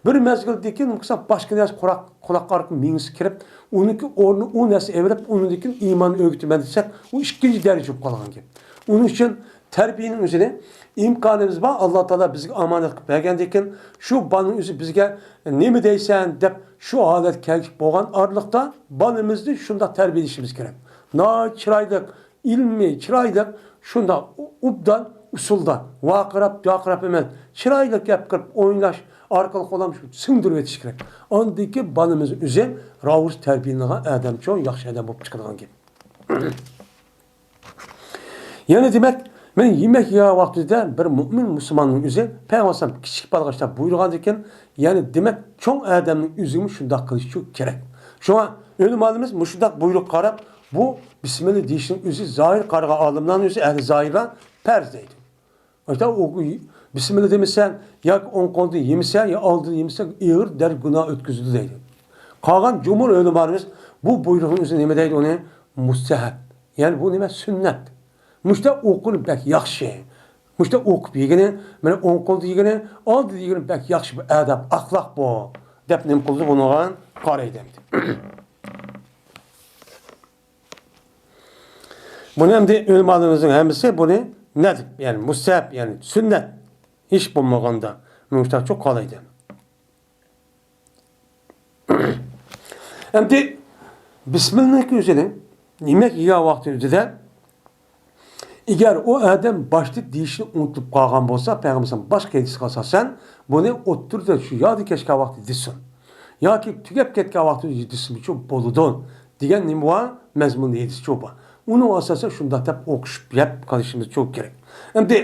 بىر مەزگىلدىن كېيىن، مۇشۇنداق باشقا نەرسە قۇلاق، قۇلاق ئارقا مېڭىسى كىرىپ، ئۇنىڭكى ئورنىنى ئۇ نەرسە ئېلىپ، ئۇنىڭدىن كېيىن ئىماننى ئۆگىتىمەن دېسەك، ئۇ ئىككىنچى دەرىجە بولۇپ قالغان گەپ. ئۇنىڭ ئۈچۈن تەربىيەنىڭ ئۆزىنى ئىمكانىمىز بار، ئاللا تائالا بىزگە ئامانەت قىلىپ بەرگەندىن كېيىن، شۇ بالىنىڭ ئۆزى بىزگە نېمە دەيسەن دەپ، شۇ ھالەتكە كەلگۈچە بولغان ئارىلىقتا بالىمىزنى شۇنداق تەربىيەلىشىمىز كېرەك. ناھايىتى چىرايلىق، ئىلمىي، چىرايلىق، شۇنداق ئوبدان ئۇسۇلدا، ۋارقىراپ، جارقىراپ ئەمەس، چىرايلىق گەپ قىلىپ، ئويناش ئارقىلىق ئۇلارنى شۇ سىڭدۈرۈۋېتىش كېرەك. ئاندىن كېيىن بالىمىز ئۆزى راۋۇز تەربىيەلىنىدىغان ئادەمچۇ، ياخشى ئادەم بولۇپ چىقىدىغان گەپ. يەنە دېمەك، مەن يېمەك يېگەن ۋاقتىدا بىر مۆمىن مۇسۇلماننىڭ ئۆزى پەيغەمبەر ئەلەيھىسسالام كىچىك بالىغا شۇنداق بۇيرۇغاندىكىن، يەنى دېمەك، چوڭ ئادەمنىڭ ئۆزىمۇ شۇنداق قىلىشى كېرەك. شۇڭا ئۆلىمالىرىمىز مۇشۇنداق بۇيرۇق قاراپ، بۇ بىسمىللا دېيىشنىڭ ئۆزى زاھىر قارىغان ئالىملارنىڭ ئۆزى، ئەھلى زاھىرلار پەرز دەيدۇ. ئاشۇنداق ئۇ بىسمىللا دېمىسە ياكى ئوڭ قولدا يېمىسە يا ئالدىدا يېمىسە ئېغىر دەرىجە گۇناھ ئۆتكۈزىدۇ دەيدۇ. قالغان جۇمھۇر ئۆلىمالىرىمىز بۇ بۇيرۇقنىڭ ئۆزى نېمە دەيدۇ ئۇنى؟ مۇستەھەب. يەنى بۇ نېمە؟ سۈننەت. مۇشۇنداق ئوقۇغىنى بەك ياخشى. مۇشۇنداق ئوقۇپ يېگىنى، مانا ئوڭ قولدا يېگىنى، ئالدىدا يېگىنى بەك ياخشى، بۇ ئادەپ، ئەخلاق بۇ، دەپ نېمە قىلىدۇ بۇنىڭغا؟ قارايدۇ ئەمدى. بۇنى ئەمدى ئۆلىمالىرىمىزنىڭ ھەممىسى بۇنى نەدىپ، يەنى مۇستەھەب، يەنى سۈننەت، ھېچ بولمىغاندا مۇشۇنداقچۇ قالايدۇ. ئەمدى بىسمىللانىڭكى ئۆزىنى يېمەك يېگەن ۋاقتى ئۆزىدە، ئەگەر ئۇ ئادەم باشتا دېيىشنى ئۇنتۇپ قالغان بولسا، پەيغەمبەر باشقا ھەدىسكە ئاساسەن، بۇنى ئوتتۇرىدا شۇ يادا كەچكەن ۋاقتى دېسۇن ياكى تۈگەپ كەتكەن ۋاقتى دېسىمۇچۇ بولىدۇ دېگەن نېمە بار؟ مەزمۇن ھەدىسچۇ بار. ئۇنىڭ ئاساسىدا شۇنداق دەپ ئوقۇشۇپ يەپ قېلىشىمىزچۇ كېرەك. ئەمدى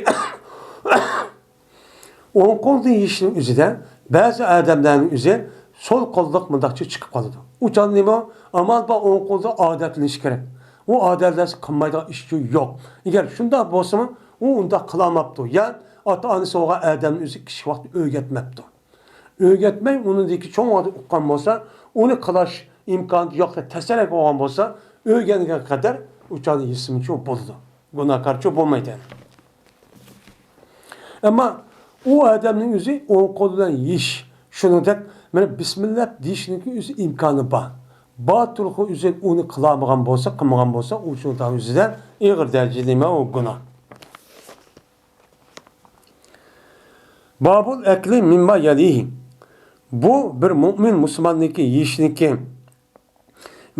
ئوڭ قولدا يېيىشنىڭ ئۆزىدە بەزى ئادەملەرنىڭ ئۆزى سول قوللۇق مۇنداقچە چىقىپ قالىدۇ. ئۇ چاغدا نېمە؟ ئامال بار ئوڭ قولدا ئادەتلىنىش كېرەك. ئۇ ئادەتلەنسە قىلمايدىغان ئىشچۇ يوق. ئەگەر شۇنداق بولسىمۇ، ئۇ ئۇنداق قىلالماپتۇ. يا ئاتا-ئانىسى بولغان ئادەمنى ئۆزى كىچىك ۋاقىتتا ئۆگەتمەپتۇ. ئۆگەتمەي، ئۇنىڭدىكى چوڭ ۋاقىتتا ئۇققان بولسا، ئۇنى قىلاش ئىمكانى يوق دەپ تەسەللەك بولغان بولسا، ئۆگەنگەن قەدەر ئۇ چاغدا يېسىمۇچۇ بولىدۇ. گۇناھكارچۇ بولمايدۇ. ئەمما ئۇ ئادەمنىڭ ئۆزى ئوڭ قول بىلەن يېيىش، شۇنىڭدەك مانا بىسمىللا دېيىشنىڭكى ئۆزى ئىمكانى بار. بار تۇرۇقى ئۆزى ئۇنى قىلالمىغان بولسا، قىلمىغان بولسا، ئۇ شۇ ئۆزىدە ئېغىر دەرىجىدە نېمە ئۇ گۇناھ. بابۇل ئەكلى مىمما يەلىھى. بۇ بىر مۇئمىن مۇسۇلماننىڭكى يېيىشنىڭكى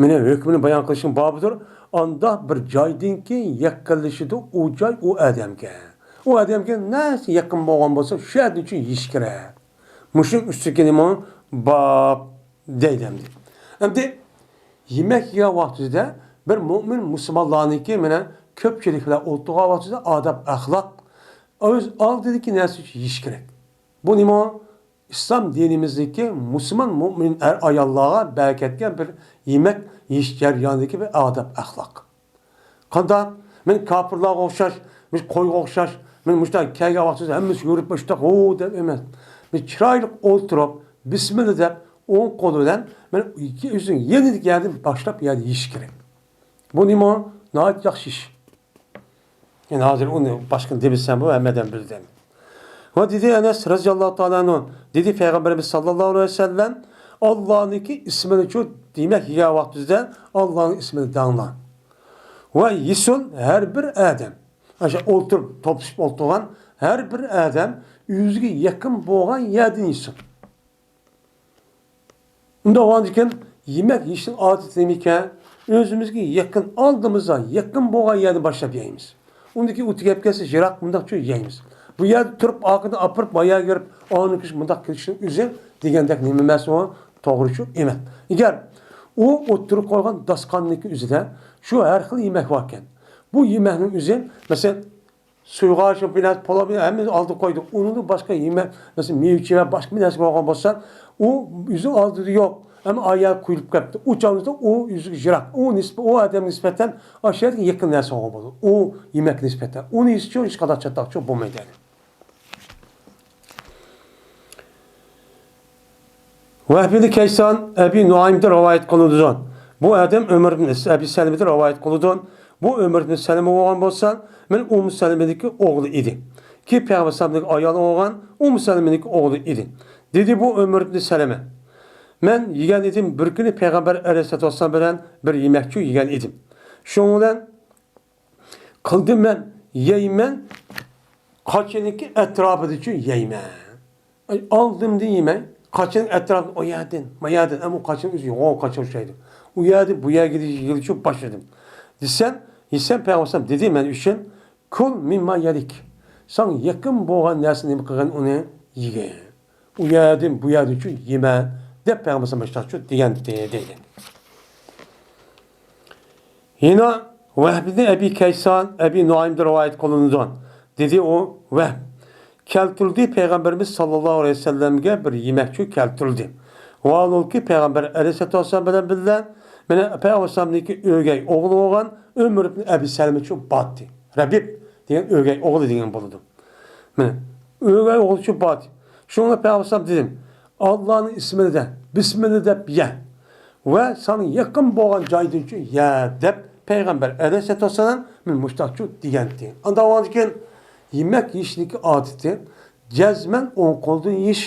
مېنىڭ ھۆكمىنى بايان قىلىشنىڭ بابىدۇر. ئانداق بىر جايدىنكى يېقىنلىشىدۇ ئۇ جاي ئۇ ئادەمگە. ئۇ ئادەمگە نەسە يېقىن بولغان بولسا، شۇ يەردىن شۇ يېيىش كېرەك. مۇشۇنىڭ ئۈستىگە نېمە باب دەيدۇ ئەمدى. ئەمدى يېمەك يېگەن ۋاقتىدا بىر مۆمىن مۇسۇلمانلارنىڭكى مانا كۆپچىلىك بىلەن ئولتۇرغان ۋاقتىدا ئاداب ئەخلاق، ئۆز ئالدىدىكى نەرسە ئۈچۈن يېيىش كېرەك. بۇ نېمە؟ ئىسلام دىنىمىزدىكى مۇسۇلمان مۆمىن ئەر-ئاياللارغا بەرگەن بىر يېمەك يېيىش جەريانىدىكى بىر ئاداب ئەخلاق. قانداق؟ مەن كاپىرلارغا ئوخشاش، مەن قويغا ئوخشاش، مەن مۇشۇنداق كەلگەن ۋاقتىدا ھەممىسى يۈرۈپ مۇشۇنداق ھۇ دەپ ئەمەس. مەن چىرايلىق ئولتۇرۇپ، بىسمىللا دەپ، ئوڭ قولى بىلەن مەن ئۆزىنىڭ يېنىدىكى يەردىن باشلاپ يەردە يېيىش كېرەك. بۇ نېمە؟ ناھايىتى ياخشى ئىش. يەنى ھازىر ئۇنى باشقىنى دېمىسەم، بۇ ھەممە ئادەم بىلىدۇ. ۋە دېدى ئەنەس رەزىياللاھۇ تائالا ئەنھۇ، دېدى پەيغەمبىرىمىز ساللاللاھۇ ئەلەيھى ۋەسەللەم، ئاللانىڭكى ئىسمىنى شۇ دېمەك يېگەن ۋاقتىدا ئاللانىڭ ئىسمىنى دەڭلار. ۋە يېسۇن ھەر بىر ئادەم. ئاشۇ ئولتۇرۇپ، توپلىشىپ ئولتۇرغان ھەر بىر ئادەم ئۆزىگە يېقىن بولغان يەردىن يېسۇن. ئۇنداق بولغاندىكىن، يېمەك يېيىشنىڭ ئادىتى نېمىكەن؟ ئۆزىمىزگە يېقىن، ئالدىمىزدا يېقىن بولغان يەردىن باشلاپ يەيمىز. ئۇندىن كېيىن ئۇ تۈگەپ كەتسە، يىراق مۇنداق چۆ يەيمىز. بۇ يەردە تۇرۇپ، ئارقىدىن ئاپىرىپ، باياغا بېرىپ، ئانىڭ كىشى مۇنداق كېلىشنىڭ ئۆزى دېگەندەك نېمە ئەمەس ئۇ؟ توغرىچۇ ئەمەس. ئەگەر ئۇ ئولتۇرۇپ قويغان داستخاننىڭكى ئۆزىدە شۇ ھەر خىل يېمەك باركەن، بۇ يېمەكنىڭ ئۆزى، مەسىلەن، سۇيغا شۇ بىر نەرسە پالاۋ بىلەن ھەممىنى ئالدىغا قويدى. ئۇنىڭدىن باشقا يېمەك، مەسىلەن، مېۋە-چېۋە، باشقا بىر نەرسە بولغان بولسا، ئۇ ئۆزى ئالدىدا يوق. ئەمما ئايال قويۇلۇپ كەپتۇ. ئۇ چاغدا ئۇ ئۆزىگە يىراق. ئۇ نىسبە-، ئۇ ئادەمگە نىسبەتەن ئاشۇ يەردىكى يېقىن نەرسە بولغان بولىدۇ. ئۇ يېمەككە نىسبەتەن. ئۇنى يېسىچۇ ھېچقانداق چاتاقچۇ بولمايدۇ يەنى. ۋەھب ئىبن كەيسان ئەبى نۇئايمدىن رىۋايەت قىلىنىدۇ. بۇ ئادەم ئۆمەر ئىبن ئەبى سەلىمىدىن رىۋايەت قىلىدۇ. بۇ ئۆمەر ئىبن سەلىمە بولغان بولسا، مەن ئۇممۇ سەلىمىدىكى ئوغلى ئىدى. كېيىن پەيغەمبەر ئەلەيھىسسالامنىڭ ئايالى بولغان ئۇممۇ سەلىمىدىكى ئوغلى ئىدى. دېدى بۇ ئۆمەر ئىبن سەلىمە، مەن يېگەن ئىدىم بىر كۈنى پەيغەمبەر ئەلەيھىسسالاتۇ ۋەسسالام بىلەن بىر يېمەكچۇ يېگەن ئىدىم. شۇنىڭ بىلەن قىلدىم مەن، يەيمەن، قاچىنىڭكى ئەتراپىدىچۇ يەيمەن. ئالدىمدا يېمەي، قاچىنىڭ ئەتراپىدا ئۇ يەردىن، ما يەردىن، ئەمما قاچىنىڭ ئۆزى يوغان قاچا ئوخشايدۇ. ئۇ يەردىن بۇ يەرگە يېگىلىچۇ باشلىدىم. دېسەم، يېسەم پەيغەمبەر دېدى مەن ئۈچۈن، كۇل مىمما يەلىك. ساڭا يېقىن بولغان نەرسىنى نېمە قىلغىن ئۇنى يېگىن. ئۇ يەردىن، بۇ يەردىنچۇ يېمە، دەپ پەيغەمبەر مۇشۇنداق دېگەن دېدى. يەنە ۋەھب ئىبن ئەبى كەيسان، ئەبى نۇئايمدىن رىۋايەت قىلىنىدۇ. دېدى ئۇ، ۋەھب، كەلتۈردى پەيغەمبىرىمىز ساللاللاھۇ ئەلەيھى ۋەسەللەمگە بىر يېمەكچۇ كەلتۈردى. ۋاھالۇنكى پەيغەمبەر ئەلەيھىسسالاتۇ ۋەسسالام بىلەن بىللە، مانا پەيغەمبەر ئۆگەي ئوغلى بولغان ئۆمەر ئىبن ئەبى سەلىمىچۇ باتتى. رەبىب دېگەن ئۆگەي ئوغلى دېگەن بولىدۇ. مانا، ئۆگەي ئوغلىچۇ باتتى. شۇڭا پەيغەمبەر دېدىم، ئاللانىڭ ئىسمىنى دە، بىسمىللا دەپ يە. ۋە ساڭا يېقىن بولغان جايدىنچۇ يە دەپ پەيغەمبەر ئەلەيھىسسالاتۇ ۋەسسالام مانا مۇشتاقچۇ دېگەنتى. ئانداق بولغاندىكىن يېمەك يېيىشنىڭكى ئادىتى جەزمەن ئوڭ قولدىن يېيىش،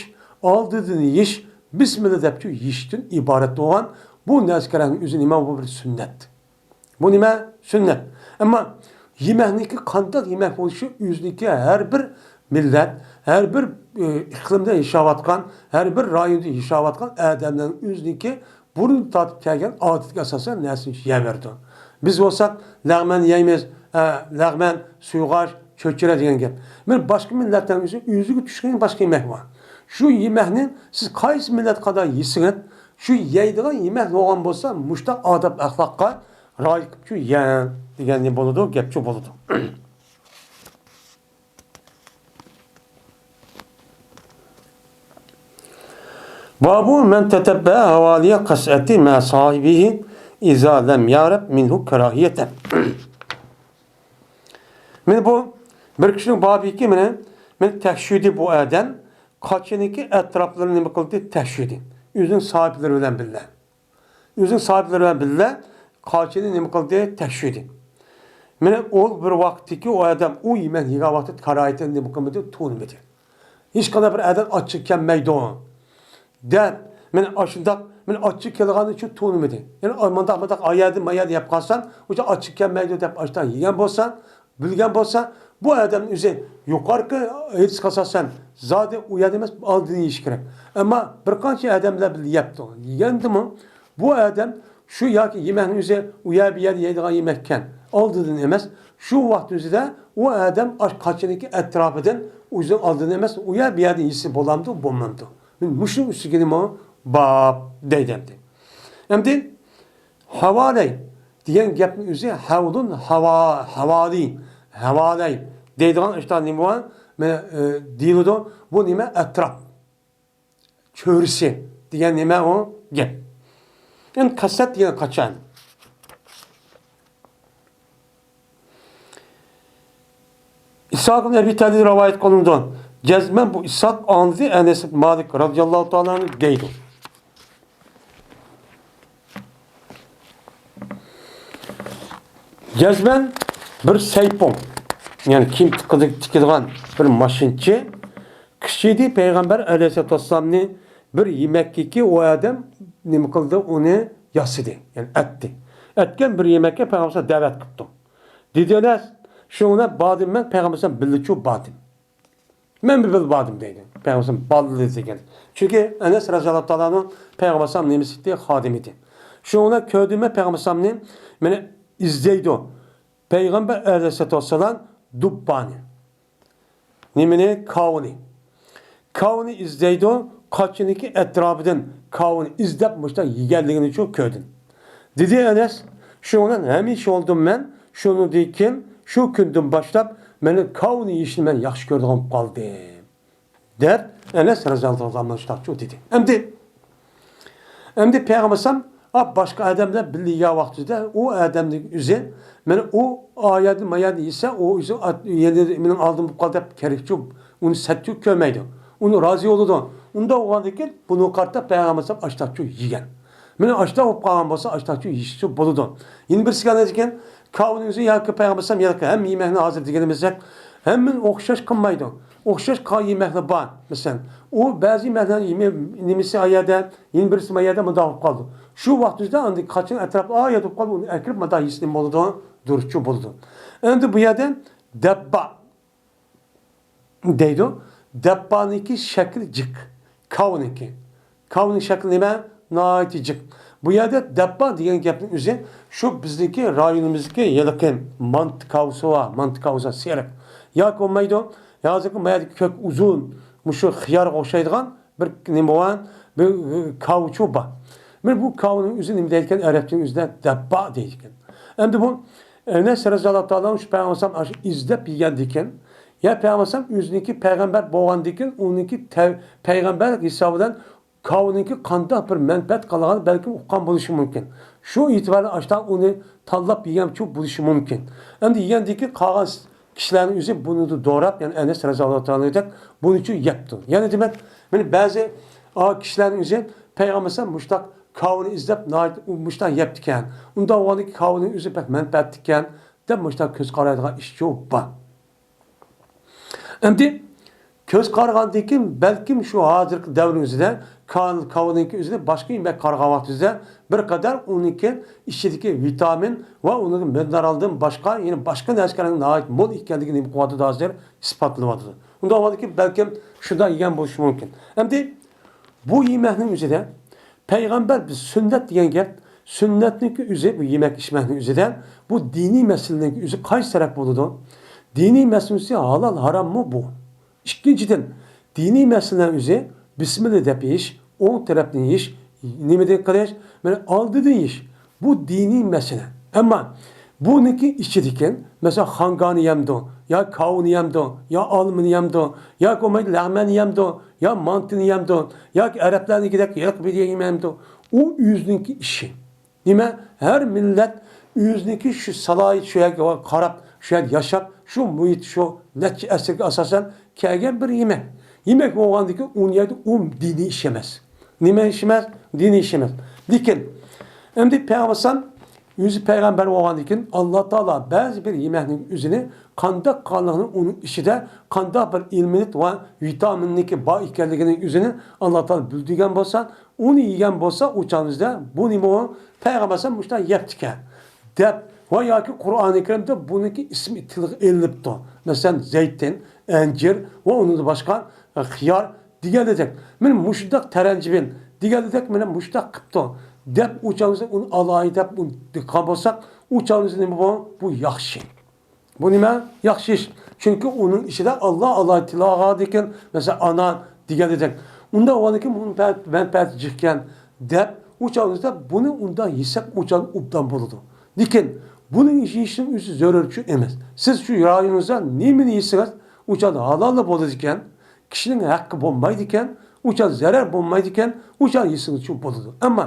ئالدىدىن يېيىش، بىسمىللا دەپچۇ يېيىشتىن ئىبارەت بولغان بۇ نەرسە كېرەكنىڭ ئۆزى نېمە؟ بۇ بىر سۈننەت. بۇ نېمە؟ سۈننەت. ئەمما يېمەكنىڭكى قانداق يېمەك بولۇشى ئۆزىنىڭكى ھەر بىر مىللەت، ھەر بىر، ئى، ئىقلىمدا ياشاۋاتقان، ھەر بىر رايوندا ياشاۋاتقان ئادەملەرنىڭ ئۆزىنىڭكى بۇرۇن تارتىپ كەلگەن ئادىتىگە ئاساسەن نەرسىنى يەۋېرىدۇ. بىز بولساق لەغمەن يەيمىز، ئە، لەغمەن، سۇيغاش، چۆچۈرە دېگەن گەپ. مەن باشقا مىللەتلەرنىڭ ئۆزى، ئۆزىگە چۈشكەن باشقا يېمەك بار. شۇ يېمەكنى سىز قايسى مىللەت قانداق يېسىڭىز، شۇ يەيدىغان يېمەك بولغان بولسا، مۇشتاق ئادەپ ئەخلاققا رىئايە قىلىپچۇ يەڭ دېگەن نېمە بولىدۇ، گەپچۇ بولىدۇ. بابۇ مەن تەتەببە ھاۋالىيە قەسئەتى مە ساھىبىھى ئىزا لەم يەرەب مىنھۇ كاراھىيەتەن. مانا بۇ بىر كىشىنىڭ بابىكى، مانا، مانا تەكشۈردى بۇ ئادەم، قاچىنىڭكى ئەتراپلىرىنى نېمە قىلدى؟ تەكشۈردى. ئۆزىنىڭ ساھىبلىرى بىلەن بىللە. ئۆزىنىڭ ساھىبلىرى بىلەن بىللە قاچىنى نېمە قىلدى؟ تەكشۈردى. مانا ئۇ بىر ۋاقىتتىكى ئۇ ئادەم ئۇ يېمەكنى يېگەن ۋاقىتتا قارايتتى، نېمە قىلمىدى، تونۇمىدى. ھېچقانداق بىر ئادەم ئاچچىقى كەلمەيدۇ دەپ، مانا ئاشۇنداق، مانا ئاچچىقى كېلىدىغان ئۈچۈن تونۇمىدى. يەنى مۇنداق، مۇنداق ئايەردە، مايەردە يەپ قالسام، ئۇچۇ ئاچچىقى كەلمەيدۇ دەپ ئاشۇنداق يېگەن بولسا، بىلگەن بولسا، بۇ ئادەم ئۆزى يۇقىرىقى ھەدىسكە ئاساسەن، زادى ئۇ يەردە ئەمەس، ئالدىدىن يېيىش كېرەك. ئەمما بىر قانچە ئادەم بىلەن بىللە يەپتۇ. يەندىمۇ بۇ ئادەم شۇ ياكى يېمەكنى ئۆزى ئۇ يەر، بۇ يەردە يەيدىغان يېمەككەن، ئالدىدىن ئەمەس، شۇ ۋاقىت ئۆزىدە ئۇ ئادەم ئاش قاچىنىڭكى ئەتراپىدىن ئۆزىنىڭ ئالدىدىن ئەمەس، ئۇ يەر، بۇ يەردىن يېسە بولامدۇ، بولمامدۇ؟ مانا مۇشۇنىڭ ئۈستىگە نېمە باب دەيدۇ ئەمدى. ئەمدى ھاۋالەي دېگەن گەپنىڭ ئۆزى ھەۋلۇن ھاۋا، ھاۋالى، ھاۋالەي دەيدىغان ئىشتا نېمە بار؟ مانا، ئى، دېيىلىدۇ. بۇ نېمە؟ ئەتراپ. چۆرىسى دېگەن نېمە ئۇ گەپ؟ يەنى قەسەت دېگەن قاچان؟ ئىسھاق ئىبن ئەبى تەلھە رىۋايەت قىلىنىدۇ. جەزمەن بۇ ئىسھاق ئاڭلىدى، ئەنەس ئىبن مالىك رازىياللاھۇ تائالا ئەنھۇ دەيدۇ. جەزمەن بىر سەيپۇڭ، يەنى كىيىم تىكىدىغان بىر ماشىنىچى كىشى ئىدى، پەيغەمبەر ئەلەيھىسسالاتۇ ۋەسسالامنى بىر يېمەككىكى ئۇ ئادەم نېمە قىلدى، ئۇنى ياسىدى، يەنى ئەتتى. ئەتكەن بىر يېمەككە پەيغەمبەر دەۋەت قىپتۇ. دېدى ئەنەس، شۇنىڭ بىلەن باردىم مەن، پەيغەمبەر بىللىچۇ باردىم. مەن بىللە باردىم دەيدۇ. پەيغەمبەر بالىلىرى دېگەن. چۈنكى ئەنەس رەزىياللاھۇ تائالا ئەنھۇ پەيغەمبەر ئەلەيھىسسالام نېمىسى ئىدى؟ خادىمى ئىدى. شۇنىڭ بىلەن كۆردۈم مەن پەيغەمبەر ئەلەيھىسسالامنى، مېنى ئىزدەيدۇ. پەيغەمبەر ئەلەيھىسسالاتۇ ۋەسسالام دۇببانى. نېمىنى؟ كاۋىنى. كاۋىنى ئىزدەيدۇ، قاچىنىڭكى ئەتراپىدىن كاۋىنى ئىزدەپ مۇشۇنداق يېگەنلىكىنى شۇ كۆردۈم. دېدى ئەنەس، شۇنىڭ بىلەن ھەمىشە بولدۇم مەن، شۇنىڭدىن كېيىن شۇ كۈندىن باشلاپ مېنىڭ كاۋىنى يېيىشنى مەن ياخشى كۆرىدىغان بولۇپ قالدىم. دەپ ئەنەس رەزىياللاھۇ تائالا ئەنھۇ شۇنداق دېدى. ئەمدى، ئەمدى پەيغەمبەر ئەلەيھىسسالام، ئا، باشقا ئادەم بىلەن بىللە يېگەن ۋاقتىدا ئۇ ئادەمنىڭ ئۆزى، مانا ئۇ ئايەردە، مايەردە يېسە، ئۇ ئۆزى ئات-، يەنە مېنىڭ ئالدىم بولۇپ قالدى دەپ كېرەكچۇ، ئۇنى سەتچۇ كۆرمەيدۇ. ئۇنى رازى بولىدۇ. ئۇنداق بولغاندىن كېيىن بۇنىڭغا قارىتا پەيغەمبەر ئەلەيھىسسالام ئاشتاقچۇ يېگەن. مانا ئاشتاق بولۇپ قالغان بولسا، ئاشتاقچۇ يېيىشچۇ بولىدۇ. يەنە بىرسى كەلگەندىن كېيىن كاۋىنىڭ ئۆزى ياكى پەيغەمبەر ئەلەيھىسسالام ياكى ھەممە يېمەكنى ھازىر دېگىنىمىزدەك ھەممىنى ئوخشاش قىلمايدۇ. ئوخشاش قىلغان يېمەكلەر بار. مەسىلەن، ئۇ بەزى يېمەكلەر يېمە-، نېمىسى ئايەردە، يەنە بىرسى مايەردە مۇنداق بولۇپ قالىدۇ. شۇ ۋاقىت ئۆزىدە ئاندىن قاچان ئەتراپتا ئا يەردە بولۇپ قالىدۇ، ئۇنى ئەكىرىپ مۇنداق يېسە نېمە بولىدۇ؟ دۇرۇسچۇ بولىدۇ. ئەمدى بۇ يەردە دەببا دەيدۇ. دەببانىڭكى شەكلى جىق. كاۋىنىڭكى. كاۋىنىڭ شەكلى نېمە؟ ناھايىتى جىق. بۇ يەردە دەببا دېگەن گەپنىڭ ئۆزى شۇ بىزنىڭكى رايونىمىزدىكى ھېلىقى مانتا كاۋىسى بار، مانتا كاۋىسى سېرىق. ياكى بولمايدۇ، ھازىرقى ما يەردىكى كۆك ئۇزۇن، مۇشۇ خىيارغا ئوخشايدىغان بىر نېمە بار، بىر، ئى، كاۋىچۇ بار. مانا بۇ كاۋىنىڭ ئۆزى نېمە دەيدىكەن؟ ئەرەبچىنىڭ ئۆزىدە دەببا دەيدىكەن. ئەمدى بۇ ئەنەس رەزىياللاھۇ تائالا ئانھۇ شۇ پەيغەمبەر ئەلەيھىسسالام ئاشۇ ئىزدەپ يېگەندىكىن، يا پەيغەمبەر ئەلەيھىسسالام ئۆزىنىڭكى پەيغەمبەر بولغاندىكىن، ئۇنىڭكى تەۋ-، پەيغەمبەرلىك ھېسابى بىلەن كاۋىنىڭكى قانداق بىر مەنپەئەت قىلغانلىقىنى بەلكىم ئۇققان بولۇشى مۇمكىن. شۇ ئېتىبار بىلەن ئاشۇنداق ئۇنى تاللاپ يېگەنچۇ بولۇشى مۇمكىن. ئەمدى يېگەندىكىن قالغان كىشىلەرنىڭ ئۆزى بۇنى دوراپ، يەنى ئەنەس رەزىياللاھۇ تائالا ئەنھۇدەك بۇنىچۇ يەپتۇ. يەنە دېمەك، مانا بەزى، ئا، كىشىلەرنىڭ ئۆزى پەيغەمبەر ئەلەيھىسسالام مۇشۇنداق كاۋىنى ئىزدەپ ناھايىتى ئۇ مۇشۇنداق يەپتىكەن. ئۇنداق بولغاندىكىن كاۋىنىڭ ئۆزى بەك مەنپەئەتلىككەن دەپ مۇشۇنداق كۆز قارايدىغان ئىشچۇ بار. ئەمدى كۆز قارىغاندىن كېيىن بەلكىم شۇ ھازىرقى دەۋرنىڭ ئۆزىدە كان-، كاۋىنىڭكى ئۆزىنى باشقا يېمەك قارىغان ۋاقتىمىزدا بىر قەدەر ئۇنىڭكى ئىچىدىكى ۋىتامىن ۋە ئۇنىڭ مىنېرالدىن باشقا يەنە باشقا نەرسىلەرنىڭ ناھايىتى مول ئىكەنلىكى نېمە قىلىۋاتىدۇ؟ ھازىر ئىسپاتلىنىۋاتىدۇ. ئۇنداق بولغاندىكىن بەلكىم شۇنداق يېگەن بولۇشى مۇمكىن. ئەمدى بۇ يېمەكنىڭ ئۆزىدە پەيغەمبەر بىز سۈننەت دېگەن گەپ، سۈننەتنىڭكى ئۆزى، بۇ يېمەك ئىچمەكنىڭ ئۆزىدە، بۇ دىنىي مەسىلىنىڭكى ئۆزى قايسى تەرەپ بولىدۇ؟ دىنىي مەسىلىسى ھالال ھاراممۇ بۇ؟ ئىككىنچىدىن، دىنىي مەسىلىنىڭ ئۆزى بىسمىللا دەپ يېيىش، ئوڭ تەرەپتىن يېيىش، نېمىدىن قىلىش، مانا ئالدىدىن يېيىش. بۇ دىنىي مەسىلە. ئەمما بۇنىڭكى ئىچىدىكى، مەسىلەن، خانگانى يەمدۇ، يا كاۋىنى يەمدۇ، يا ئالمىنى يەمدۇ، ياكى بولمايدۇ لەغمەننى يەمدۇ، يا مانتىنى يەمدۇ، ياكى ئەرەبلەرنىڭكىدەك ھېلىقى بىر يەمدۇ، ئۇ ئۆزىنىڭكى ئىشى. نېمە؟ ھەر مىللەت ئۆزىنىڭكى شۇ سالاھىيىتى، شۇ يەرگە قاراپ، شۇ يەردە ياشاپ، شۇ مۇھىت، شۇ نەچچە ئەسىرگە ئاساسەن كەلگەن بىر يېمەك. يېمەك بولغاندىكىن ئۇ يەردە ئۇ دىنىي ئىش ئەمەس. نېمە ئىش ئەمەس؟ دىنىي ئىش ئەمەس. لېكىن ئەمدى پەيغەمبەر ئەلەيھىسسالام ئۆزى پەيغەمبەر بولغاندىن كېيىن، ئاللا تائالا بەزى بىر يېمەكنىڭ ئۆزىنى قانداق قىلغانلىقىنى، ئۇنىڭ ئىچىدە قانداق بىر ئېلېمېنت ۋە ۋىتامىننىڭكى بار ئىكەنلىكىنىڭ ئۆزىنى ئاللا تائالا بىلدۈرگەن بولسا، ئۇنى يېگەن بولسا، ئۇ چاغنىڭىزدا بۇ نېمە ئۇ؟ پەيغەمبەر ئەلەيھىسسالام مۇشۇنداق يەپتىكەن دەپ ۋە ياكى قۇرئانى كەرىمدە بۇنىڭكى ئىسمى تىلغا ئېلىنىپتۇ. مەسىلەن، زەيتۇن، ئەنجىر ۋە ئۇنىڭدىن باشقا، ئە، خىيار دېگەندەك، مانا مۇشۇنداق تەرەنجىبىن دېگەندەك، مانا مۇشۇنداق قىپتۇ دەپ، ئۇ چاغدا ئۇنى ئالاھىدە دەپ ئۇنى دېگەن بولساق، ئۇ چاغدا نېمە بۇ؟ بۇ ياخشى. بۇ نېمە؟ ياخشى ئىش. چۈنكى ئۇنىڭ ئىچىدە ئاللا ئالاھىدە تىلغا ئالغاندىكىن، مەسىلەن، ئانار دېگەندەك. ئۇنداق بولغاندىكىن بۇنىڭ مەن-، مەنپەئەتى جىقكەن دەپ، ئۇ چاغدا بۇنى ئۇنداق يېسەك، ئۇ چاغدا ئوبدان بولىدۇ. لېكىن بۇنى يېيىشنىڭ ئۆزى زۆرۈرچۇ ئەمەس. سىز شۇ رايونىڭىزدا نېمىنى يېسىڭىز، ئۇ چاغدا ھالاللا بولىدىكەن. كىشىنىڭ ھەققى بولمايدىكەن، ئۇ چاغ زەرەر بولمايدىكەن، ئۇ چاغ يېسىڭىزچۇ بولىدۇ. ئەمما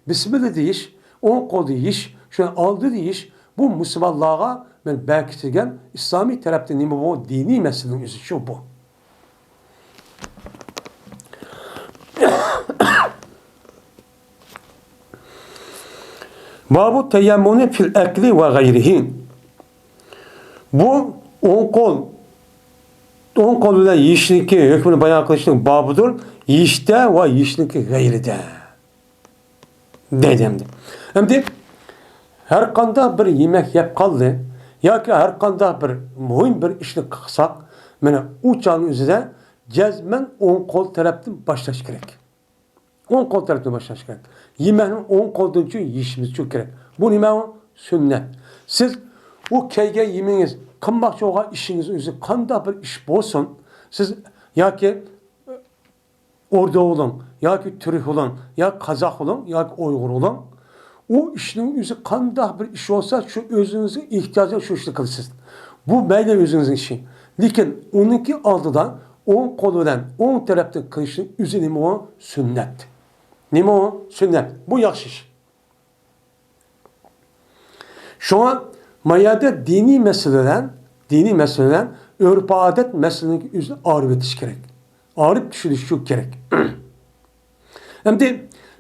بىسمىللا دېيىش، ئوڭ قولدا يېيىش، شۇنى ئالدىدا يېيىش، بۇ مۇسۇلمانلارغا مەن بەكىتىلگەن ئىسلامىي تەرەپتىن نېمە بۇ؟ دىنىي مەسىلىنىڭ ئۆزى شۇ بۇ. بابۇ تەيەممۇنى فىل ئەكلى ۋە غەيرىھى. بۇ ئوڭ قول، ئوڭ قول بىلەن يېيىشنىڭكى ھۆكمىنى بايان قىلىشنىڭ بابىدۇر، يېيىشتە ۋە يېيىشنىڭكى غەيرىدە. دەيدۇ ئەمدى. ئەمدى ھەر قانداق بىر يېمەك يەپ قالدى ياكى ھەر قانداق بىر مۇھىم بىر ئىشنى قىلساق، مانا ئۇ چاغنىڭ ئۆزىدە جەزمەن ئوڭ قول تەرەپتىن باشلاش كېرەك. ئوڭ قول تەرەپتىن باشلاش كېرەك. يېمەكنى ئوڭ قولدىن يېيىشىمىز كېرەك. بۇ نېمە ئۇ؟ سۈننەت. سىز ئۇ كەلگەن يېمىڭىز، قىلماقچى بولغان ئىشىڭىز ئۆزى قانداق بىر ئىش بولسۇن، سىز ياكى ئوردا بولۇڭ، ياكى تۈرك بولۇڭ، ياكى قازاق بولۇڭ، ياكى ئۇيغۇر بولۇڭ. ئۇ ئىشنىڭ ئۆزى قانداق بىر ئىش بولسا، شۇ ئۆزىڭىزنىڭ ئېھتىياجىغا شۇ ئىشنى قىلىسىز. بۇ مەيلى ئۆزىڭىزنىڭ ئىشى. لېكىن ئۇنىڭكى ئالدىدا ئوڭ قول بىلەن ئوڭ تەرەپتىن قىلىشنىڭ ئۆزى نېمە ئۇ؟ سۈننەت. نېمە ئۇ؟ سۈننەت. بۇ ياخشى ئىش. شۇڭا ما يەردە دىنىي مەسىلە بىلەن، دىنىي مەسىلە بىلەن ئۆرپ-ئادەت مەسىلىنىڭ ئۆزىنى ئايرىۋېتىش كېرەك. ئايرىپ چۈشىنىش كېرەك. ئەمدى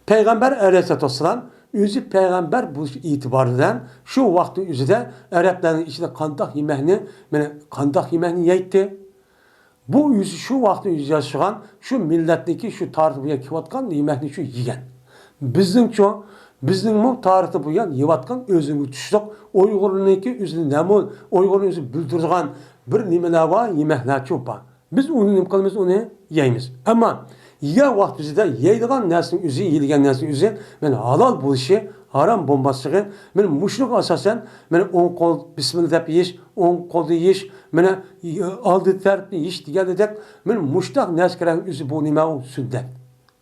پەيغەمبەر ئەلەيھىسسالاتۇ ۋەسسالام ئۆزى پەيغەمبەر بولۇش ئېتىبارى بىلەن شۇ ۋاقىتنىڭ ئۆزىدە ئەرەبلەرنىڭ ئىچىدە قانداق يېمەكنى، مانا قانداق يېمەكنى يەيتتى؟ بۇ ئۆزى شۇ ۋاقىتتا ئۆزى ياشىغان، شۇ مىللەتنىڭكى شۇ تارىخى بۇيان كېلىۋاتقان يېمەكنى شۇ يېگەن. بىزنىڭچۇ، بىزنىڭمۇ تارىختا بۇيان يەۋاتقان ئۆزىگە تۇشلۇق ئۇيغۇرنىڭكى ئۆزىنى نەمۇ-، ئۇيغۇرنى ئۆزى بىلدۈرىدىغان بىر نېمىلەر بار، يېمەكلەرچۇ بار. بىز ئۇنى نېمە قىلىمىز، ئۇنى يەيمىز. ئەمما يېگەن ۋاقتىمىزدا يەيدىغان نەرسىنىڭ ئۆزى، يېيىلگەن نەرسىنىڭ ئۆزى مانا ھالال بولۇشى، ھارام بولماسلىقى، مانا مۇشۇنىڭغا ئاساسەن، مانا ئوڭ قول بىسمىللا دەپ يېيىش، ئوڭ قولدا يېيىش، مانا ئالدى تەرەپتە يېيىش دېگەندەك، مانا مۇشۇنداق نەرسىلەرنىڭ ئۆزى بۇ نېمە ئۇ؟ سۈننەت.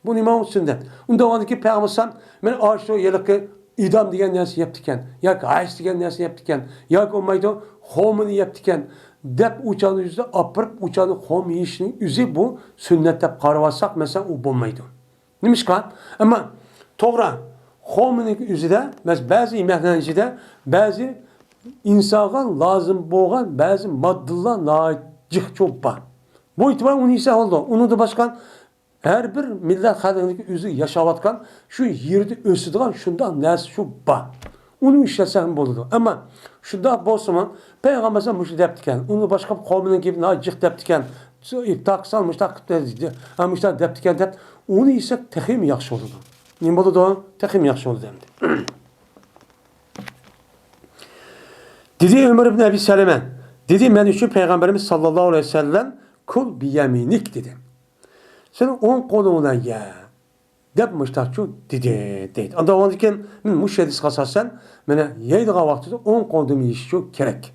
بۇ نېمە ئۇ؟ سۈننەت. ئۇنداق بولغاندىكىن پەيغەمبەر ئەلەيھىسسالام، مانا ئاشۇ ھېلىقى ئىدام دېگەن نەرسە يەپتىكەن، ياكى ھەش دېگەن نەرسە يەپتىكەن، ياكى بولمايدۇ، خورمىنى يەپتىكەن دەپ ئۇ چاغنىڭ ئۆزىدە ئاپىرىپ، ئۇ چاغنى خورما يېيىشنىڭ ئۆزى بۇ سۈننەت دەپ قاراۋالساق، مەسىلەن، ئۇ بولمايدۇ. نېمىشقا؟ ئەمما توغرا، خورمىنىڭ ئۆزىدە، مەس-، بەزى يېمەكلەرنىڭ ئىچىدە بەزى ئىنسانغا لازىم بولغان بەزى ماددىلار ناھايىتى جىق چوپ بار. بۇ ئېتىبار ئۇنى يېسە بولىدۇ. ئۇنىڭدىن باشقا ھەر بىر مىللەت خەلقىنىڭكى ئۆزى ياشاۋاتقان شۇ يېرىدە ئۆسىدىغان شۇنداق نەرسە شۇ بار. ئۇنى ئىشلەتسەڭ بولىدۇ. ئەمما شۇنداق بولسىمۇ، پەيغەمبەر مۇشۇ دەپتىكەن، ئۇنى باشقا قومىنىڭ گېپى ناھايىتى جىق دەپتىكەن، تاقىسان مۇشۇنداق قىلىپ، ھە، مۇشۇنداق دەپتىكەن دەپ، ئۇنى يېسەك تېخىمۇ ياخشى بولىدۇ. نېمە بولىدۇ؟ تېخىمۇ ياخشى بولىدۇ ئەمدى. دېدى ئۆمەر ئىبن ئەبى سەلەمە، دېدى، مەن ئۈچۈن پەيغەمبىرىمىز ساللاللاھۇ ئەلەيھى ۋەسەللەم، كۇل بىيەمىنىك، دېدى. سېنىڭ ئوڭ قولۇڭ بىلەن يە، دەپ مۇشتاقچۇ دېدى، دەيدۇ. ئاندىن كېيىن مەن مۇشۇ ھەدىسكە ئاساسەن، مانا يەيدىغان ۋاقتىدا ئوڭ قولدىن يېيىشچۇ كېرەك.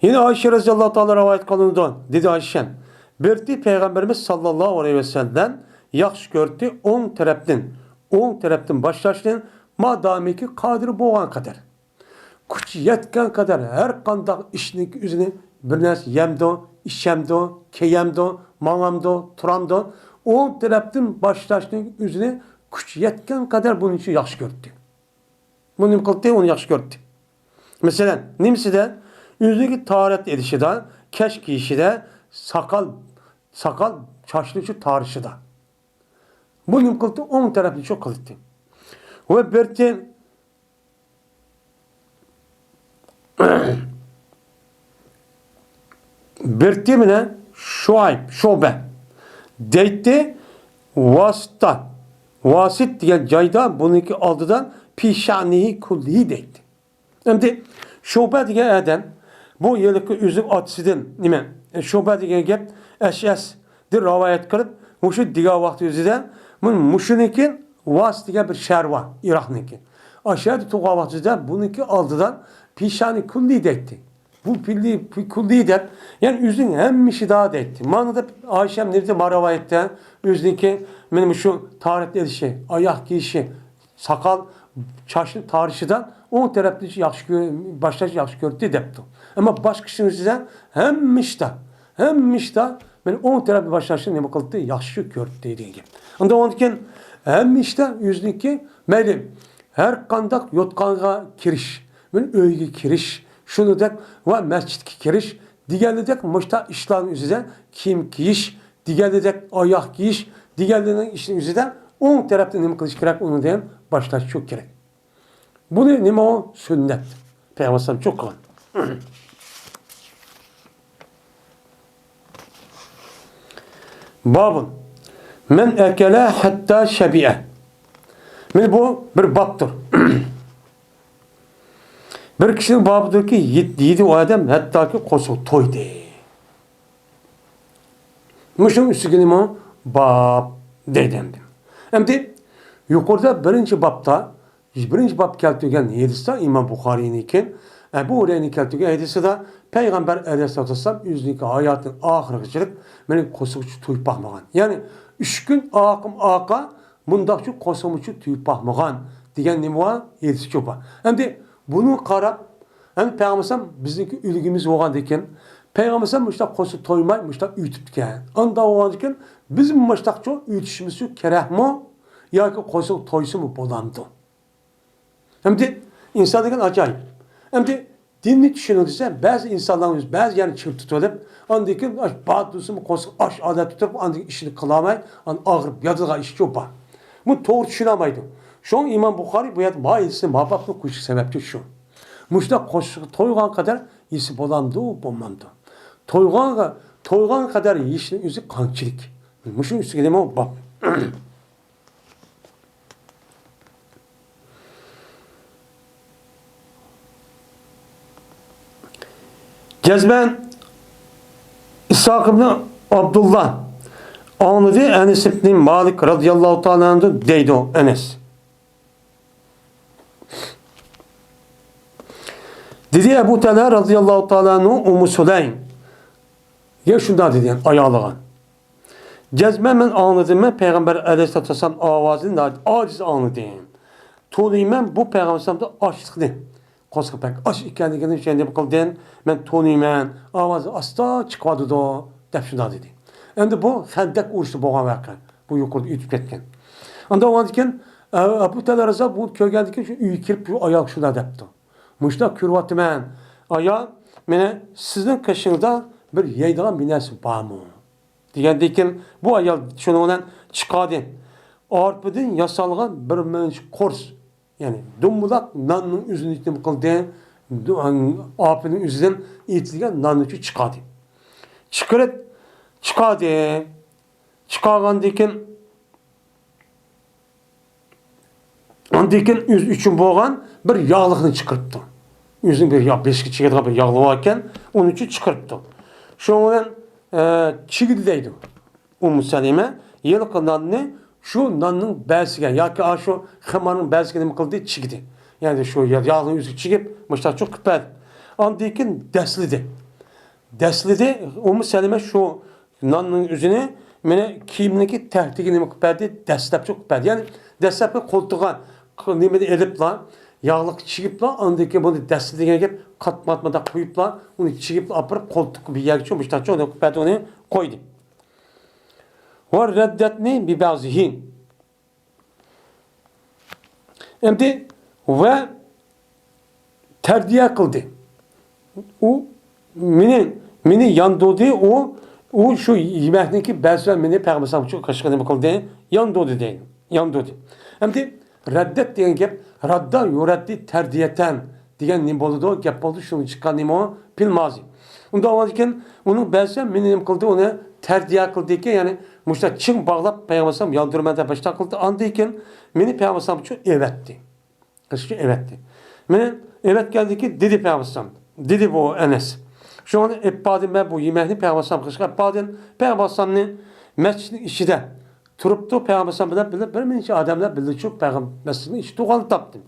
يەنە ئائىشە رەزىياللاھۇ تائالا رىۋايەت قىلىنىدۇ، دېدى ئائىشە، بىرتى پەيغەمبىرىمىز ساللاللاھۇ ئەلەيھى ۋەسەللەم ياخشى كۆرتى ئوڭ تەرەپتىن، ئوڭ تەرەپتىن باشلاشنى مادامىكى قادىر بولغان قەدەر. كۈچى يەتكەن قەدەر ھەر قانداق ئىشنىڭ ئۆزىنى بىر نەرسە يەمدۇ، ئىچەمدۇ، كىيەمدۇ، ماڭامدۇ، تۇرامدۇ، ئوڭ تەرەپتىن باشلاشنىڭ ئۆزىنى كۈچى يەتكەن قەدەر بۇنىڭ ئۈچۈن ياخشى كۆرەتتى. بۇ نېمە قىلاتتى؟ ئۇنى ياخشى كۆرەتتى. مەسىلەن، نېمىسىدە؟ ئۆزىنىڭكى تاھارەت ئېلىشىدا، كەش كىيىشىدە، ساقال، ساقال چاچنى شۇ تارىشىدا. بۇ نېمە قىلاتتى؟ ئوڭ تەرەپنى شۇ قىلاتتى. ۋە بىرتى بىرتى بىلەن شۇئەيب، شۇبە دەيتتى. ۋاسىتتا، ۋاسىت دېگەن جايدا بۇنىڭكى ئالدىدا پىشانىھى كۇللىھى دەيتتى. ئەمدى شۇبە دېگەن ئادەم، بۇ ھېلىقى ئۆزى ئاتىسىدىن نېمە، شۇبە دېگەن گەپ ئەشئەسدىن رىۋايەت قىلىپ، مۇشۇ دېگەن ۋاقتى ئۆزىدە، مۇ-، مۇشۇنىڭكى ۋاسىت دېگەن بىر شەھەر بار، ئىراقنىڭكى. ئاشۇ يەردە تۇرغان ۋاقتىدا بۇنىڭكى ئالدىدا پىشانى كۇللى دەيتتى. بۇ پىللى، پى-، كۇللى دەپ، يەنى ئۆزىنىڭ ھەممە ئىشىدا دەيتتى. مانا دەپ ئايشەم نېرىدە ما رىۋايەتتە ئۆزىنىڭكى مانا مۇشۇ تارەت ئېلىشى، ئاياغ كىيىشى، ساقال، چاچنى تارىشىدا ئوڭ تەرەپنى ياخشى كۆ-، باشلاش ياخشى كۆردى دەپتۇ. ئەمما باشقا ئىشنىڭ ئىچىدە ھەممە ئىشتا، ھەممە ئىشتا مانا ئوڭ تەرەپنى باشلاشنى نېمە قىلدى؟ ياخشى كۆردى دېگەن گەپ. ئۇندا ئۇنىڭدىن كېيىن ھەممە ئىشتا ئۆزىنىڭكى مەيلى ھەر قانداق يوتقانغا كىرىش، مانا ئۆيگە كىرىش، شۇنىڭدەك ۋە مەسچىتكە كىرىش دېگەنلىدەك مۇشتا ئىشلارنىڭ ئۆزىدە كىيىم كىيىش دېگەنلىدەك ئاياغ كىيىش دېگەنلىرىنىڭ ئىشىنىڭ ئۆزىدە ئوڭ تەرەپتە نېمە قىلىش كېرەك؟ ئۇنىڭدىن باشلاش شۇ كېرەك. بۇنى نېمە ئۇ؟ سۈننەت. پەيغەمبەر ئەلەيھىسسالام شۇ قىلغان. بابۇن. مەن ئەكەلە ھەتتا شەبىئە. مانا بۇ بىر بابتۇر. بىر كىشىنىڭ بابىدۇركى، يېت-، يېدى ئۇ ئادەم، ھەتتاكى قورسىقى تويدى. مۇشۇنىڭ ئۈستىگە نېمە؟ باب دەيدۇ ئەمدى. ئەمدى يۇقىرىدا بىرىنچى بابتا، بىرىنچى باب كەلتۈرگەن ھەدىستە ئىمام بۇخارىينىڭكى، ئەبۇ ھۇرەيرىنىڭ كەلتۈرگەن ھەدىسىدە پەيغەمبەر ئەلەيھىسسالاتۇ ۋەسسالام ئۆزىنىڭكى ھاياتىنىڭ ئاخىرىغىچىلىك مېنىڭ قورسىقىمچۇ تويۇپ باقمىغان. يەنى ئۈچ كۈن ئارقىمۇ ئارقا مۇنداقچۇ قورسىقىمچۇ تويۇپ باقمىغان دېگەن نېمە بار؟ ھەدىسچۇ بار. ئەمدى بۇنىڭغا قاراپ، ئەمدى پەيغەمبەر ئەلەيھىسسالام بىزنىڭكى ئۈلگىمىز بولغاندىكىن، پەيغەمبەر ئەلەيھىسسالام مۇشۇنداق قورسىقى تويماي، مۇشۇنداق ئۆتۈپتىكەن. ئانداق بولغاندىكىن، بىزمۇ مۇشۇنداقچۇ ئۆتۈشىمىزچۇ كېرەكمۇ؟ ياكى قورسىقى تويسىمۇ بولامدۇ؟ ئەمدى ئىنسان دېگەن ئاجايىپ. ئەمدى دىننى چۈشىنىڭ دېسە، بەزى ئىنسانلارنىڭ ئۆزى بەزى يەرنى چىڭ تۇتۇۋېلىپ، ئاندىن كېيىن ئاش بار تۇرسىمۇ قورسىقى ئاچ ھالەتتە تۇرۇپ، ئاندىن كېيىن ئىشىنى قىلالماي، ئاندىن ئاغرىپ ياتىدىغان ئىشچۇ بار. بۇنى توغرا چۈشىنەلمەيدۇ. شۇڭا ئىمام بۇخارىي بۇ يەردە ما ھەدىسنى ما بابنى قويۇشقا سەۋەبچى شۇ. مۇشۇنداق قورسىقى تويغان قەدەر يېسە بولامدۇ، بولمامدۇ؟ تويغانغا، تويغان قەدەر يېيىشنىڭ ئۆزى قانچىلىك؟ مۇشۇنىڭ ئۈستىگە نېمە باب؟ جەزمەن ئىسھاق ئىبنى ئابدۇللا ئاڭلىدى، ئەنەس ئىبنى مالىك رازىياللاھۇ تائالا ئەنھۇ دەيدۇ، ئەنەس. دېدى ئەبۇ تەلھە رازىياللاھۇ تائالا ئەنھۇ ئۇممۇ سۇلەيمگە شۇنداق دېدى، ئايالىغا. جەزمەن مەن ئاڭلىدىم، مەن پەيغەمبەر ئەلەيھىسسالاتۇ ۋەسسالام ئاۋازىنى ناھايىتى ئاجىز ئاڭلىدىم. تونۇيمەن بۇ پەيغەمبەر ئەلەيھىسسالامدا ئاچلىقنى، قورسىقى بەك ئاچ ئىكەنلىكىنى شۇنداق قىلدىم، مەن تونۇيمەن، ئاۋازى ئاستا چىقىۋاتىدۇ، دەپ شۇنداق دېدى. ئەمدى بۇ خەندەك ئۇرۇشتا بولغان ۋەقە. بۇ يۇقىرىدا ئۆتۈپ كەتكەن. ئاندىن ئۇنىڭدىن كېيىن، ئە، ئەبۇ تەلھە رازىياللاھۇ بۇنى كۆرگەندىن كېيىن شۇ ئۆيگە كىرىپ شۇ ئايالغا شۇنداق دەپتۇ. مۇشۇنداق كۆرۈۋاتىمەن. ئايال، مېنى سىزنىڭ قېشىڭىزدا بىر يەيدىغان بىر نەرسە بارمۇ؟ دېگەندىن كېيىن بۇ ئايال شۇنىڭ بىلەن چىقاردى. ئارپىدىن ياسالغان بىر مۇنچە قورس، يەنى دومبىلاق ناننىڭ ئۆزىنى نېمە قىلدى؟ دو-، ئارپىنىڭ ئۆزىدىن ئېتىلگەن ناننى چىقاردى. چىقىرىپ، چىقاردى. چىقارغاندىن كېيىن، ئاندىن كېيىن ئۆزى ئۈچۈن بولغان بىر ياغلىقنى چىقىرىپتۇ. ئۆزىنىڭ بىر يا-، بېشىغا چىگىدىغان بىر ياغلىق بار ئىكەن، ئۇنى چىقىرىپتۇ. شۇنىڭ بىلەن، ئە، چىگدى دەيدۇ. ئۇممۇ سەلىمە ھېلىقى ناننى شۇ ناننىڭ بەسىگە ياكى ئاشۇ خىمارنىڭ بەسىگە نېمە قىلدى؟ چىگدى. يەنى شۇ يا-، ياغنىڭ ئۆزىگە چىگىپ، مۇشۇنداق چوقۇپ بەردى. ئاندىن كېيىن دەسلىدى. دەسلىدى. ئۇممۇ سەلىمە شۇ ناننىڭ ئۆزىنى مېنى كىيىمنىڭكى تەكتىگە نېمە قىلىپ بەردى؟ دەسلەپ چوقۇپ بەردى. يەنى دەسلەپكى قولتۇقىغا ق-، نېمىنى ئېلىپلا، ياغلىق چىگىپلا، ئاندىن كېيىن بۇنى دەسلىدى دېگەن گەپ، قاتماتمىدا قويۇپلا، ئۇنى چىگىپلا ئاپىرىپ، قولتۇققا بىر يەرگىچە مۇشتاچ ئۇنى قىلىپ بەردى، ئۇنى قويدى. ۋە رەددەتنى بىبەزىھى. ئەمدى ۋە تەردىيە قىلدى. ئۇ مېنى، مېنى ياندۇردى، ئۇ، ئۇ شۇ يېمەكنىڭكى بەسى بىلەن مېنى پەيغەمبەر ئەلەيھىسسالامغا قىلدى، ياندۇردى دەيدۇ، ياندۇردى. ئەمدى رەددەت دېگەن گەپ، راددا يۇرەددى تەردىيەتەن دېگەن نېمە بولىدۇ؟ گەپ بولدى، شۇنىڭ چىققان نېمە ئۇ؟ پېئىل مازى. ئۇنداق بولغاندىكىن، ئۇنىڭ بەزىسى مېنى نېمە قىلدى؟ ئۇنى تەردىيە قىلدىكى، يەنى مۇشۇنداق چىڭ باغلاپ، پەيغەمبەر ئەلەيھىسسالام ياندۇرىمەن دەپ باشلاپ قىلدى. ئاندىن كېيىن مېنى پەيغەمبەر ئەلەيھىسسالام ئۈچۈن ئەۋەتتى. قىلىشقا ئەۋەتتى. مېنى ئەۋەتكەندىن كېيىن دېدى پەيغەمبەر ئەلەيھىسسالام، دېدى بۇ ئەنەس. شۇڭا ئېلىپ باردىم مەن بۇ يېمەكنى پەيغەمبەر ئەلەيھىسسالام قىلىشقا ئېلىپ باردىم. پەيغەمبەر ئەلەيھىسسالامنى مەسچىتنىڭ ئىچىدە تۇرۇپتۇ، پەيغەمبەر ئەلەيھىسسالام بىلەن بىللە بىر نەچچە ئادەملەر بىللە چۈشۈپ، پەيغەمبەر مەسچىتنىڭ ئىچىدە تۇرغاندا تاپتىم.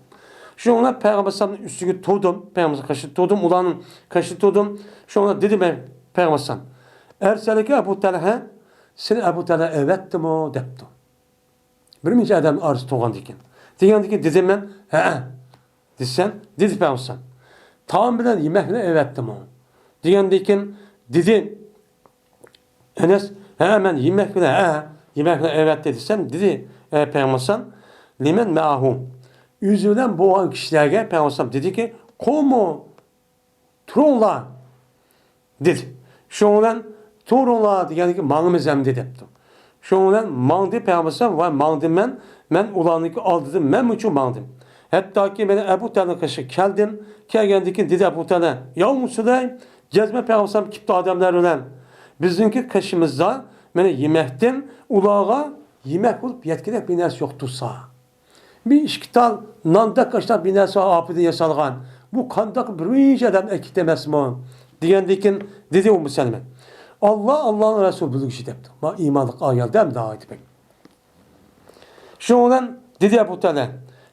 شۇنىڭ بىلەن پەيغەمبەر ئەلەيھىسسالامنىڭ ئۈستىگە تۇردۇم، پەيغەمبەر قېشىدا تۇردۇم، ئۇلارنىڭ قېشىدا تۇردۇم. شۇنىڭ بىلەن دېدى مەن پەيغەمبەر ئەلەيھىسسالام، «ئەرسەلەكە ئەبۇ تەلھە، سېنى ئەبۇ تەلھە ئەۋەتتىمۇ؟» دەپتۇ. بىر نەچچە ئادەمنىڭ ئارىسىدا تۇرغاندىكىن. دېگەندىكىن دېدىم مەن، «ھەئە» دېسەم، دېدى پەيغەمبەر ئەلەيھىسسالام، «تائام بىلەن يېمەكنى ئەۋەتتىمۇ؟» دېگەندىكىن دېدى ئەنەس، «ھەئە، مەن يېمەك بىلەن، ھەئە، يېمەك بىلەن ئەۋەتتى» دېسەم، دېدى، ئە، پەيغەمبەر ئەلەيھىسسالام، «لىمەن مەئەھۇ؟» ئۆزى بىلەن بولغان كىشىلەرگە پەيغەمبەر ئەلەيھىسسالام دېدىكى، «قۇمۇ، تۇرۇڭلار» دېدى. شۇنىڭ بىلەن، «تۇرۇڭلار» دېگەندىكىن، «ماڭىمىز ئەمدى» دەپتۇ. شۇنىڭ بىلەن ماڭدى پەيغەمبەر ئەلەيھىسسالام ۋە ماڭدىم مەن، مەن ئۇلارنىڭكى ئالدىدىن مەنمۇچۇ ماڭدىم. ھەتتاكى مەن ئەبۇ تەلھەنىڭ قېشىغا كەلدىم، كەلگەندىن كېيىن دېدى ئەبۇ تەلھە، «يا ئۇممۇ سۇلەيم، جەزمەن پەيغەمبەر ئەلەيھىسسالام كېپتۇ ئادەملەر بىلەن. بىزنىڭكى قېشىمىزدا مانا يېمەكتىن ئۇلارغا يېمەك بولۇپ يەتكۈدەك بىر نەرسە يوق تۇرسا.» بىر ئىككى تال ناندەك ئاشۇنداق بىر نەرسە ئاپىدىن ياسالغان. بۇ قانداق بىرىنچى ئادەم ئەكېتەمەسمۇ؟ دېگەندىكىن دېدى ئۇممۇ سەلىمە، «ئاللا، ئاللانىڭ رەسۇلى بىلگۈچى» دەپتۇ. ما ئىمانلىق ئايال دەم دائىتى بەك. شۇنىڭ بىلەن دېدى ئەبۇ تەلھە.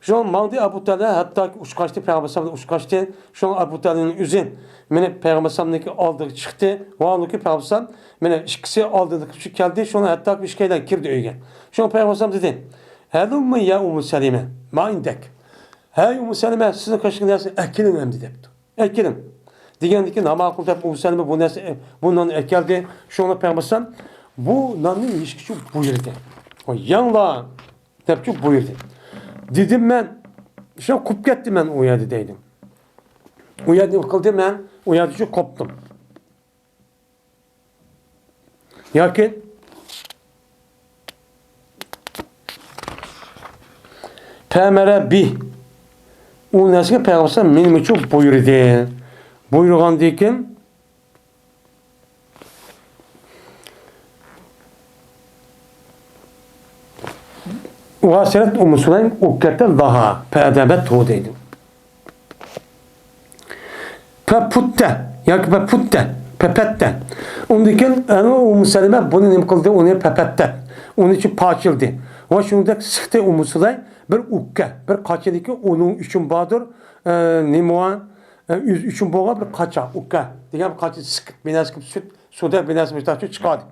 شۇڭا ماڭدى ئەبۇ تەلھە، ھەتتاكى ئۇچقاچتى، پەيغەمبەر ئەلەيھىسسالام بىلەن ئۇچقاچتى. شۇڭا ئەبۇ تەلھەنىڭ ئۆزى مېنى پەيغەمبەر ئەلەيھىسسالامنىڭكى ئالدىغا چىقتى. ۋاھالەنكى پەيغەمبەر ئەلەيھىسسالام مېنى ئىككىسى ئالدىدا كەلدى. شۇڭا ھەتتاكى ئىككىيلەن كىردى ئۆيگە. شۇڭا پەيغەمبەر ئەلەيھىسسالام دېدى، «ھەلۇممە يا ئۇممۇ سەلىمە، ما ئىندەك؟» «ھەي ئۇممۇ سەلىمە، سىزنىڭ قېشىڭىزدا نەرسە ئەكېلىڭ ئەمدى» دەپتۇ. «ئەكېلىڭ» دېگەندىكىن، ھە ماقۇل دەپ ئۇممۇ سەلىمە بۇ نەرسە، بۇ ناننى ئەكەلدى. شۇڭا پەيغەمبەر ئەلەيھىسسالام بۇ ناننى يېيىشكە بۇيرۇدى. «يەڭلار» دەپچۇ بۇيرۇدى. دېدىم مەن، شۇ قوپۇپ كەتتىم مەن ئۇ يەردە دەيدۇ. ئۇ يەردە نېمە قىلدىم مەن؟ ئۇ يەردىچۇ قوپتۇم. ياكى پەمەرە بى. ئۇ نەرسىگە پەيغەمبەر ئەلەيھىسسالام مېنىمۇچۇ بۇيرۇدى. بۇيرۇغاندىن كېيىن ۋاسىلەت ئۇممۇ سۇلەيم ئۇككەتە لاھا پەدەبەت ھۇ دەيدۇ. پەپۇتتە ياكى پەپۇتتە، پەپەتتە. ئۇندىن كېيىن ئەنە ئۇممۇ سەلىمە بۇنى نېمە قىلدى؟ ئۇنى پەپەتتە. ئۇنى ئىچى پارچىلىدى. ۋە شۇنىڭدەك سىقتى ئۇممۇ سۇلەيم بىر ئۇككە، بىر قاچىدىكى ئۇنىڭ ئۈچۈن باردۇر، ئە، نېمە ئە، ئۆزى ئۈچۈن بولغان بىر قاچا، ئۇكا دېگەن بىر قاچا سىقىپ، بىر نەرسە قىلىپ، سۈت، سۇدەك بىر نەرسە مۇشتاقچە چىقاردى.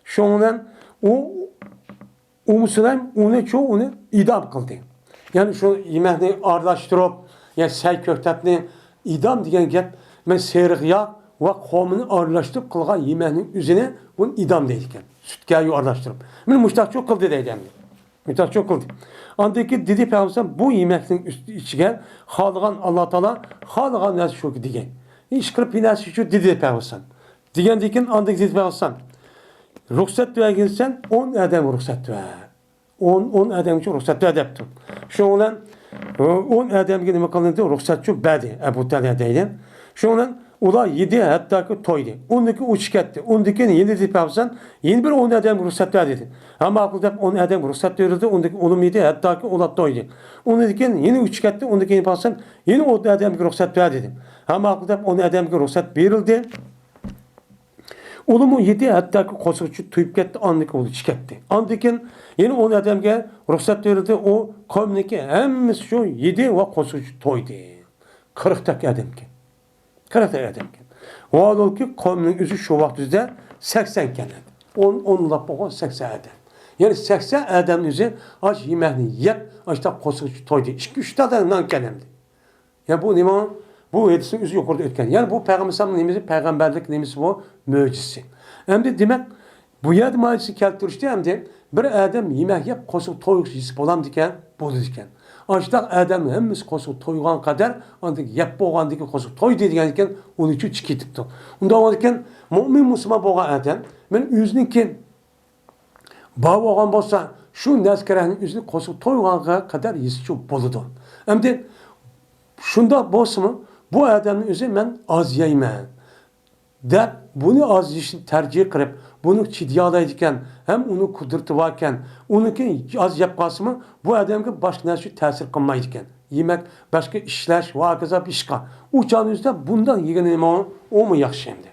شۇنىڭ بىلەن ئۇ ئۇممۇ سۇلەيم ئۇنى چۇ، ئۇنى ئىدام قىلدى. يەنى شۇ يېمەكنى ئارىلاشتۇرۇپ، يەنى سەي كۆكتاتنى ئىدام دېگەن گەپ، مەن سېرىق ياغ ۋە قومىنى ئارىلاشتۇرۇپ قىلغان يېمەكنىڭ ئۆزىنى بۇنى ئىدام دەيدىكەن. سۈتكە ئارىلاشتۇرۇپ. مانا مۇشتاقچۇ قىلدى دەيدۇ ئەمدى. مۇشتاقچۇ قىلدى. ئاندىن كېيىن دېدى پەيغەمبەر بۇ يېمەكنىڭ ئۈستى ئىچىگە خالىغان ئاللا تائالا خالىغان نەرسە شۇ دېگەن. ئىشقىلىپ بىر نەرسە شۇ دېدى پەيغەمبەر. دېگەندىن كېيىن ئاندىن كېيىن دېدى پەيغەمبەر، رۇخسەت بەرگىنسەن ئون ئادەمگە رۇخسەت بەر. ئون، ئون ئادەمگە رۇخسەت بەر دەپتۇ. شۇنىڭ بىلەن ئون ئادەمگە نېمە قىلىندى؟ رۇخسەتچۇ بەردى ئەبۇ تەلھە دەيدۇ. شۇنىڭ بىلەن ئۇلار يېدى، ھەتتاكى تويدى. ئۇندىن كېيىن ئۇ چىقىپ كەتتى. ئۇندىن كېيىن يەنە دېدى پەيغەمبەر، يەنە بىر ئون ئادەمگە رۇخسەت بەر دېدى. ھە ماقۇل دەپ ئون ئادەمگە رۇخسەت بېرىلدى. ئۇندىن كېيىن ئۇلار يېدى، ھەتتاكى ئۇلار تويدى. ئۇندىن كېيىن يەنە ئۇ چىقىپ كەتتى. ئۇندىن كېيىن پەيغەمبەر يەنە ئون ئادەمگە رۇخسەت بەر دېدى. ھە ماقۇل دەپ ئون ئادەمگە رۇخسەت بېرىلدى. ئۇلىمۇ يېدى، ھەتتاكى قورسىقى تويۇپ كەتتى، ئاندىن كېيىن ئۇلى چىقىپ كەتتى. ئاندىن كېيىن يەنە ئون ئادەمگە رۇخسەت بېرىلدى، ئۇ قومنىڭكى ھەممىسى شۇ يېدى ۋە قورسىقى تويدى. قىرىقتەك ئادەمكەن. قىرىقتەك ئادەمكەن. ۋاھالەنكى قومنىڭ ئۆزى شۇ ۋاقىت ئۆزىدە سەكسەن ئىكەن. ئون، ئون لاپ بولغان سەكسەن ئادەم. يەنى سەكسەن ئادەمنىڭ ئۆزى ئاش يېمەكنى يەپ، ئاشتا قورسىقى تويدى. ئىككى، ئۈچ تال نان ئىكەن ئەمدى. يا بۇ نېمە؟ بۇ ھەدىسنىڭ ئۆزى يۇقىرىدا ئۆتكەن. يەنى بۇ پەيغەمبەر ئەلەيھىسسالامنىڭ نېمىسى؟ پەيغەمبەرلىك نېمىسى بۇ؟ مۆجىزىسى. ئەمدى دېمەك، بۇ يەردە مانا كەلتۈرۈشتە ئەمدى بىر ئادەم يېمەك يەپ قورسىقى تويغۇچە يېسە بولامدىكەن؟ بولىدىكەن. ئاشۇنداق ئادەمنىڭ ھەممىسى قورسىقى تويغان قەدەر، ئاندىن يەپ بولغاندىن كېيىن قورسىقى تويدى دېگەندىكىن ئۇنى چۈ چىقىپ كېتىپتۇ. ئۇنداق بولغاندىكىن مۆمىن مۇسۇلمان بولغان ئادەم مەن ئۆزىنىڭكى بار بولغان بولسا، شۇ نەرسە كېرەكنى ئۆزىنى قورسىقى تويغانغا قەدەر يېسىچۇ بولىدۇ. ئەمدى شۇنداق بولسىمۇ، بۇ ئادەمنى ئۆزى مەن ئاز يەيمەن دەپ، بۇنى ئاز يېيىشنى تەرجىھ قىلىپ، بۇنى چىدىيالايدىكەن، ھەم ئۇنىڭ قۇدرىتى باركەن، ئۇنىڭكى ئاز يەپ قالسىمۇ، بۇ ئادەمگە باشقا نەرسە تەسىر قىلمايدىكەن. يېمەك، باشقا ئىشلەش ۋە ھاكازا ئىشقا. ئۇ چاغنىڭ ئۆزىدە بۇنداق يېگىنى نېمە، ئۇمۇ ياخشى ئەمدى.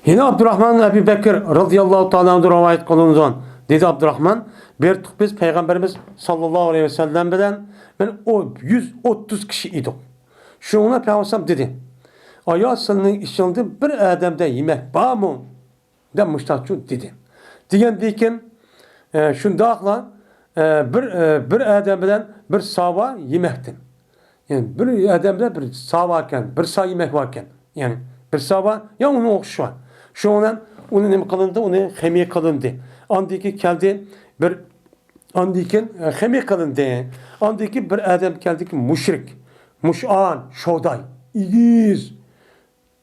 يەنە ئابدۇراخمان ئەبۇ بەكر رەزىياللاھۇ تائالا ئەنھۇ رىۋايەت قىلىنىدۇ. دېدى ئابدۇراخمان، بېرىتتۇق بىز پەيغەمبىرىمىز ساللاللاھۇ ئەلەيھى ۋەسەللەم بىلەن، بىر ئو-، يۈز ئوتتۇز كىشى ئىدۇق. شۇڭا پەيغەمبەر دېدى، ئايا، سىلىنىڭ ئىچىڭدىن بىر ئادەمدە يېمەك بارمۇ؟ دەپ مۇشتاقچۇ دېدى. دېگەندىكىن، ئە، شۇنداقلا، ئە، بىر، ئە، بىر ئادەم بىلەن بىر ساۋا يېمەكتىن. يەنى بىر ئادەم بىلەن بىر ساۋا ئىكەن، بىر سا يېمەك بار ئىكەن. يەنى بىر ساۋا يا ئۇنىڭ ئوخشىشى بار. شۇنىڭ بىلەن ئۇنى نېمە قىلىندى؟ ئۇنى خېمىر قىلىندى. ئاندىن كېيىن كەلدى بىر، ئاندىن كېيىن، ئە، خېمىر قىلىندى. ئاندىن كېيىن بىر ئادەم كەلدىكى مۇشرىك، مۇشئان، شوداي، ئېگىز،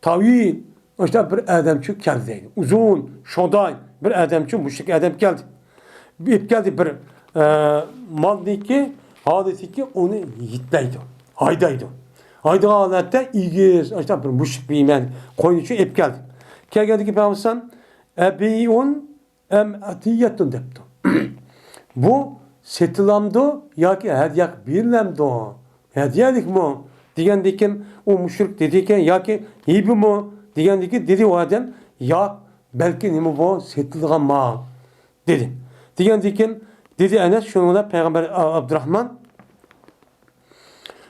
تاۋىل، ئاشۇنداق بىر ئادەمچۇ كەلدى دەيدۇ. ئۇزۇن، شوداي، بىر ئادەمچۇ، مۇشرىك ئادەم كەلدى. ئېلىپ كەلدى بىر، ئە، مالنىكى ھالىتىكى ئۇنى يىتلەيدۇ، ھايدايدۇ. ھايدىغان ھالەتتە ئېگىز، ئاشۇنداق بىر مۇشرىك بىر يېمەك قوينىچۇ ئېلىپ كەلدى. كەلگەندىكى پەيغەمبەر ئەبىئۇن ئەم ئەتىيەتۇن دەپتۇ. بۇ سېتىلامدۇ ياكى ھەدىيە قىلىپ بېرىلەمدۇ؟ ھەدىيەلىكمۇ؟ دېگەندىكىن ئۇ مۇشرىك دېدىكەن، ياكى ھىبىمۇ؟ دېگەندىكىن دېدى ئۇ ئادەم، ياق، بەلكى نېمە بۇ، سېتىلغان مال، دېدى. دېگەندىكىن دېدى ئەنەس، شۇنىڭ بىلەن پەيغەمبەر ئابدۇراخمان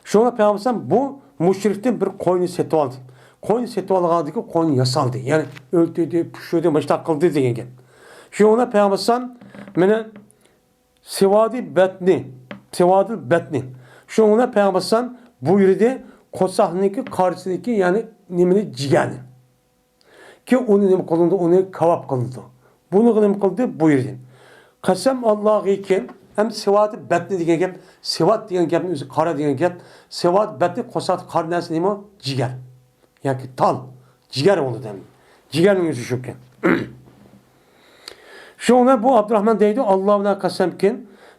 شۇڭا پەيغەمبەر بۇ مۇشرىكتىن بىر قوينى سېتىۋالدى. قوينى سېتىۋالغاندىكى قوينى ياسالدى. يەنى ئۆلتۈردى، پىشۇردى، مۇشۇنداق قىلدى دېگەن گەپ. شۇڭا پەيغەمبەر مانا سىۋادى بەتنى، سىۋادىل بەتنى. شۇڭا پەيغەمبەر بۇيرۇدى قورساقنىڭكى قارىسىدىكى، يەنى نېمىنى، جىگەرنى. كېيىن ئۇنى نېمە قىلىنىدۇ؟ ئۇنى كاۋاپ قىلىنىدۇ. بۇنىڭغا نېمە قىلدى؟ بۇيرۇدى. قەسەم ئاللاغىكىن، ئەمدى سىۋاتى بەتنى دېگەن گەپ، سىۋات دېگەن گەپنىڭ ئۆزى قارا دېگەن گەپ. سىۋات بەتنى قورساقتا قارا نەرسە نېمە؟ جىگەر. ياكى تال. جىگەر بولىدۇ ئەمدى. جىگەرنىڭ ئۆزى شۇكەن. شۇڭا بۇ ئابدۇراخمان دەيدۇ، ئاللا بىلەن قەسەمكىن،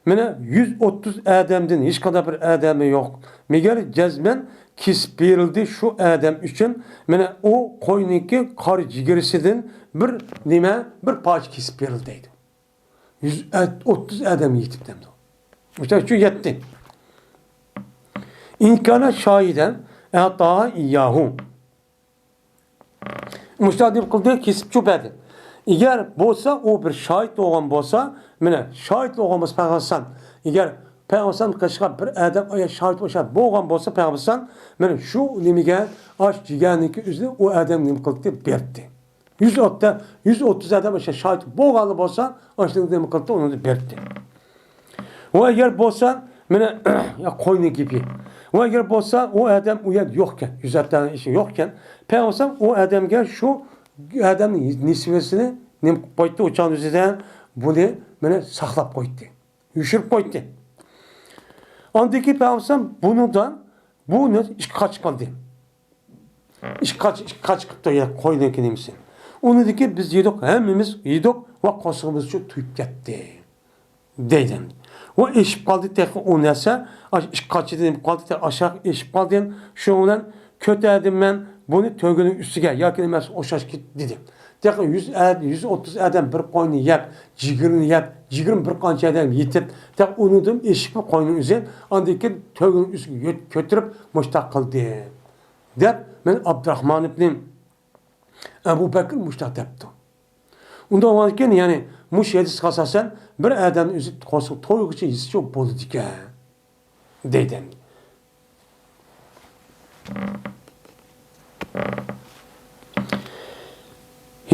مانا يۈز ئوتتۇز ئادەمدىن ھېچقانداق بىر ئادەمى يوق. مەگەر جەزمەن كېسىپ بېرىلدى شۇ ئادەم ئۈچۈن. مانا ئۇ قوينىڭكى قارا جىگىرىسىدىن بىر نېمە، بىر پارچە كېسىپ بېرىلدى دەيدۇ. يۈز ئوتتۇز ئادەم يېتىپتۇ ئەمدى. مۇشۇنىڭ ئۈچۈن يەتتى. ئىنكانە شاھىدەن ئەتاھا ئىياھۇ. مۇشۇنداق دەپ قىلدى، كېسىپ چوپ بەردى. ئەگەر بولسا، ئۇ بىر شاھىت بولغان بولسا، مانا، شاھىت بولغان بولسا پەيغەمبەر ئەلەيھىسسالام، ئەگەر پەيغەمبەر ئەلەيھىسسالام قىلىشقا بىر ئادەم ئايا شاھىت بولغان بولسا پەيغەمبەر ئەلەيھىسسالام، مانا شۇ نېمىگە، ئاش جىگەرنىڭكى ئۆزىنى ئۇ ئادەم نېمە قىلدى؟ بەردى. يۈز ئوتتۇز، يۈز ئوتتۇز ئادەم ئاشۇ شاھىت بولغانلا بولسا، ئاشۇنى نېمە قىلدى؟ ئۇنى بەردى. ۋە ئەگەر بولسا، مانا، يا قوينىڭ گېپى. ۋە ئەگەر بولسا، ئۇ ئادەم ئۇ يەردە يوقكەن، يۈز ئادەم ئىشى يوقكەن، پەيغەمبەر ئۇ ئادەمگە شۇ ئادەمنىڭ نېسىۋىسىنى نېمە قىلىپ قويدى؟ ئۇ چاغدا ئۆزىدە بۇنى، مانا، ساقلاپ قويدى. يوشۇرۇپ قويدى. ئاندىن كېيىن پەيغەمبەر بۇنىڭدا، بۇنى ئىككى قاچا قىلدى. ئىككى قاچا، ئىككى قاچا قىپتۇ، يا، قوينىڭكى نېمىسى. ئۇنىڭدىن كېيىن بىز يېدۇق، ھەممىمىز يېدۇق ۋە قورسىقىمىزچۇ تويۇپ كەتتى، دەيدۇ. ۋە ئېشىپ قالدى، تېخى ئۇ نەرسە، ئاشۇ ئىككى قاچىدا نېمە قالدى، تېخى ئاشاق ئېشىپ قالدى. شۇنىڭ بىلەن كۆتەردىم مەن بۇنى تۆگىنىڭ ئۈستىگە، ياكى نېمە ئوخشاش كېتتى، دېدى. تېخى يۈز ئاد-، يۈز ئوتتۇز ئادەم بىر قوينى يەپ، جىگىرىنى يەپ، يىگىرمە بىر قانچە ئادەم يېتىپ، تېخى ئۇنىڭدىن ئېشىپمۇ قوينىڭ ئۆزى، ئاندىن كېيىن تۆگىنىڭ ئۈستىگە يۆت-، كۆتۈرۈپ مۇشتاق قىلدى، دەپ، مەن ئابدۇراخمان ئىبنى ئەبۇ بەكىر مۇشتاق دەپتۇ. ئۇنداق بولغاندىكىن، يەنى مۇشۇ ھەدىسكە ئاساسەن، بىر ئادەمنىڭ ئۆزى قورسىقى تويغۇچە يېسىچۇ بولىدىكەن، دەيدۇ.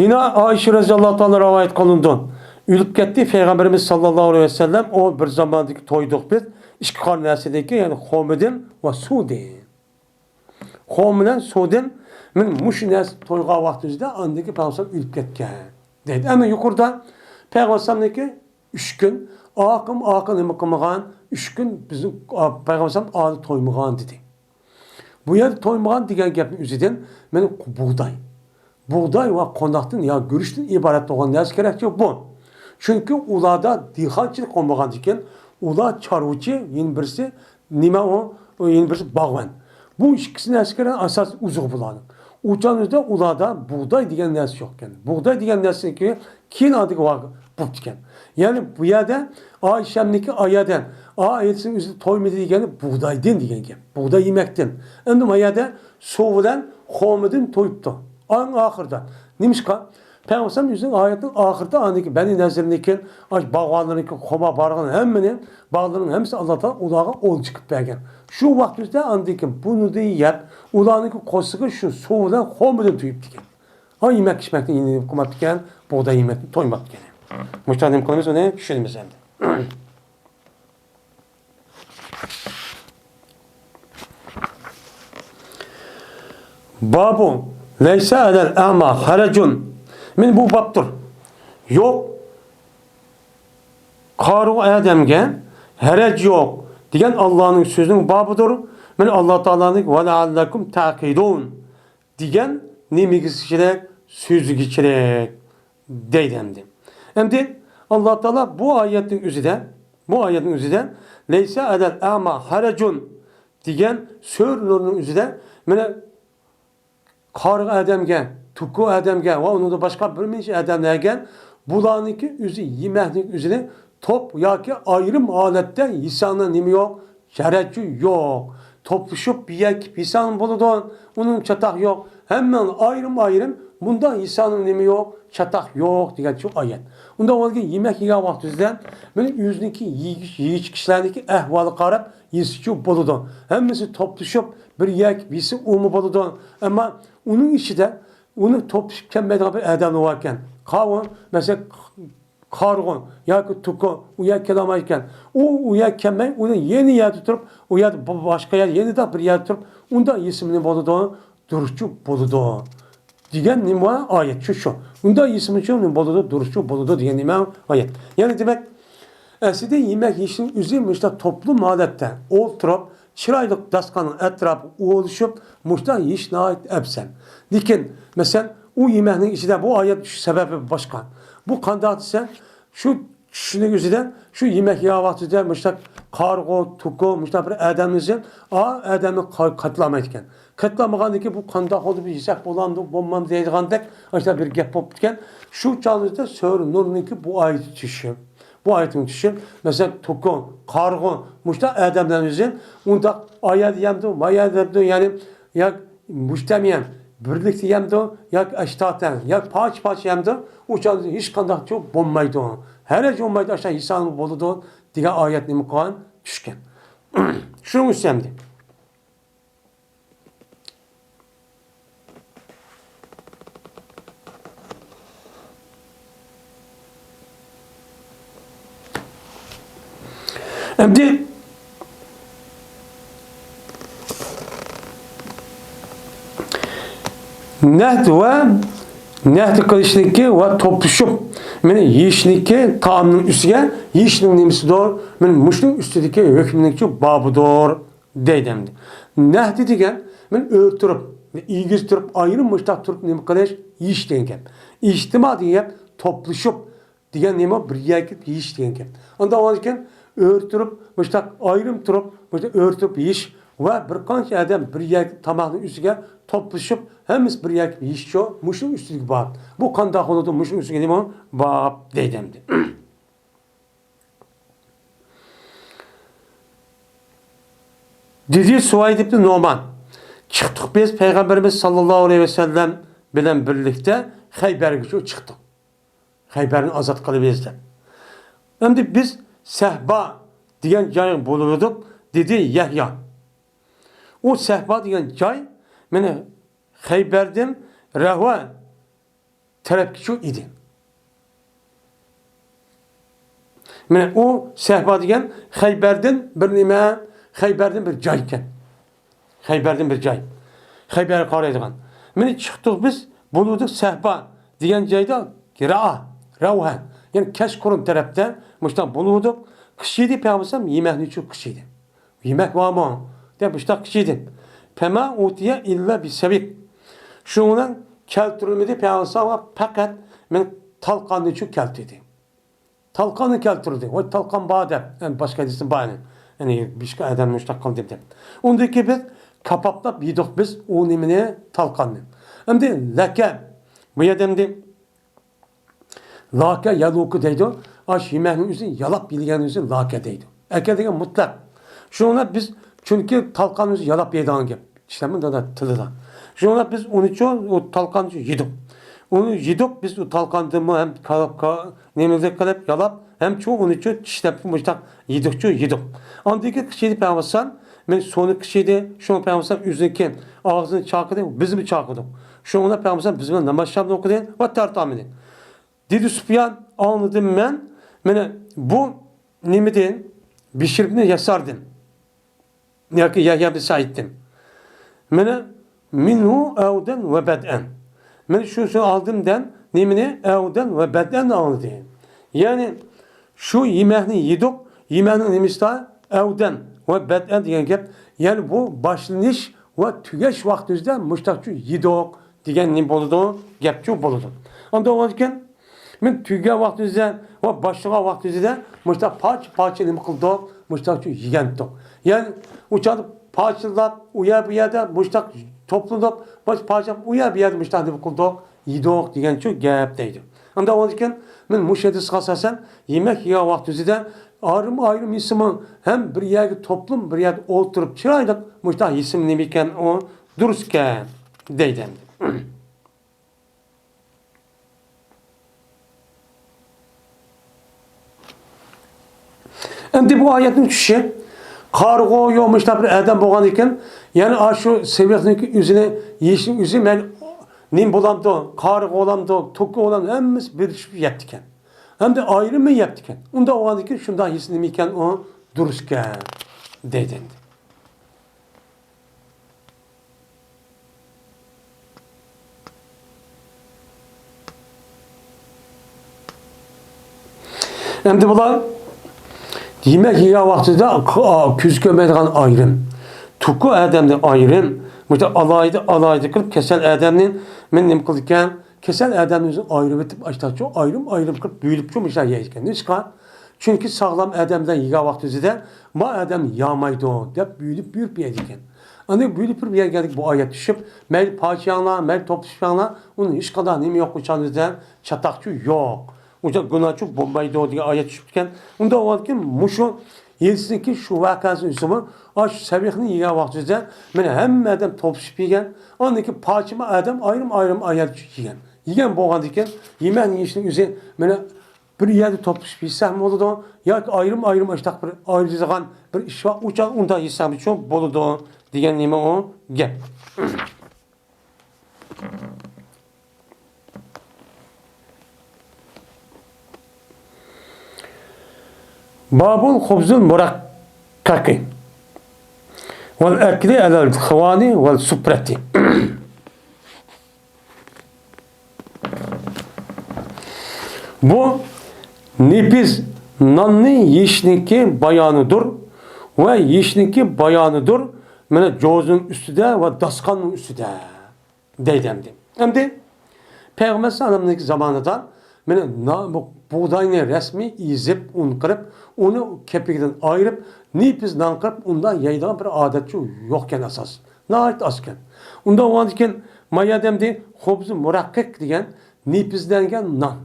يەنە ئائىشە رەزىياللاھۇ تائالا رىۋايەت قىلىنىدۇ. ئۆلۈپ كەتتى پەيغەمبىرىمىز ساللاللاھۇ ئەلەيھى ۋەسەللەم، ئۇ بىر زاماندىكى تويدۇق بىز، ئىككى قارا نەرسىدىكى، يەنى خورمىدىن ۋە سۇدىن. خورمىدىن، سۇدىن، مەن مۇشۇ نەرسە تويغان ۋاقتىمىزدا ئاندىكى پەيغەمبەر ئۆلۈپ كەتكەن، دەيدۇ. ئەمما يۇقىرىدا پەيغەمبەرنىڭكى ئۈچ كۈن، ئاقىم، ئاقىم نېمە قىلمىغان، ئۈچ كۈن بىزنىڭ پەيغەمبەر ئالدى تويمىغان دېدى. بۇ يەردە تويمىغان دېگەن گەپنىڭ ئۆزىدىن مانا بۇغداي. بۇغداي ۋە قونداقتىن يا گۈرۈچتىن ئىبارەت بولغان نەرسە كېرەكچۇ بۇ. چۈنكى ئۇلاردا دېھقانچىلىق بولمىغاندىكىن، ئۇلار چارۋىچى، يەنە بىرسى نېمە ئۇ، ئۇ يەنە بىرسى باغۋەن. بۇ ئىككىسى نەرسىگە ئاساس ئوزۇقى بۇلارنىڭ. ئۇ چاغدا ئۇلاردا بۇغداي دېگەن نەرسە يوق ئىكەن. بۇغداي دېگەن نەرسىنىڭكى كېيىن ئادىگە بار بوپتىكەن. يەنى بۇ يەردە ئا ئىشەمنىكى ئا يەردە، ئا ئېيتسىن ئۆزى تويمىدى دېگەنى بۇغدايدىن دېگەن گەپ. بۇغداي يېمەكتىن. ئەمدى ما يەردە سۇ بىلەن خورمىدىن تويۇپتۇ. ئەڭ ئاخىرىدا. نېمىشقا؟ پەيغەمبەر ئۆزىنىڭ ئايەتنىڭ ئاخىرىدا ئاندىكى بەنى نەزىرنىڭكى، ئاش باغۋەنلىرىنىڭكى خورما بارغان ھەممىنى، باغلىرىنىڭ ھەممىسى ئاللا تائالا ئۇلارغا ئولجا قىلىپ بەرگەن. شۇ ۋاقتىمىزدا ئاندىكى بۇنىدىن يەپ، ئۇلارنىڭكى قورسىقى شۇ سۇ بىلەن خورمىدىن تويۇپتىكەن. ھا، يېمەك ئىچمەكتىن يېنىپ قالماپتىكەن، بۇغداي يېمەكتىن تويماپتىكەن. مۇشۇنداق نېمە قىلىمىز، ئۇنى چۈشىنىمىز ئەمدى. بابۇ لەيسە ئەلەل ئەما خەرەجۇن. مانا بۇ بابتۇر. يوق. قارىغۇ ئادەمگە ھەرەج يوق دېگەن ئاللانىڭ سۆزىنىڭ بابىدۇر. مانا ئاللا تائالانىڭ ۋە لەئەللەكۇم تەقىلۇن دېگەن نېمىگە كېرەك؟ سۆزىگە كېرەك دەيدۇ ئەمدى. ئەمدى ئاللا تائالا بۇ ئايەتنىڭ ئۆزىدە، بۇ ئايەتنىڭ ئۆزىدە لەيسە ئەلەل ئەما خەرەجۇن دېگەن سۆرە نۇرنىڭ ئۆزىدە مانا قارىغۇ ئادەمگە، تۇكۇ ئادەمگە ۋە ئۇنىڭدىن باشقا بىر نەچچە ئادەملەرگە بۇلارنىڭكى ئۆزى يېمەكنىڭ ئۆزىنى توپ ياكى ئايرىم ھالەتتە يېسەڭلار نېمە يوق؟ ھەرەج يوق. توپلىشىپ بىر يەرگە يېسەڭ بولىدۇ. ئۇنىڭ چاتاق يوق. ھەممىڭلار ئايرىم-ئايرىم مۇنداق يېسەڭلار نېمە يوق؟ چاتاق يوق دېگەن شۇ ئايەت. ئۇنداق بولغان يېمەك يېگەن ۋاقتىڭىزدا مانا ئۆزىنىڭكى يېگۈچى، يېگۈچى كىشىلەرنىڭكى ئەھۋالىغا قاراپ يېسىچۇ بولىدۇ. ھەممىسى توپلىشىپ بىر يەرگە يېسە ئۇمۇ بولىدۇ. ئەمما ئۇنىڭ ئىچىدە ئۇنى توپلىشىپ كەلمەيدىغان بىر ئادەملەر باركەن. قاۋۇ، مەسىلەن، قارىغۇ ياكى تۇكۇ ئۇ يەرگە كېلەلمەيدىكەن. ئۇ، ئۇ يەرگە كەلمەي، ئۇنى يەنە يەردە تۇرۇپ، ئۇ يەردە بۇ باشقا يەر، يەنە بىر يەردە تۇرۇپ، ئۇنداق يېسىمۇ بولىدۇ، دۇرۇسچۇ بولىدۇ. دېگەن نېمە ئايەت؟ شۇ، شۇ. ئۇنداق يېسىمۇ بولىدۇ، دۇرۇسچۇ بولىدۇ دېگەن نېمە ئايەت؟ يەنى دېمەك، ئەسلىدە يېمەك يېيىشنىڭ ئۆزى مۇشۇنداق توپلۇم ھالەتتە ئولتۇرۇپ، چىرايلىق داستىخاننىڭ ئەتراپىغا ئولىشىپ، مۇشۇنداق يېيىش ناھايىتى ئەپسەل. لېكىن، مەسىلەن، ئۇ يېمەكنىڭ ئىچىدە بۇ ئايەت چۈشۈش سەۋەبى باشقا. بۇ قانداق دېسە، شۇ چۈشنىڭ ئۆزىدە، شۇ يېمەك يەۋاتىدە مۇشۇنداق قارىغۇ، تۇكۇ، مۇشۇنداق بىر ئادەمنى ئىزدەپ، ئا ئادەمنى قا-، قايتىلالمايدىكەن. قايتىلالمىغاندىن كېيىن بۇ قانداق بولدى، بىر يېسەك بولامدۇ، بولمامدۇ دەيدىغاندەك، ئاشۇنداق بىر گەپ بولۇپتىكەن. شۇ چاغدا سۆرە نۇرنىڭكى بۇ ئايىتى چۈشۈپ، بۇ ئايىتىڭ چۈشۈپ، مەسىلەن، تۇكۇ، قارىغۇ، مۇشۇنداق ئادەملەرنى ئۆزى ئۇنداق ئايەت يەمدۇ، مايەت يەمدۇ، يەنى ياكى مۇشتەم يەم، بىرلىكتە يەمدۇ، ياكى ئەشتاتەن، ياكى پارچە-پارچە يەمدۇ، ئۇ چاغدا ھېچقانداق بولمايدۇ. ھەرەج بولمايدۇ، ئاشۇنداق ھېسابى بولىدۇ، دېگەن ئايەت نېمە قىلغان؟ چۈشكەن. شۇنىڭ ئۈچۈن ئەمدى. ئەمدى نەھد ۋە نەھد قىلىشنىڭكى ۋە توپلىشىپ، مانا، يېيىشنىڭكى تائامنىڭ ئۈستىگە يېيىشنىڭ نېمىسىدۇر؟ مانا مۇشۇنىڭ ئۈستىدىكى ھۆكۈمنىڭكى بابىدۇر. دەيدۇ ئەمدى. نەھدى دېگەن، مانا ئۆرە تۇرۇپ، ئېگىز تۇرۇپ، ئايرىم مۇشتاق تۇرۇپ نېمە قىلىش؟ يېيىش دېگەن گەپ. ئىجتىما دېگەن گەپ توپلىشىپ دېگەن نېمە؟ بىر يەرگە يېيىش دېگەن گەپ. ئانداق بولغاندىكىن ئۆرە تۇرۇپ، مۇشتاق ئايرىم تۇرۇپ، مۇشتاق ئۆرە تۇرۇپ يېيىش ۋە بىر قانچە ئادەم بىر يەرگە تاماقنىڭ ئۈستىگە توپلىشىپ، ھەممىسى بىر يەرگە يېيىشچۇ، مۇشۇنىڭ ئۈستىدىكى باب. بۇ قانداق بولىدۇ؟ مۇشۇنىڭ ئۈستىگە نېمە؟ باب دەيدۇ ئەمدى. دېدى سۇۋەيد ئىبنى نومان، چىقتۇق بىز پەيغەمبىرىمىز ساللاللاھۇ ئەلەيھى ۋەسەللەم بىلەن بىرلىكتە خەيبەرگىچۇ چىقتۇق. خەيبەرنى ئازاد قىلىمىز دەپ. ئەمدى بىز سەھبا دېگەن جايغا بولۇۋىدۇق، دېدى يەھيا. ئۇ سەھبا دېگەن جاي، مانا، خەيبەردىن رەھۋە تەرەپكىچۇ ئىدى. مانا ئۇ سەھبا دېگەن خەيبەردىن بىر نېمە، خەيبەردىن بىر جاي ئىكەن. خەيبەردىن بىر جاي. خەيبەرگە قارايدىغان. مانا چىقتۇق بىز، بولۇۋىدۇق سەھبا دېگەن جايدا رەئا، رەۋھە. يەنى كەچقۇرۇن تەرەپتە مۇشۇنداق بولۇۋىدۇق. قىش ئىدى، پەيغەمبەر ئەلەيھىسسالام يېمەكنى چۈ قىش ئىدى. يېمەك بارمۇ؟ دەپ مۇشۇنداق قىش ئىدى. پەما ئۇتىيە ئىللا بىسەۋىك. شۇنىڭ بىلەن كەلتۈرۈلمىدى پەيغەمبەر ئەلەيھىسسالامغا پەقەت مانا تالقاننى چۈ كەلتۈردى. تالقاننى كەلتۈردى. ۋاي، تالقان بار دەپ، يەنى باشقا ھەدىستىن بار، يەنى، يەنى بىشكە ئادەم مۇشۇنداق قىلدى دەپ. ئۇندىن كېيىن بىز كاپاپلاپ يېدۇق بىز ئۇ نېمىنى، تالقاننى. ئەمدى لەكە، بۇ يەردە ئەمدى لاكە، يالۇكە دەيدۇ. ئاش يېمەكنىڭ ئۆزى، يالاپ يېگەننىڭ ئۆزى لاكە دەيدۇ. ئەكە دېگەن مۇتلەق. شۇنىڭ بىلەن بىز، چۈنكى تالقان ئۆزى يالاپ يەيدىغان گەپ. ئىشلەنمە دادا تىلىدا. شۇنىڭ بىلەن بىز ئۇنىچۇ، ئۇ تالقاننى يېدۇق. ئۇنى يېدۇق بىز ئۇ تالقاندىنمۇ ھەم كا-، كا-، نېمىدەك قىلىپ يالاپ، ھەم چۇ ئۇنىچۇ چىشلەپ مۇشتاق يېدۇقچۇ يېدۇق. ئاندىن كېيىن قىچىدى پەيغەمبەر ئەلەيھىسسالام، مەن سۇنى قىچىدى، شۇڭا پەيغەمبەر ئەلەيھىسسالام ئۆزىنىڭكى ئاغزىنى چاقىدى، بىزمۇ چاقىدۇق. شۇنىڭ بىلەن پەيغەمبەر ئەلەيھىسسالام بىز بىلەن ناماز شامنى ئوقۇدى ۋە تارتامىدى. دېدى سۇپيان، ئاڭلىدىم مەن، مېنى بۇ نېمىدىن، بىشرىبنى يەساردىن. ياكى يەھيا بىن سەئىدتىن. مېنى مىنھۇ ئەۋدەن ۋە بەدئەن. مەن شۇ سۆزنى ئالدىم دەن نېمىنى ئەۋدەن ۋە بەدئەن ئاڭلىدى. يەنى شۇ يېمەكنى يېدۇق، يېمەكنىڭ نېمىسىدا ئەۋدەن ۋە بەدئەن دېگەن گەپ، يەنى بۇ باشلىنىش ۋە تۈگەش ۋاقتىمىزدا مۇشتاقچۇ يېدۇق دېگەن نېمە بولىدۇ؟ گەپچۇ بولىدۇ. ئاندىن ئۇنىڭدىن كېيىن مەن تۈگىگەن ۋاقتىمىزدا ۋە باشلىغان ۋاقتىمىزدا مۇشتاق پارچە-پارچە نېمە قىلدۇق؟ مۇشتاقچۇ يېگەنتۇق. يەنى ئۇ چاغدا پارچىلاپ، ئۇ يەر بۇ يەردە مۇشتاق توپلىنىپ، پارچە-پارچە ئۇ يەر بۇ يەردە مۇشتاق نېمە قىلدۇق؟ يېدۇق دېگەنچۇ گەپ دەيدۇ. ئاندىن ئۇنىڭدىن كېيىن مەن مۇشۇ ھەدىسكە ئاساسەن يېمەك يېگەن ۋاقتىمىزدا ئايرىم-ئايرىم يېسىمۇ ھەم بىر يەرگە توپلىما، بىر يەردە ئولتۇرۇپ چىرايلىق مۇشتاق يېسىمۇ نېمە ئىكەن ئۇ دۇرۇسكەن دەيدۇ ئەمدى. ئەمدى بۇ ئايەتنىڭ چۈشۈشى، قارىغۇ يوق مۇشۇنداق بىر ئادەم بولغان ئىكەن، يەنى ئاشۇ سېۋەتنىڭكى ئۆزىنى يېيىشنىڭ ئۆزى مەن نېمە بولامدۇ، قارىغۇ بولامدۇ، توكى بولامدۇ، ھەممىسى بىرلىشىپ يەپتىكەن. ھەمدە ئايرىممۇ يەپتىكەن. ئۇنداق بولغاندىكىن شۇنداق يېسە نېمە ئىكەن ئۇ دۇرۇسكەن دەيدۇ ئەمدى. ئەمدى بۇلار يېمەك يېگەن ۋاقتىدا كۆز كۆرمەيدىغان ئايرىم، توكى ئادەمدىن ئايرىم، مۇشۇ ئالاھىدە ئالاھىدە قىلىپ كېسەل ئادەمنى مەن نېمە قىلىدىكەن؟ كېسەل ئادەمنى ئۆزىنى ئايرىۋېتىپ، ئاشتاقچۇ ئايرىم ئايرىم قىلىپ بۆلۈپچۇ مۇشۇ يەيدىكەن. نېمىشقا؟ چۈنكى ساغلام ئادەم بىلەن يېگەن ۋاقتى ئۆزىدە ما ئادەم يامايدۇ دەپ بۆلۈپ بۆلۈپ يەيدىكەن. ئاندىن بۆلۈپ بۆلۈپ يەيگەندىكىن بۇ ئايەت چۈشۈپ، مەيلى پارچە يەڭلار، مەيلى توپلىشىپ يەڭلار، ئۇنىڭ ھېچقانداق نېمە يوق، ئۇ چاغدا چاتاقچۇ يوق. ئۇ چاغدا گۇناھچۇ بولمايدۇ دېگەن ئايەت چۈشۈپتىكەن. ئۇنداق بولغاندىكىن مۇشۇ يېزىسىدىكى شۇ ۋەقەسىنى ئۆزىمۇ، ئاشۇ سەۋىخنى يېگەن ۋاقتىدا مانا ھەممە ئادەم توپلىشىپ يېگەن. ئاندىن كېيىن پارچىما ئادەم ئايرىم-ئايرىم ئايرىم يېگەن. يېگەن بولغاندىكىن يېمەكنى يېيىشنىڭ ئۆزى مانا بىر يەردە توپلىشىپ يېسەكمۇ بولىدۇ ياكى ئايرىم-ئايرىم ئاشتاق بىر ئايرىلىدىغان بىر ئىش بار، ئۇ چاغ ئۇنداق يېسەكمۇ بولىدۇ دېگەن نېمە ئۇ گەپ. بابۇل خۇبزۇل مۇرەققەقى ۋەل ئەكلى ئەلەل خىۋانى ۋەل سۇپرەتى. بۇ نېپىز ناننى يېيىشنىڭكى بايانىدۇر ۋە يېيىشنىڭكى بايانىدۇر، مانا، جوزىنىڭ ئۈستىدە ۋە داستىخاننىڭ ئۈستىدە. دەيدۇ ئەمدى. ئەمدى پەيغەمبەر ئەلەيھىسسالامنىڭ زامانىدا مانا نا-، بۇ بۇغداينى رەسمىي ئېزىپ، ئۇن قىلىپ، ئۇنى كېپىكىدىن ئايرىپ، نېپىز نان قىلىپ، ئۇنداق يەيدىغان بىر ئادەتچۇ يوقكەن ئاساس. ناھايىتى ئازكەن. ئۇنداق بولغاندىكىن ما يەردە ئەمدى خۇبزى مۇرەققەق دېگەن نېپىزلەنگەن نان.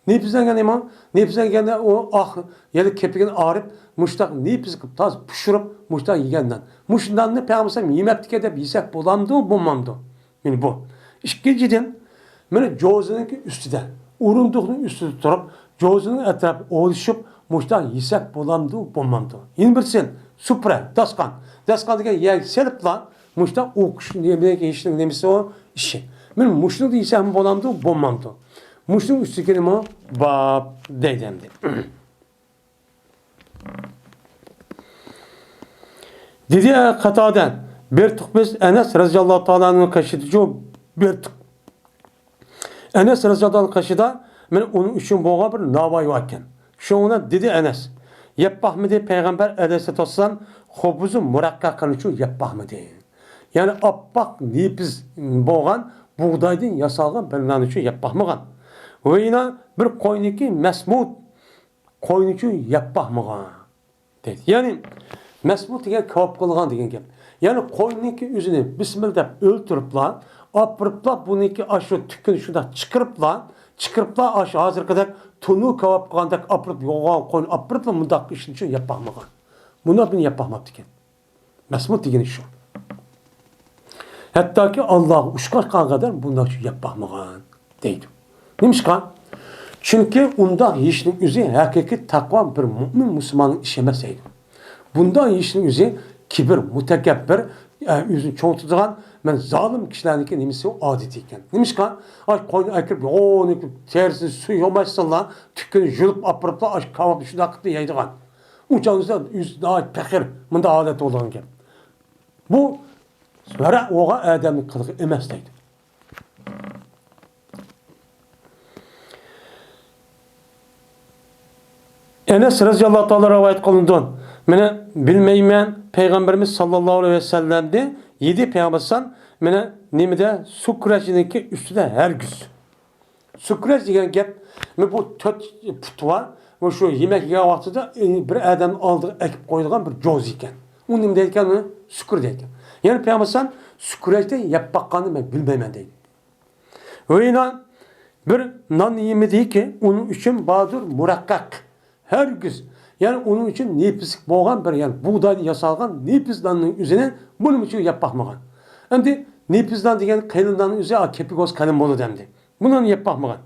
نېپىزلەنگەن نېمە؟ نېپىزلەنگەندە ئۇ ئاق، يەنى كېپىكىنى ئاغرىپ، مۇشتاق نېپىز قىلىپ تازا پىشۇرۇپ، مۇشتاق يېگەن نان. مۇشۇ ناننى پەيغەمبەر ئەلەيھىسسالام يېمەپتىكەن دەپ يېسەك بولامدۇ، بولمامدۇ؟ مانا بۇ. ئىككىنچىدىن، مانا جوزىنىڭكى ئۈستىدە، ئورۇندۇقنىڭ ئۈستىدە تۇرۇپ، جوزىنىڭ ئەتراپىدا ئولىشىپ، مۇشتاق يېسەك بولامدۇ، بولمامدۇ؟ يەنە بىرسى، سۇپرا، داستىخان. داستىخان دېگەن يەرگە سېلىپلا، مۇشتاق ئوقۇش نېمە، يېيىشنىڭ نېمىسى ئۇ، ئىشى. مانا مۇشۇنى دېسەم بولامدۇ، بولمامدۇ؟ مۇشۇنىڭ ئۈستىگە نېمە باب دەيدۇ ئەمدى. دېدى قاتادە، بېرىتتۇق بىز ئەنەس رەزىياللاھۇ تائالا ئەنھۇنىڭ قېشىدا، بېرىتتۇق. ئەنەس رەزىياللاھۇ ئەنھۇنىڭ قېشىدا مانا ئۇنىڭ ئۈچۈن بولغان بىر ناۋايى بار ئىكەن. شۇنىڭ بىلەن دېدى ئەنەس، يەپ باقمىدى پەيغەمبەر ئەلەيھىسسالاتۇ ۋەسسالام خۇبزۇ مۇرەققەقنىچۇ يەپ باقمىدى. يەنى ئاپئاق نېپىز بولغان بۇغدايدىن ياسالغان بىر ناننىچۇ يەپ باقمىغان. ۋە يەنە بىر قوينىكى مەسمۇت قوينىچۇ يەپ باقمىغان دەيدۇ. يەنى مەسمۇت دېگەن كاۋاپ قىلغان دېگەن گەپ. يەنى قوينىڭكى ئۆزىنى بىسمىللا دەپ ئۆلتۈرۈپلا، ئاپىرىپلا بۇنىڭكى ئاشۇ تۈكىنى شۇنداق چىقىرىپلا، چىقىرىپلا ئاشۇ ھازىرقىدەك تونۇر كاۋاپ قىلغاندەك ئاپىرىپ يوغان قوينى ئاپىرىپلا مۇنداق ئىشنىچۇ يەپ باقمىغان. مۇنداق بىرنى يەپ باقماپتىكەن. مەسمۇت دېگىنى شۇ. ھەتتاكى ئاللاغا ئۇشقاشقان قەدەر بۇنداق يەپ باقمىغان دەيدۇ. نېمىشقا؟ چۈنكى ئۇنداق يېيىشنىڭ ئۆزى ھەقىقىي تەقۋا بىر مۆمىن مۇسۇلماننىڭ ئىشى ئەمەس دەيدۇ. بۇنداق يېيىشنىڭ ئۆزى كىبىر، مۇتەكەببىر، ئە، ئۆزىنى چوڭ تۇتىدىغان، مەن زالىم كىشىلەرنىڭكى نېمىسى، ئادىتى ئىكەن. نېمىشقا؟ ئاش قوينى ئەكىرىپ، يوغىنى تېرىسىنى سۇ يۇماشسىنلا، تۈكىنى يۇلۇپ ئاپىرىپلا، ئاش كاۋاپنى شۇنداق قىلىپ يەيدىغان. ئۇ چاغدا ئۆزى ناھايىتى پەقىر، مۇنداق ھالەتتە بولغان گەپ. بۇ ۋەرە بولغان ئادەمنىڭ قىلىقى ئەمەس دەيدۇ. ئەنەس رەزىياللاھۇ تائالا رىۋايەت قىلىنىدۇ. مانا بىلمەيمەن، پەيغەمبىرىمىز ساللاللاھۇ ئەلەيھى ۋەسەللەمدە يېدى پەيغەمبەر ئەلەيھىسسالام، مانا نېمىدە، سۇكرەجنىڭكى ئۈستىدە ھەرگىز. سۇكرەج دېگەن گەپ، مانا بۇ تۆت پۇتى بار، مانا شۇ يېمەك يېگەن ۋاقتىدا بىر ئادەمنىڭ ئالدىغا ئەكىپ قويىدىغان بىر جوز ئىكەن. ئۇ نېمە دەيدىكەن؟ ئۇنى سۇكرە دەيدىكەن. يەنى پەيغەمبەر ئەلەيھىسسالام سۇكرەجدە يەپ باققاننى مەن بىلمەيمەن دەيدۇ. ۋە يەنە بىر نان يېمىدىكى، ئۇنىڭ ئۈچۈن باردۇر مۇرەققەق. ھەرگىز. يەنى ئۇنىڭ ئۈچۈن نېپىزلىك بولغان بىر، يەنى بۇغدايدىن ياسالغان نېپىز ناننىڭ ئۆزىنى بۇنىڭ ئۈچۈن يەپ باقمىغان. ئەمدى نېپىز نان دېگەن قېلىن ناننىڭ ئۆزى، ئا، كېپى بولسا قېلىن بولىدۇ ئەمدى. بۇنى يەپ باقمىغان.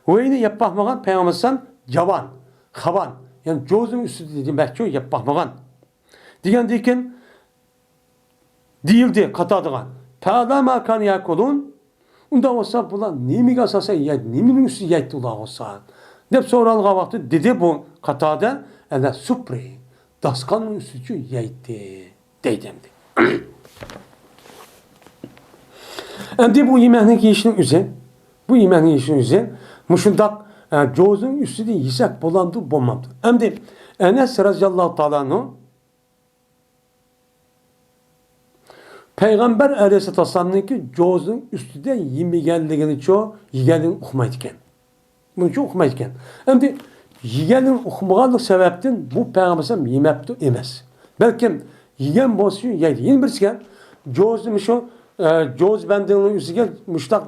ۋە يەنە يەپ باقمىغان پەيغەمبەر ئەلەيھىسسالام جاۋان، خاۋان، يەنى جوزنىڭ ئۈستىدە دېمەكچى، يەپ باقمىغان. دېگەندىن كېيىن دېيىلدى قاتادىغا، فەئەلا ما كانۇ يەئكۇلۇن، ئۇنداق بولسا بۇلار نېمىگە ئاساسەن يەيدۇ، نېمىنىڭ ئۈستىدە يەيدۇ ئۇلار بولسا، دەپ سورالغان ۋاقتىدا دېدى بۇ قاتادە، ئەلە سۇپرى، داستىخاننىڭ ئۈستىدىچۇ يەيتتى دەيدۇ ئەمدى. ئەمدى بۇ يېمەكنى يېيىشنىڭ ئۆزى، بۇ يېمەكنى يېيىشنىڭ ئۆزى مۇشۇنداق، ئە، جوزنىڭ ئۈستىدە يېسەك بولامدۇ، بولمامدۇ؟ ئەمدى ئەنەس رەزىياللاھۇ تائالا ئەنھۇ پەيغەمبەر ئەلەيھىسسالاتۇ ۋەسسالامنىڭكى جوزنىڭ ئۈستىدە يېمىگەنلىكىنىچۇ، يېگەنلىكىنى ئۇقمايدىكەن. بۇنىچۇ ئۇقمايدىكەن. ئەمدى يېگەنلىكىنى ئۇقمىغانلىق سەۋەبتىن بۇ پەيغەمبەر ئەلەيھىسسالام يېمەپتۇ ئەمەس. بەلكىم يېگەن بولسىچۇ يەيدۇ. يەنە بىرسىگە جوزنى مۇشۇ، ئە، جوز بەندىنىڭ ئۆزىگە مۇشۇنداق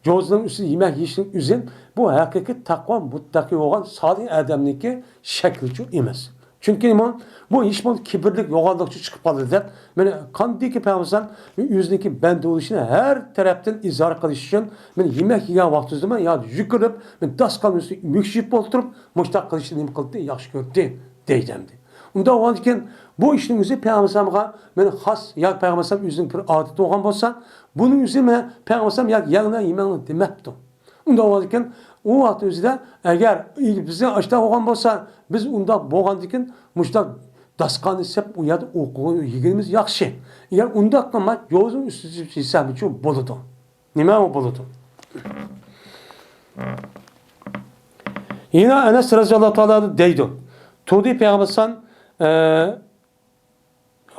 جوزنىڭ ئۈستىدە يېمەك يېيىشنىڭ ئۆزى بۇ ھەقىقىي تەقۋا مۇتتەقى بولغان سالىھ ئادەمنىڭكى شەكلىچۇ ئەمەس. چۈنكى نېمە؟ بۇ ھېچ بولمىغاندا كىبىرلىك يوغانلىقچە چىقىپ قالدى دەپ، مانا قاندىكى پەيغەمبەر ئەلەيھىسسالام ئۆزىنىڭكى بەندە بولۇشىنى ھەر تەرەپتىن ئىزھار قىلىش ئۈچۈن، مانا يېمەك يېگەن ۋاقتىمىزدا يا يۈگۈرۈپ، مانا داستىخاننىڭ ئۈستىگە مۈكشىيىپ ئولتۇرۇپ، مۇشۇنداق قىلىشنى نېمە قىلدى؟ ياخشى كۆردى دەيدۇ ئەمدى. ئۇنداق بولغاندىكىن بۇ ئىشنىڭ ئۆزى پەيغەمبەر ئەلەيھىسسالامغا مانا خاس ياكى پەيغەمبەر ئەلەيھىسسالام ئۆزىنىڭ بىر ئادىتى بولغان بولسا، بۇنىڭ ئۆزى مانا پەيغەمبەر ئەلەيھىسسالام ياكى يەڭلار يېمەڭلار دېمەپتۇ. ئۇنداق بولغاندىكىن، ئۇ ۋاقىت ئۆزىدە ئەگەر بىزنىڭ ئاشۇنداق بولغان بولسا، بىز ئۇنداق بولغاندىكىن مۇشۇنداق داستىخاننى سېپ، ئۇ يەردە ئوقۇغان يېگىنىمىز ياخشى. ئەگەر ئۇنداق قىلماي، يوزۇن ئۈستىدە يېسەمچۇ بولىدۇ. نېمە ئۇ بولىدۇ؟ يەنە ئەنەس رەزىياللاھۇ تائالا دەيدۇ. تۇردى پەيغەمبەر ئەلەيھىسسالام، ئە،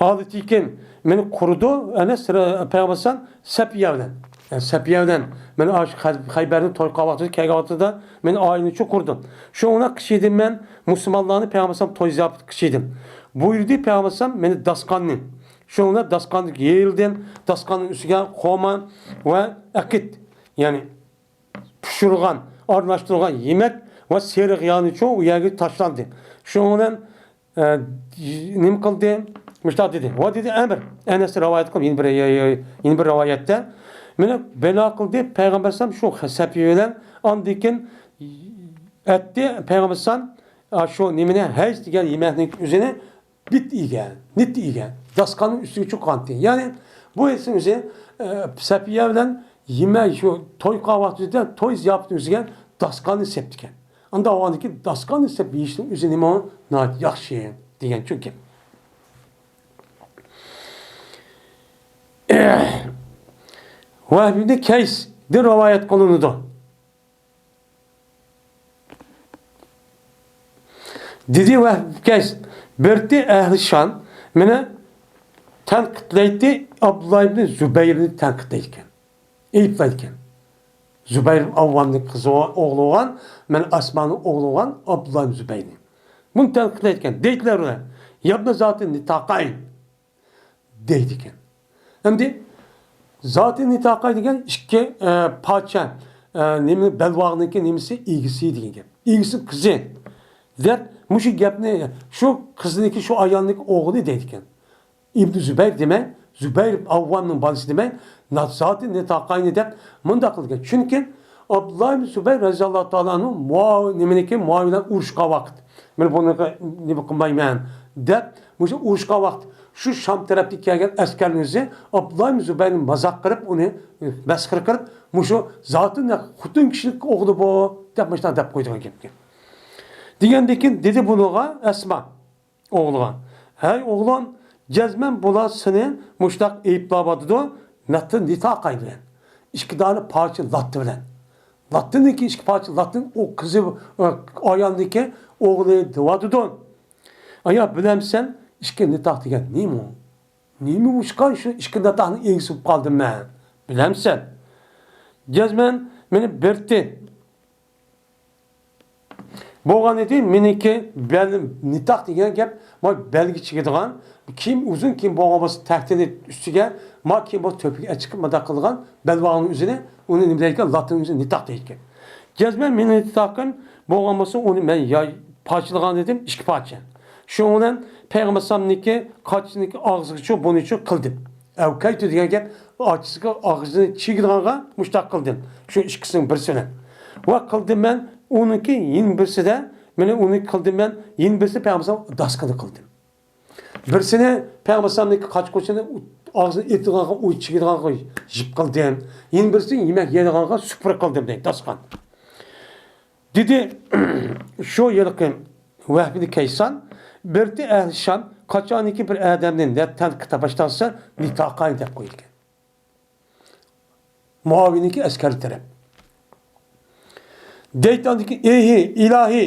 ھالىتىكىن مېنى قۇرىدۇ، ئەنە سىرا-، پەيغەمبەر ئەلەيھىسسالام سەپىيە بىلەن، يەنى سەپىيە بىلەن مەن ئاشۇ خەي-، خەيبەرنى توي قىلغان ۋاقتىدا، كەلگەن ۋاقتىدا مېنى ئائىلىنى چوقۇردى. شۇنىڭ بىلەن قىلىشىدىم مەن مۇسۇلمانلارنى پەيغەمبەر ئەلەيھىسسالام توي زىياپىتى قىلىشىدىم. بۇيرۇدى پەيغەمبەر ئەلەيھىسسالام مېنى داستىخاننى. شۇنىڭ بىلەن داستىخاننى يېيىلدىم، داستىخاننىڭ ئۈستىگە خورما ۋە ئەقىت، يەنى پىشۇرغان، ئارىلاشتۇرغان يېمەك ۋە سېرىق ياغنىچۇ ئۇ يەرگە تاشلاندى. شۇنىڭ بىلەن ئە، نېمە قىلدى؟ مۇشۇنداق دېدى. ۋە دېدى، ئەمىر. ئەنەس رىۋايەت قىلىپ، يەنە بىر، يەنە بىر رىۋايەتتە. مېنى بىنا قىلدى، پەيغەمبەر ئەلەيھىسسالام شۇ سەپىيە بىلەن ئاندىن كېيىن ئەتتى، پەيغەمبەر ئەلەيھىسسالام، ئا، شۇ نېمىنى، ھەيز دېگەن يېمەكنىڭ ئۆزىنى بىت يېگەن، نىت يېگەن، داستىخاننىڭ ئۈستىگە چىققانتى. يەنى بۇ ھەيزنىڭ ئۆزى، ئە، سەپىيە بىلەن يېمەك، شۇ توي قىلغان ۋاقتىدا توي زىياپىتى ئۆزىگە داستىخاننى سەپتىكەن. ئانداق بولغاندىكىن داستىخاننى سەپ يېيىشنىڭ ئۆزى نېمە؟ ناھايىتى ياخشى دېگەن چۈنكى. ۋەھب ئىبنى كەيسدىن رىۋايەت قىلىنىدۇ. دېدى ۋەھب كەيس، بىرتى ئەھلى شام مېنى تەنقىدلەيتتى، ئابدۇللا ئىبنى زۇبەيرنى تەنقىدلەيدىكەن. ئەيىبلەيدىكەن. زۇبەير ئاۋۋامنىڭ قىزى، ئوغلى بولغان، مانا ئەسمانىڭ ئوغلى بولغان ئابدۇللا زۇبەيرنى. بۇنى تەنقىدلەيدىكەن. دەيدىلەر ئۇلار، يا ابن ذات النطاقين دەيدىكەن. ئەمدى زاتى نىتاقاي دېگەن ئىككى، ئە، پارچە، ئە، نېمە، بەلباغنىڭكى نېمىسى، ئىگىسى دېگەن گەپ. ئىگىسى قىزى دەپ، مۇشۇ گەپنى، شۇ قىزنىڭكى، شۇ ئايالنىڭكى ئوغلى دەيدىكەن. ئىبنى زۇبەير دېمەي، زۇبەير ئاۋۋامنىڭ بالىسى دېمەي، نا-، زاتى نىتاقاينى دەپ مۇنداق قىلغان. چۈنكى ئابدۇللا ئىبنى زۇبەير رەزىياللاھۇ تائالا ئەنھۇ مۇئاۋىيە، نېمىنىڭكى، مۇئاۋىيە بىلەن ئۇرۇشقان ۋاقىت، مەن بۇنىڭغا نېمە قىلمايمەن دەپ، مۇشۇ ئۇرۇشقان ۋاقىت شۇ شام تەرەپتىن كەلگەن ئەسكەرنىڭ ئۆزى ئابدۇللا ئىبنى زۇبەيرنى مازاق قىلىپ، ئۇنى مەسخىرە قىلىپ، مۇشۇ زاتى نە-، خوتۇن كىشىلىك ئوغلى بۇ دەپ مۇشۇنداق دەپ قويىدىغان گەپكەن. دېگەندىكىن دېدى بۇنىڭغا ئەسما. ئوغلىغا، ھەي ئوغلۇم، جەزمەن بۇلار سېنى مۇشۇنداق ئەيىبلەۋاتىدۇ، نەتتە نىتاقاي بىلەن، ئىككى دانە پارچە لاتتا بىلەن. لاتتىنىڭكى ئىككى پارچە، لاتتىنىڭ ئۇ قىزى، ئايالنىڭكى ئوغلى دەۋاتىدۇ. ئايا، بىلەمسەن، ئىككى نىتاق دېگەن نېمە ئۇ؟ نېمە ئۇچقان شۇ ئىككى نىتاقنىڭ ئىگىسى بولۇپ قالدىم مەن؟ بىلەمسەن؟ جەزمەن مېنى بىرتى بولغان ئىدى، مېنىڭكى بەل، نىتاق دېگەن گەپ، ما بەلگە چىگىدىغان، كىيىم، ئۇزۇن كىيىم بولغان بولسا تەختىنى ئۈستىگە، ما كىيىم بولسا تۆپىگە ئەچىقىپ مۇنداق قىلىدىغان، بەلباغنىڭ ئۆزىنى، ئۇنى نېمە دەيدىكەن، لاتىنىڭ ئۆزى نىتاق دەيدىكەن. جەزمەن مېنىڭ نىتاقىم بولغان بولسا، ئۇنى مەن يا پارچىلىغان ئىدىم، ئىككى پارچە. شۇنىڭ بىلەن پەيغەمبەر ئەلەيھىسسالامنىڭكى قاچىسىنىڭكى ئاغزىغىچۇ، بۇنىچۇ قىلدىم. ئەۋكەيتۇ دېگەن گەپ، ئاچىسىغا ئاغزىنى چىگىدىغانغا مۇشتاق قىلدىم. شۇ ئىككىسىنىڭ بىرسىنى. ۋە قىلدىم مەن ئۇنىڭكى يېنى بىرسىدە، مانا ئۇنى قىلدىم مەن، يېنى بىرسىنى پەيغەمبەر ئەلەيھىسسالام داسقىنى قىلدىم. بىرسىنى پەيغەمبەر ئەلەيھىسسالامنىڭكى قاچا-قوچىنى ئاغزىنى ئېتىدىغانغا، ئۇ چىگىدىغانغا يىپ قىلدىم. يېنى بىرسىنى يېمەك يەيدىغانغا سۇپرا قىلدىم دەيدۇ، داسقان. دېدى، شۇ ھېلىقى ۋەھبىنى كەيسان، بىرتى ئەھلى شام، قاچانكى بىر ئادەمنى نە-، تەنقىد باشلانسا، نىتاقاي دەپ قويىدىكەن. مۇئاۋىيىنىڭكى ئەسكەرلىرى تەرەپ. دەيتاندىكى ئېھى، ئىلاھى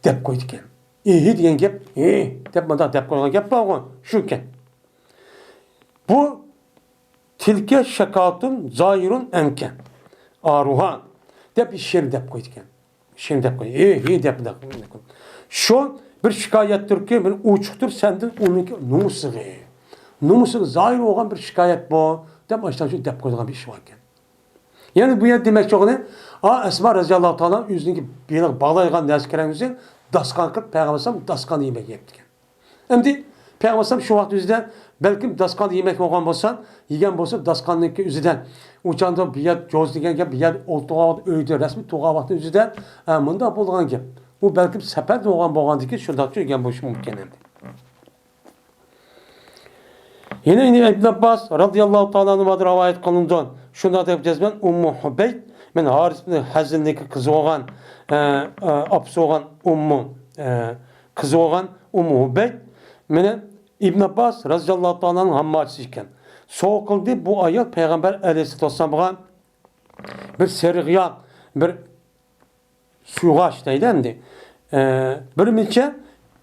دەپ قويىدىكەن. ئېھى دېگەن گەپ، ھې دەپ مۇنداق دەپ قويغان گەپ بارغۇ، شۇكەن. بۇ تىلكە شاكاتۇن زاھىرۇن ئەنكە. ئاروھا دەپ شېئىر دەپ قويىدىكەن. شېئىر دەپ قوي. ھې، ھې دەپ مۇنداق. شۇ بىر شىكايەتتۇركى، بىر ئوچۇقتۇر سەندىن ئۇنىڭكى نومۇسىغا. نومۇسىغا زاھىر بولغان بىر شىكايەت بۇ دەپ ئاشۇنداق شۇ دەپ قويىدىغان بىر ئىش باركەن. يەنى بۇ يەردە دېمەكچى بولغىنى، ئا، ئەسما رەزىياللاھۇ تائالا ئۆزىنىڭكى بېلىغا باغلايدىغان نەرسە كېرەكمىسى، داسقان قىلىپ پەيغەمبەر ئەلەيھىسسالام داسقان يېمەك يەپتىكەن. ئەمدى پەيغەمبەر ئەلەيھىسسالام شۇ ۋاقىت ئۆزىدە بەلكىم داسقاندا يېمەك بولغان بولسا، يېگەن بولسا داسقاننىڭكى ئۆزىدە ئۇ چاغدا بۇ يەر جوز دېگەن گەپ، بۇ يەر ئولتۇرغان ۋاقىت ئۆيدە رەسمىي تۇرغان ۋاقىتنىڭ ئۆزىدە، ئە، مۇنداق بولغان گەپ. ئۇ بەلكىم سەپەردە بولغان بولغاندىكىن شۇنداق يېگەن بولۇشى مۇمكىن ئەمدى. يەنە، يەنە ئىبن ئابباس رازىياللاھۇ تائالا ئەنھۇدىن رىۋايەت قىلىنىدۇ. شۇنداق دەپ جەزمەن ئۇممۇ ھۇبەيد، مەن ھارىس ئىبن ھەززىننىڭكى قىزى بولغان، ئە، ئە، ئاپىسى بولغان ئۇممۇ، ئە، قىزى بولغان ئۇممۇ ھۇبەيد، مېنى ئىبن ئابباس رازىياللاھۇ تائالا ئەنھۇ ھامماچىسى ئىكەن. سوۋغا قىلدى بۇ ئايال پەيغەمبەر ئەلەيھىسسالاتۇ ۋەسسالامغا بىر سېرىق ياغ، بىر سۇيغاچ دەيدۇ ئەمدى. ئە، بىر مىچە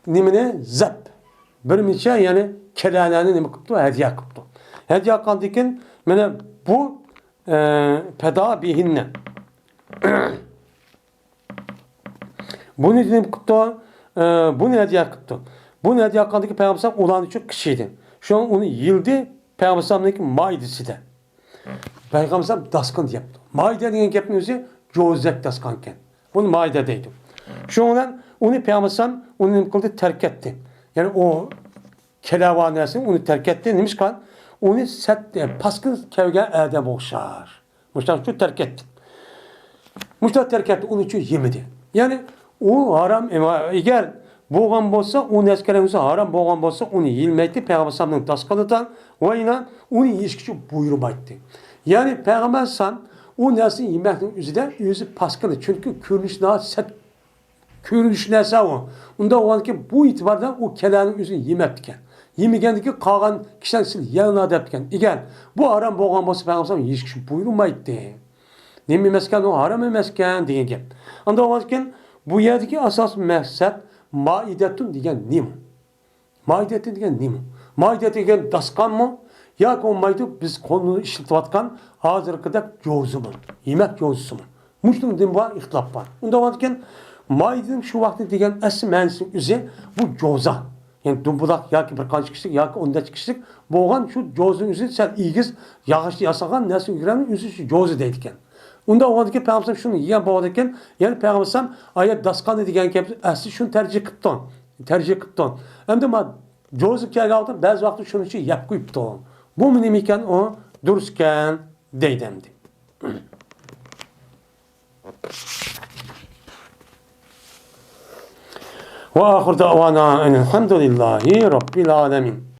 نېمىنى زەپ، بىر مىچە يەنى كېلەلەرنى نېمە قىپتۇ؟ ھەدىيە قىپتۇ. ھەدىيە قىلغاندىن كېيىن مانا بۇ، ئە، پەدا بىھىننە. بۇنى نېمە قىپتۇ؟ ئە، بۇنى ھەدىيە قىپتۇ. بۇنى ھەدىيە قىلغاندىن كېيىن پەيغەمبەر ئەلەيھىسسالام ئۇلارنى چۈ قىچىدى. شۇڭا ئۇنى يىلدى پەيغەمبەر ئەلەيھىسسالامنىڭكى مائىدىسىدە. پەيغەمبەر ئەلەيھىسسالام داسقان دېيەپتۇ. مائىدە دېگەن گەپنىڭ ئۆزى جوزەك داسقانكەن. بۇنى مائىدە دەيدۇ. شۇنىڭ بىلەن ئۇنى پەيغەمبەر ئەلەيھىسسالام ئۇنى نېمە قىلدى؟ تەرك ئەتتى. يەنى ئۇ كېلەۋا نەرسىنى ئۇنى تەرك ئەتتى. نېمىشقا؟ ئۇنى سەت، پاسكىنا كەلگەن ئادەمگە ئوخشاش. مۇشۇنداق شۇ تەرك ئەتتى. مۇشۇنداق تەرك ئەتتى، ئۇنى شۇ يېمىدى. يەنى ئۇ ھارام، ئەگەر بولغان بولسا، ئۇ نەرسە كەلگەن بولسا، ھارام بولغان بولسا، ئۇنى يېمەيتتى. پەيغەمبەر ئەلەيھىسسالامنىڭ داسقىنىدا ۋە يەنە ئۇنى يېيىشكە شۇ بۇيرۇمايتتى. يەنى پەيغەمبەر ئەلەيھىسسالام ئۇ نەرسىنى يېمەكنىڭ ئۆزىدە ئۆزى پاسكىنا، چۈنكى كۆرۈنۈشى ناھايىتى سەت، كۆرۈنۈش نەرسە ئۇ. ئۇنداق بولغاندىكىن بۇ ئېتىباردا ئۇ كېلەنىڭ ئۆزىنى يېمەپتىكەن. يېمىگەندىكىن قالغان كىشىلەر سىلەر يەڭلار دەپتىكەن. ئەگەر بۇ ھارام بولغان بولسا پەيغەمبەر ئەلەيھىسسالام يېيىشكە شۇ بۇيرۇمايتتى. نېمە ئەمەسكەن، ئۇ ھارام ئەمەسكەن دېگەن گەپ. ئانداق بولغاندىكىن بۇ يەردىكى ئاساسىي مەقسەت مائىدەتۇن دېگەن نېمە؟ مائىدەتۇن دېگەن نېمە؟ مائىدەت دېگەن داسقانمۇ؟ ياكى بولمايدۇ، بىز قولدا ئىشلىتىۋاتقان ھازىرقىدەك جوزىمۇ، يېمەك جوزىسىمۇ. مۇشۇنىڭدىن بار ئىختىلاپ بار. ئۇنداق بولغاندىكىن، مايدىن شۇ ۋاقىتتا دېگەن ئەسلى مەنىسىنىڭ ئۆزى بۇ جوزا. يەنى دومبىلاق ياكى بىر قانچە كىشىلىك ياكى ئون نەچچە كىشىلىك بولغان شۇ جوزىنىڭ ئۆزى سەل ئېگىز، ياغاچتىن ياسالغان نەرسە ئۆگرەننىڭ ئۆزى شۇ جوزا دەيدىكەن. ئۇنداق بولغاندىكىن پەيغەمبەر شۇنى يېگەن بولغاندىكىن، يەنى پەيغەمبەر ئەلەيھىسسالام ئايەت داسقانى دېگەن گەپ ئەسلى شۇنى تەرجىمە قىپتۇ. تەرجىمە قىپتۇ. ئەمدى ما جوزا كەلگەن ۋاقىتتا بەزى ۋاقىتتا شۇنى يەپ قويۇپتۇ. بۇمۇ نېمە ئىكەن ئۇ؟ دۇرۇس ئىكەن دەيدۇ ئەمدى. وآخر دعوانا أن الحمد لله رب العالمين.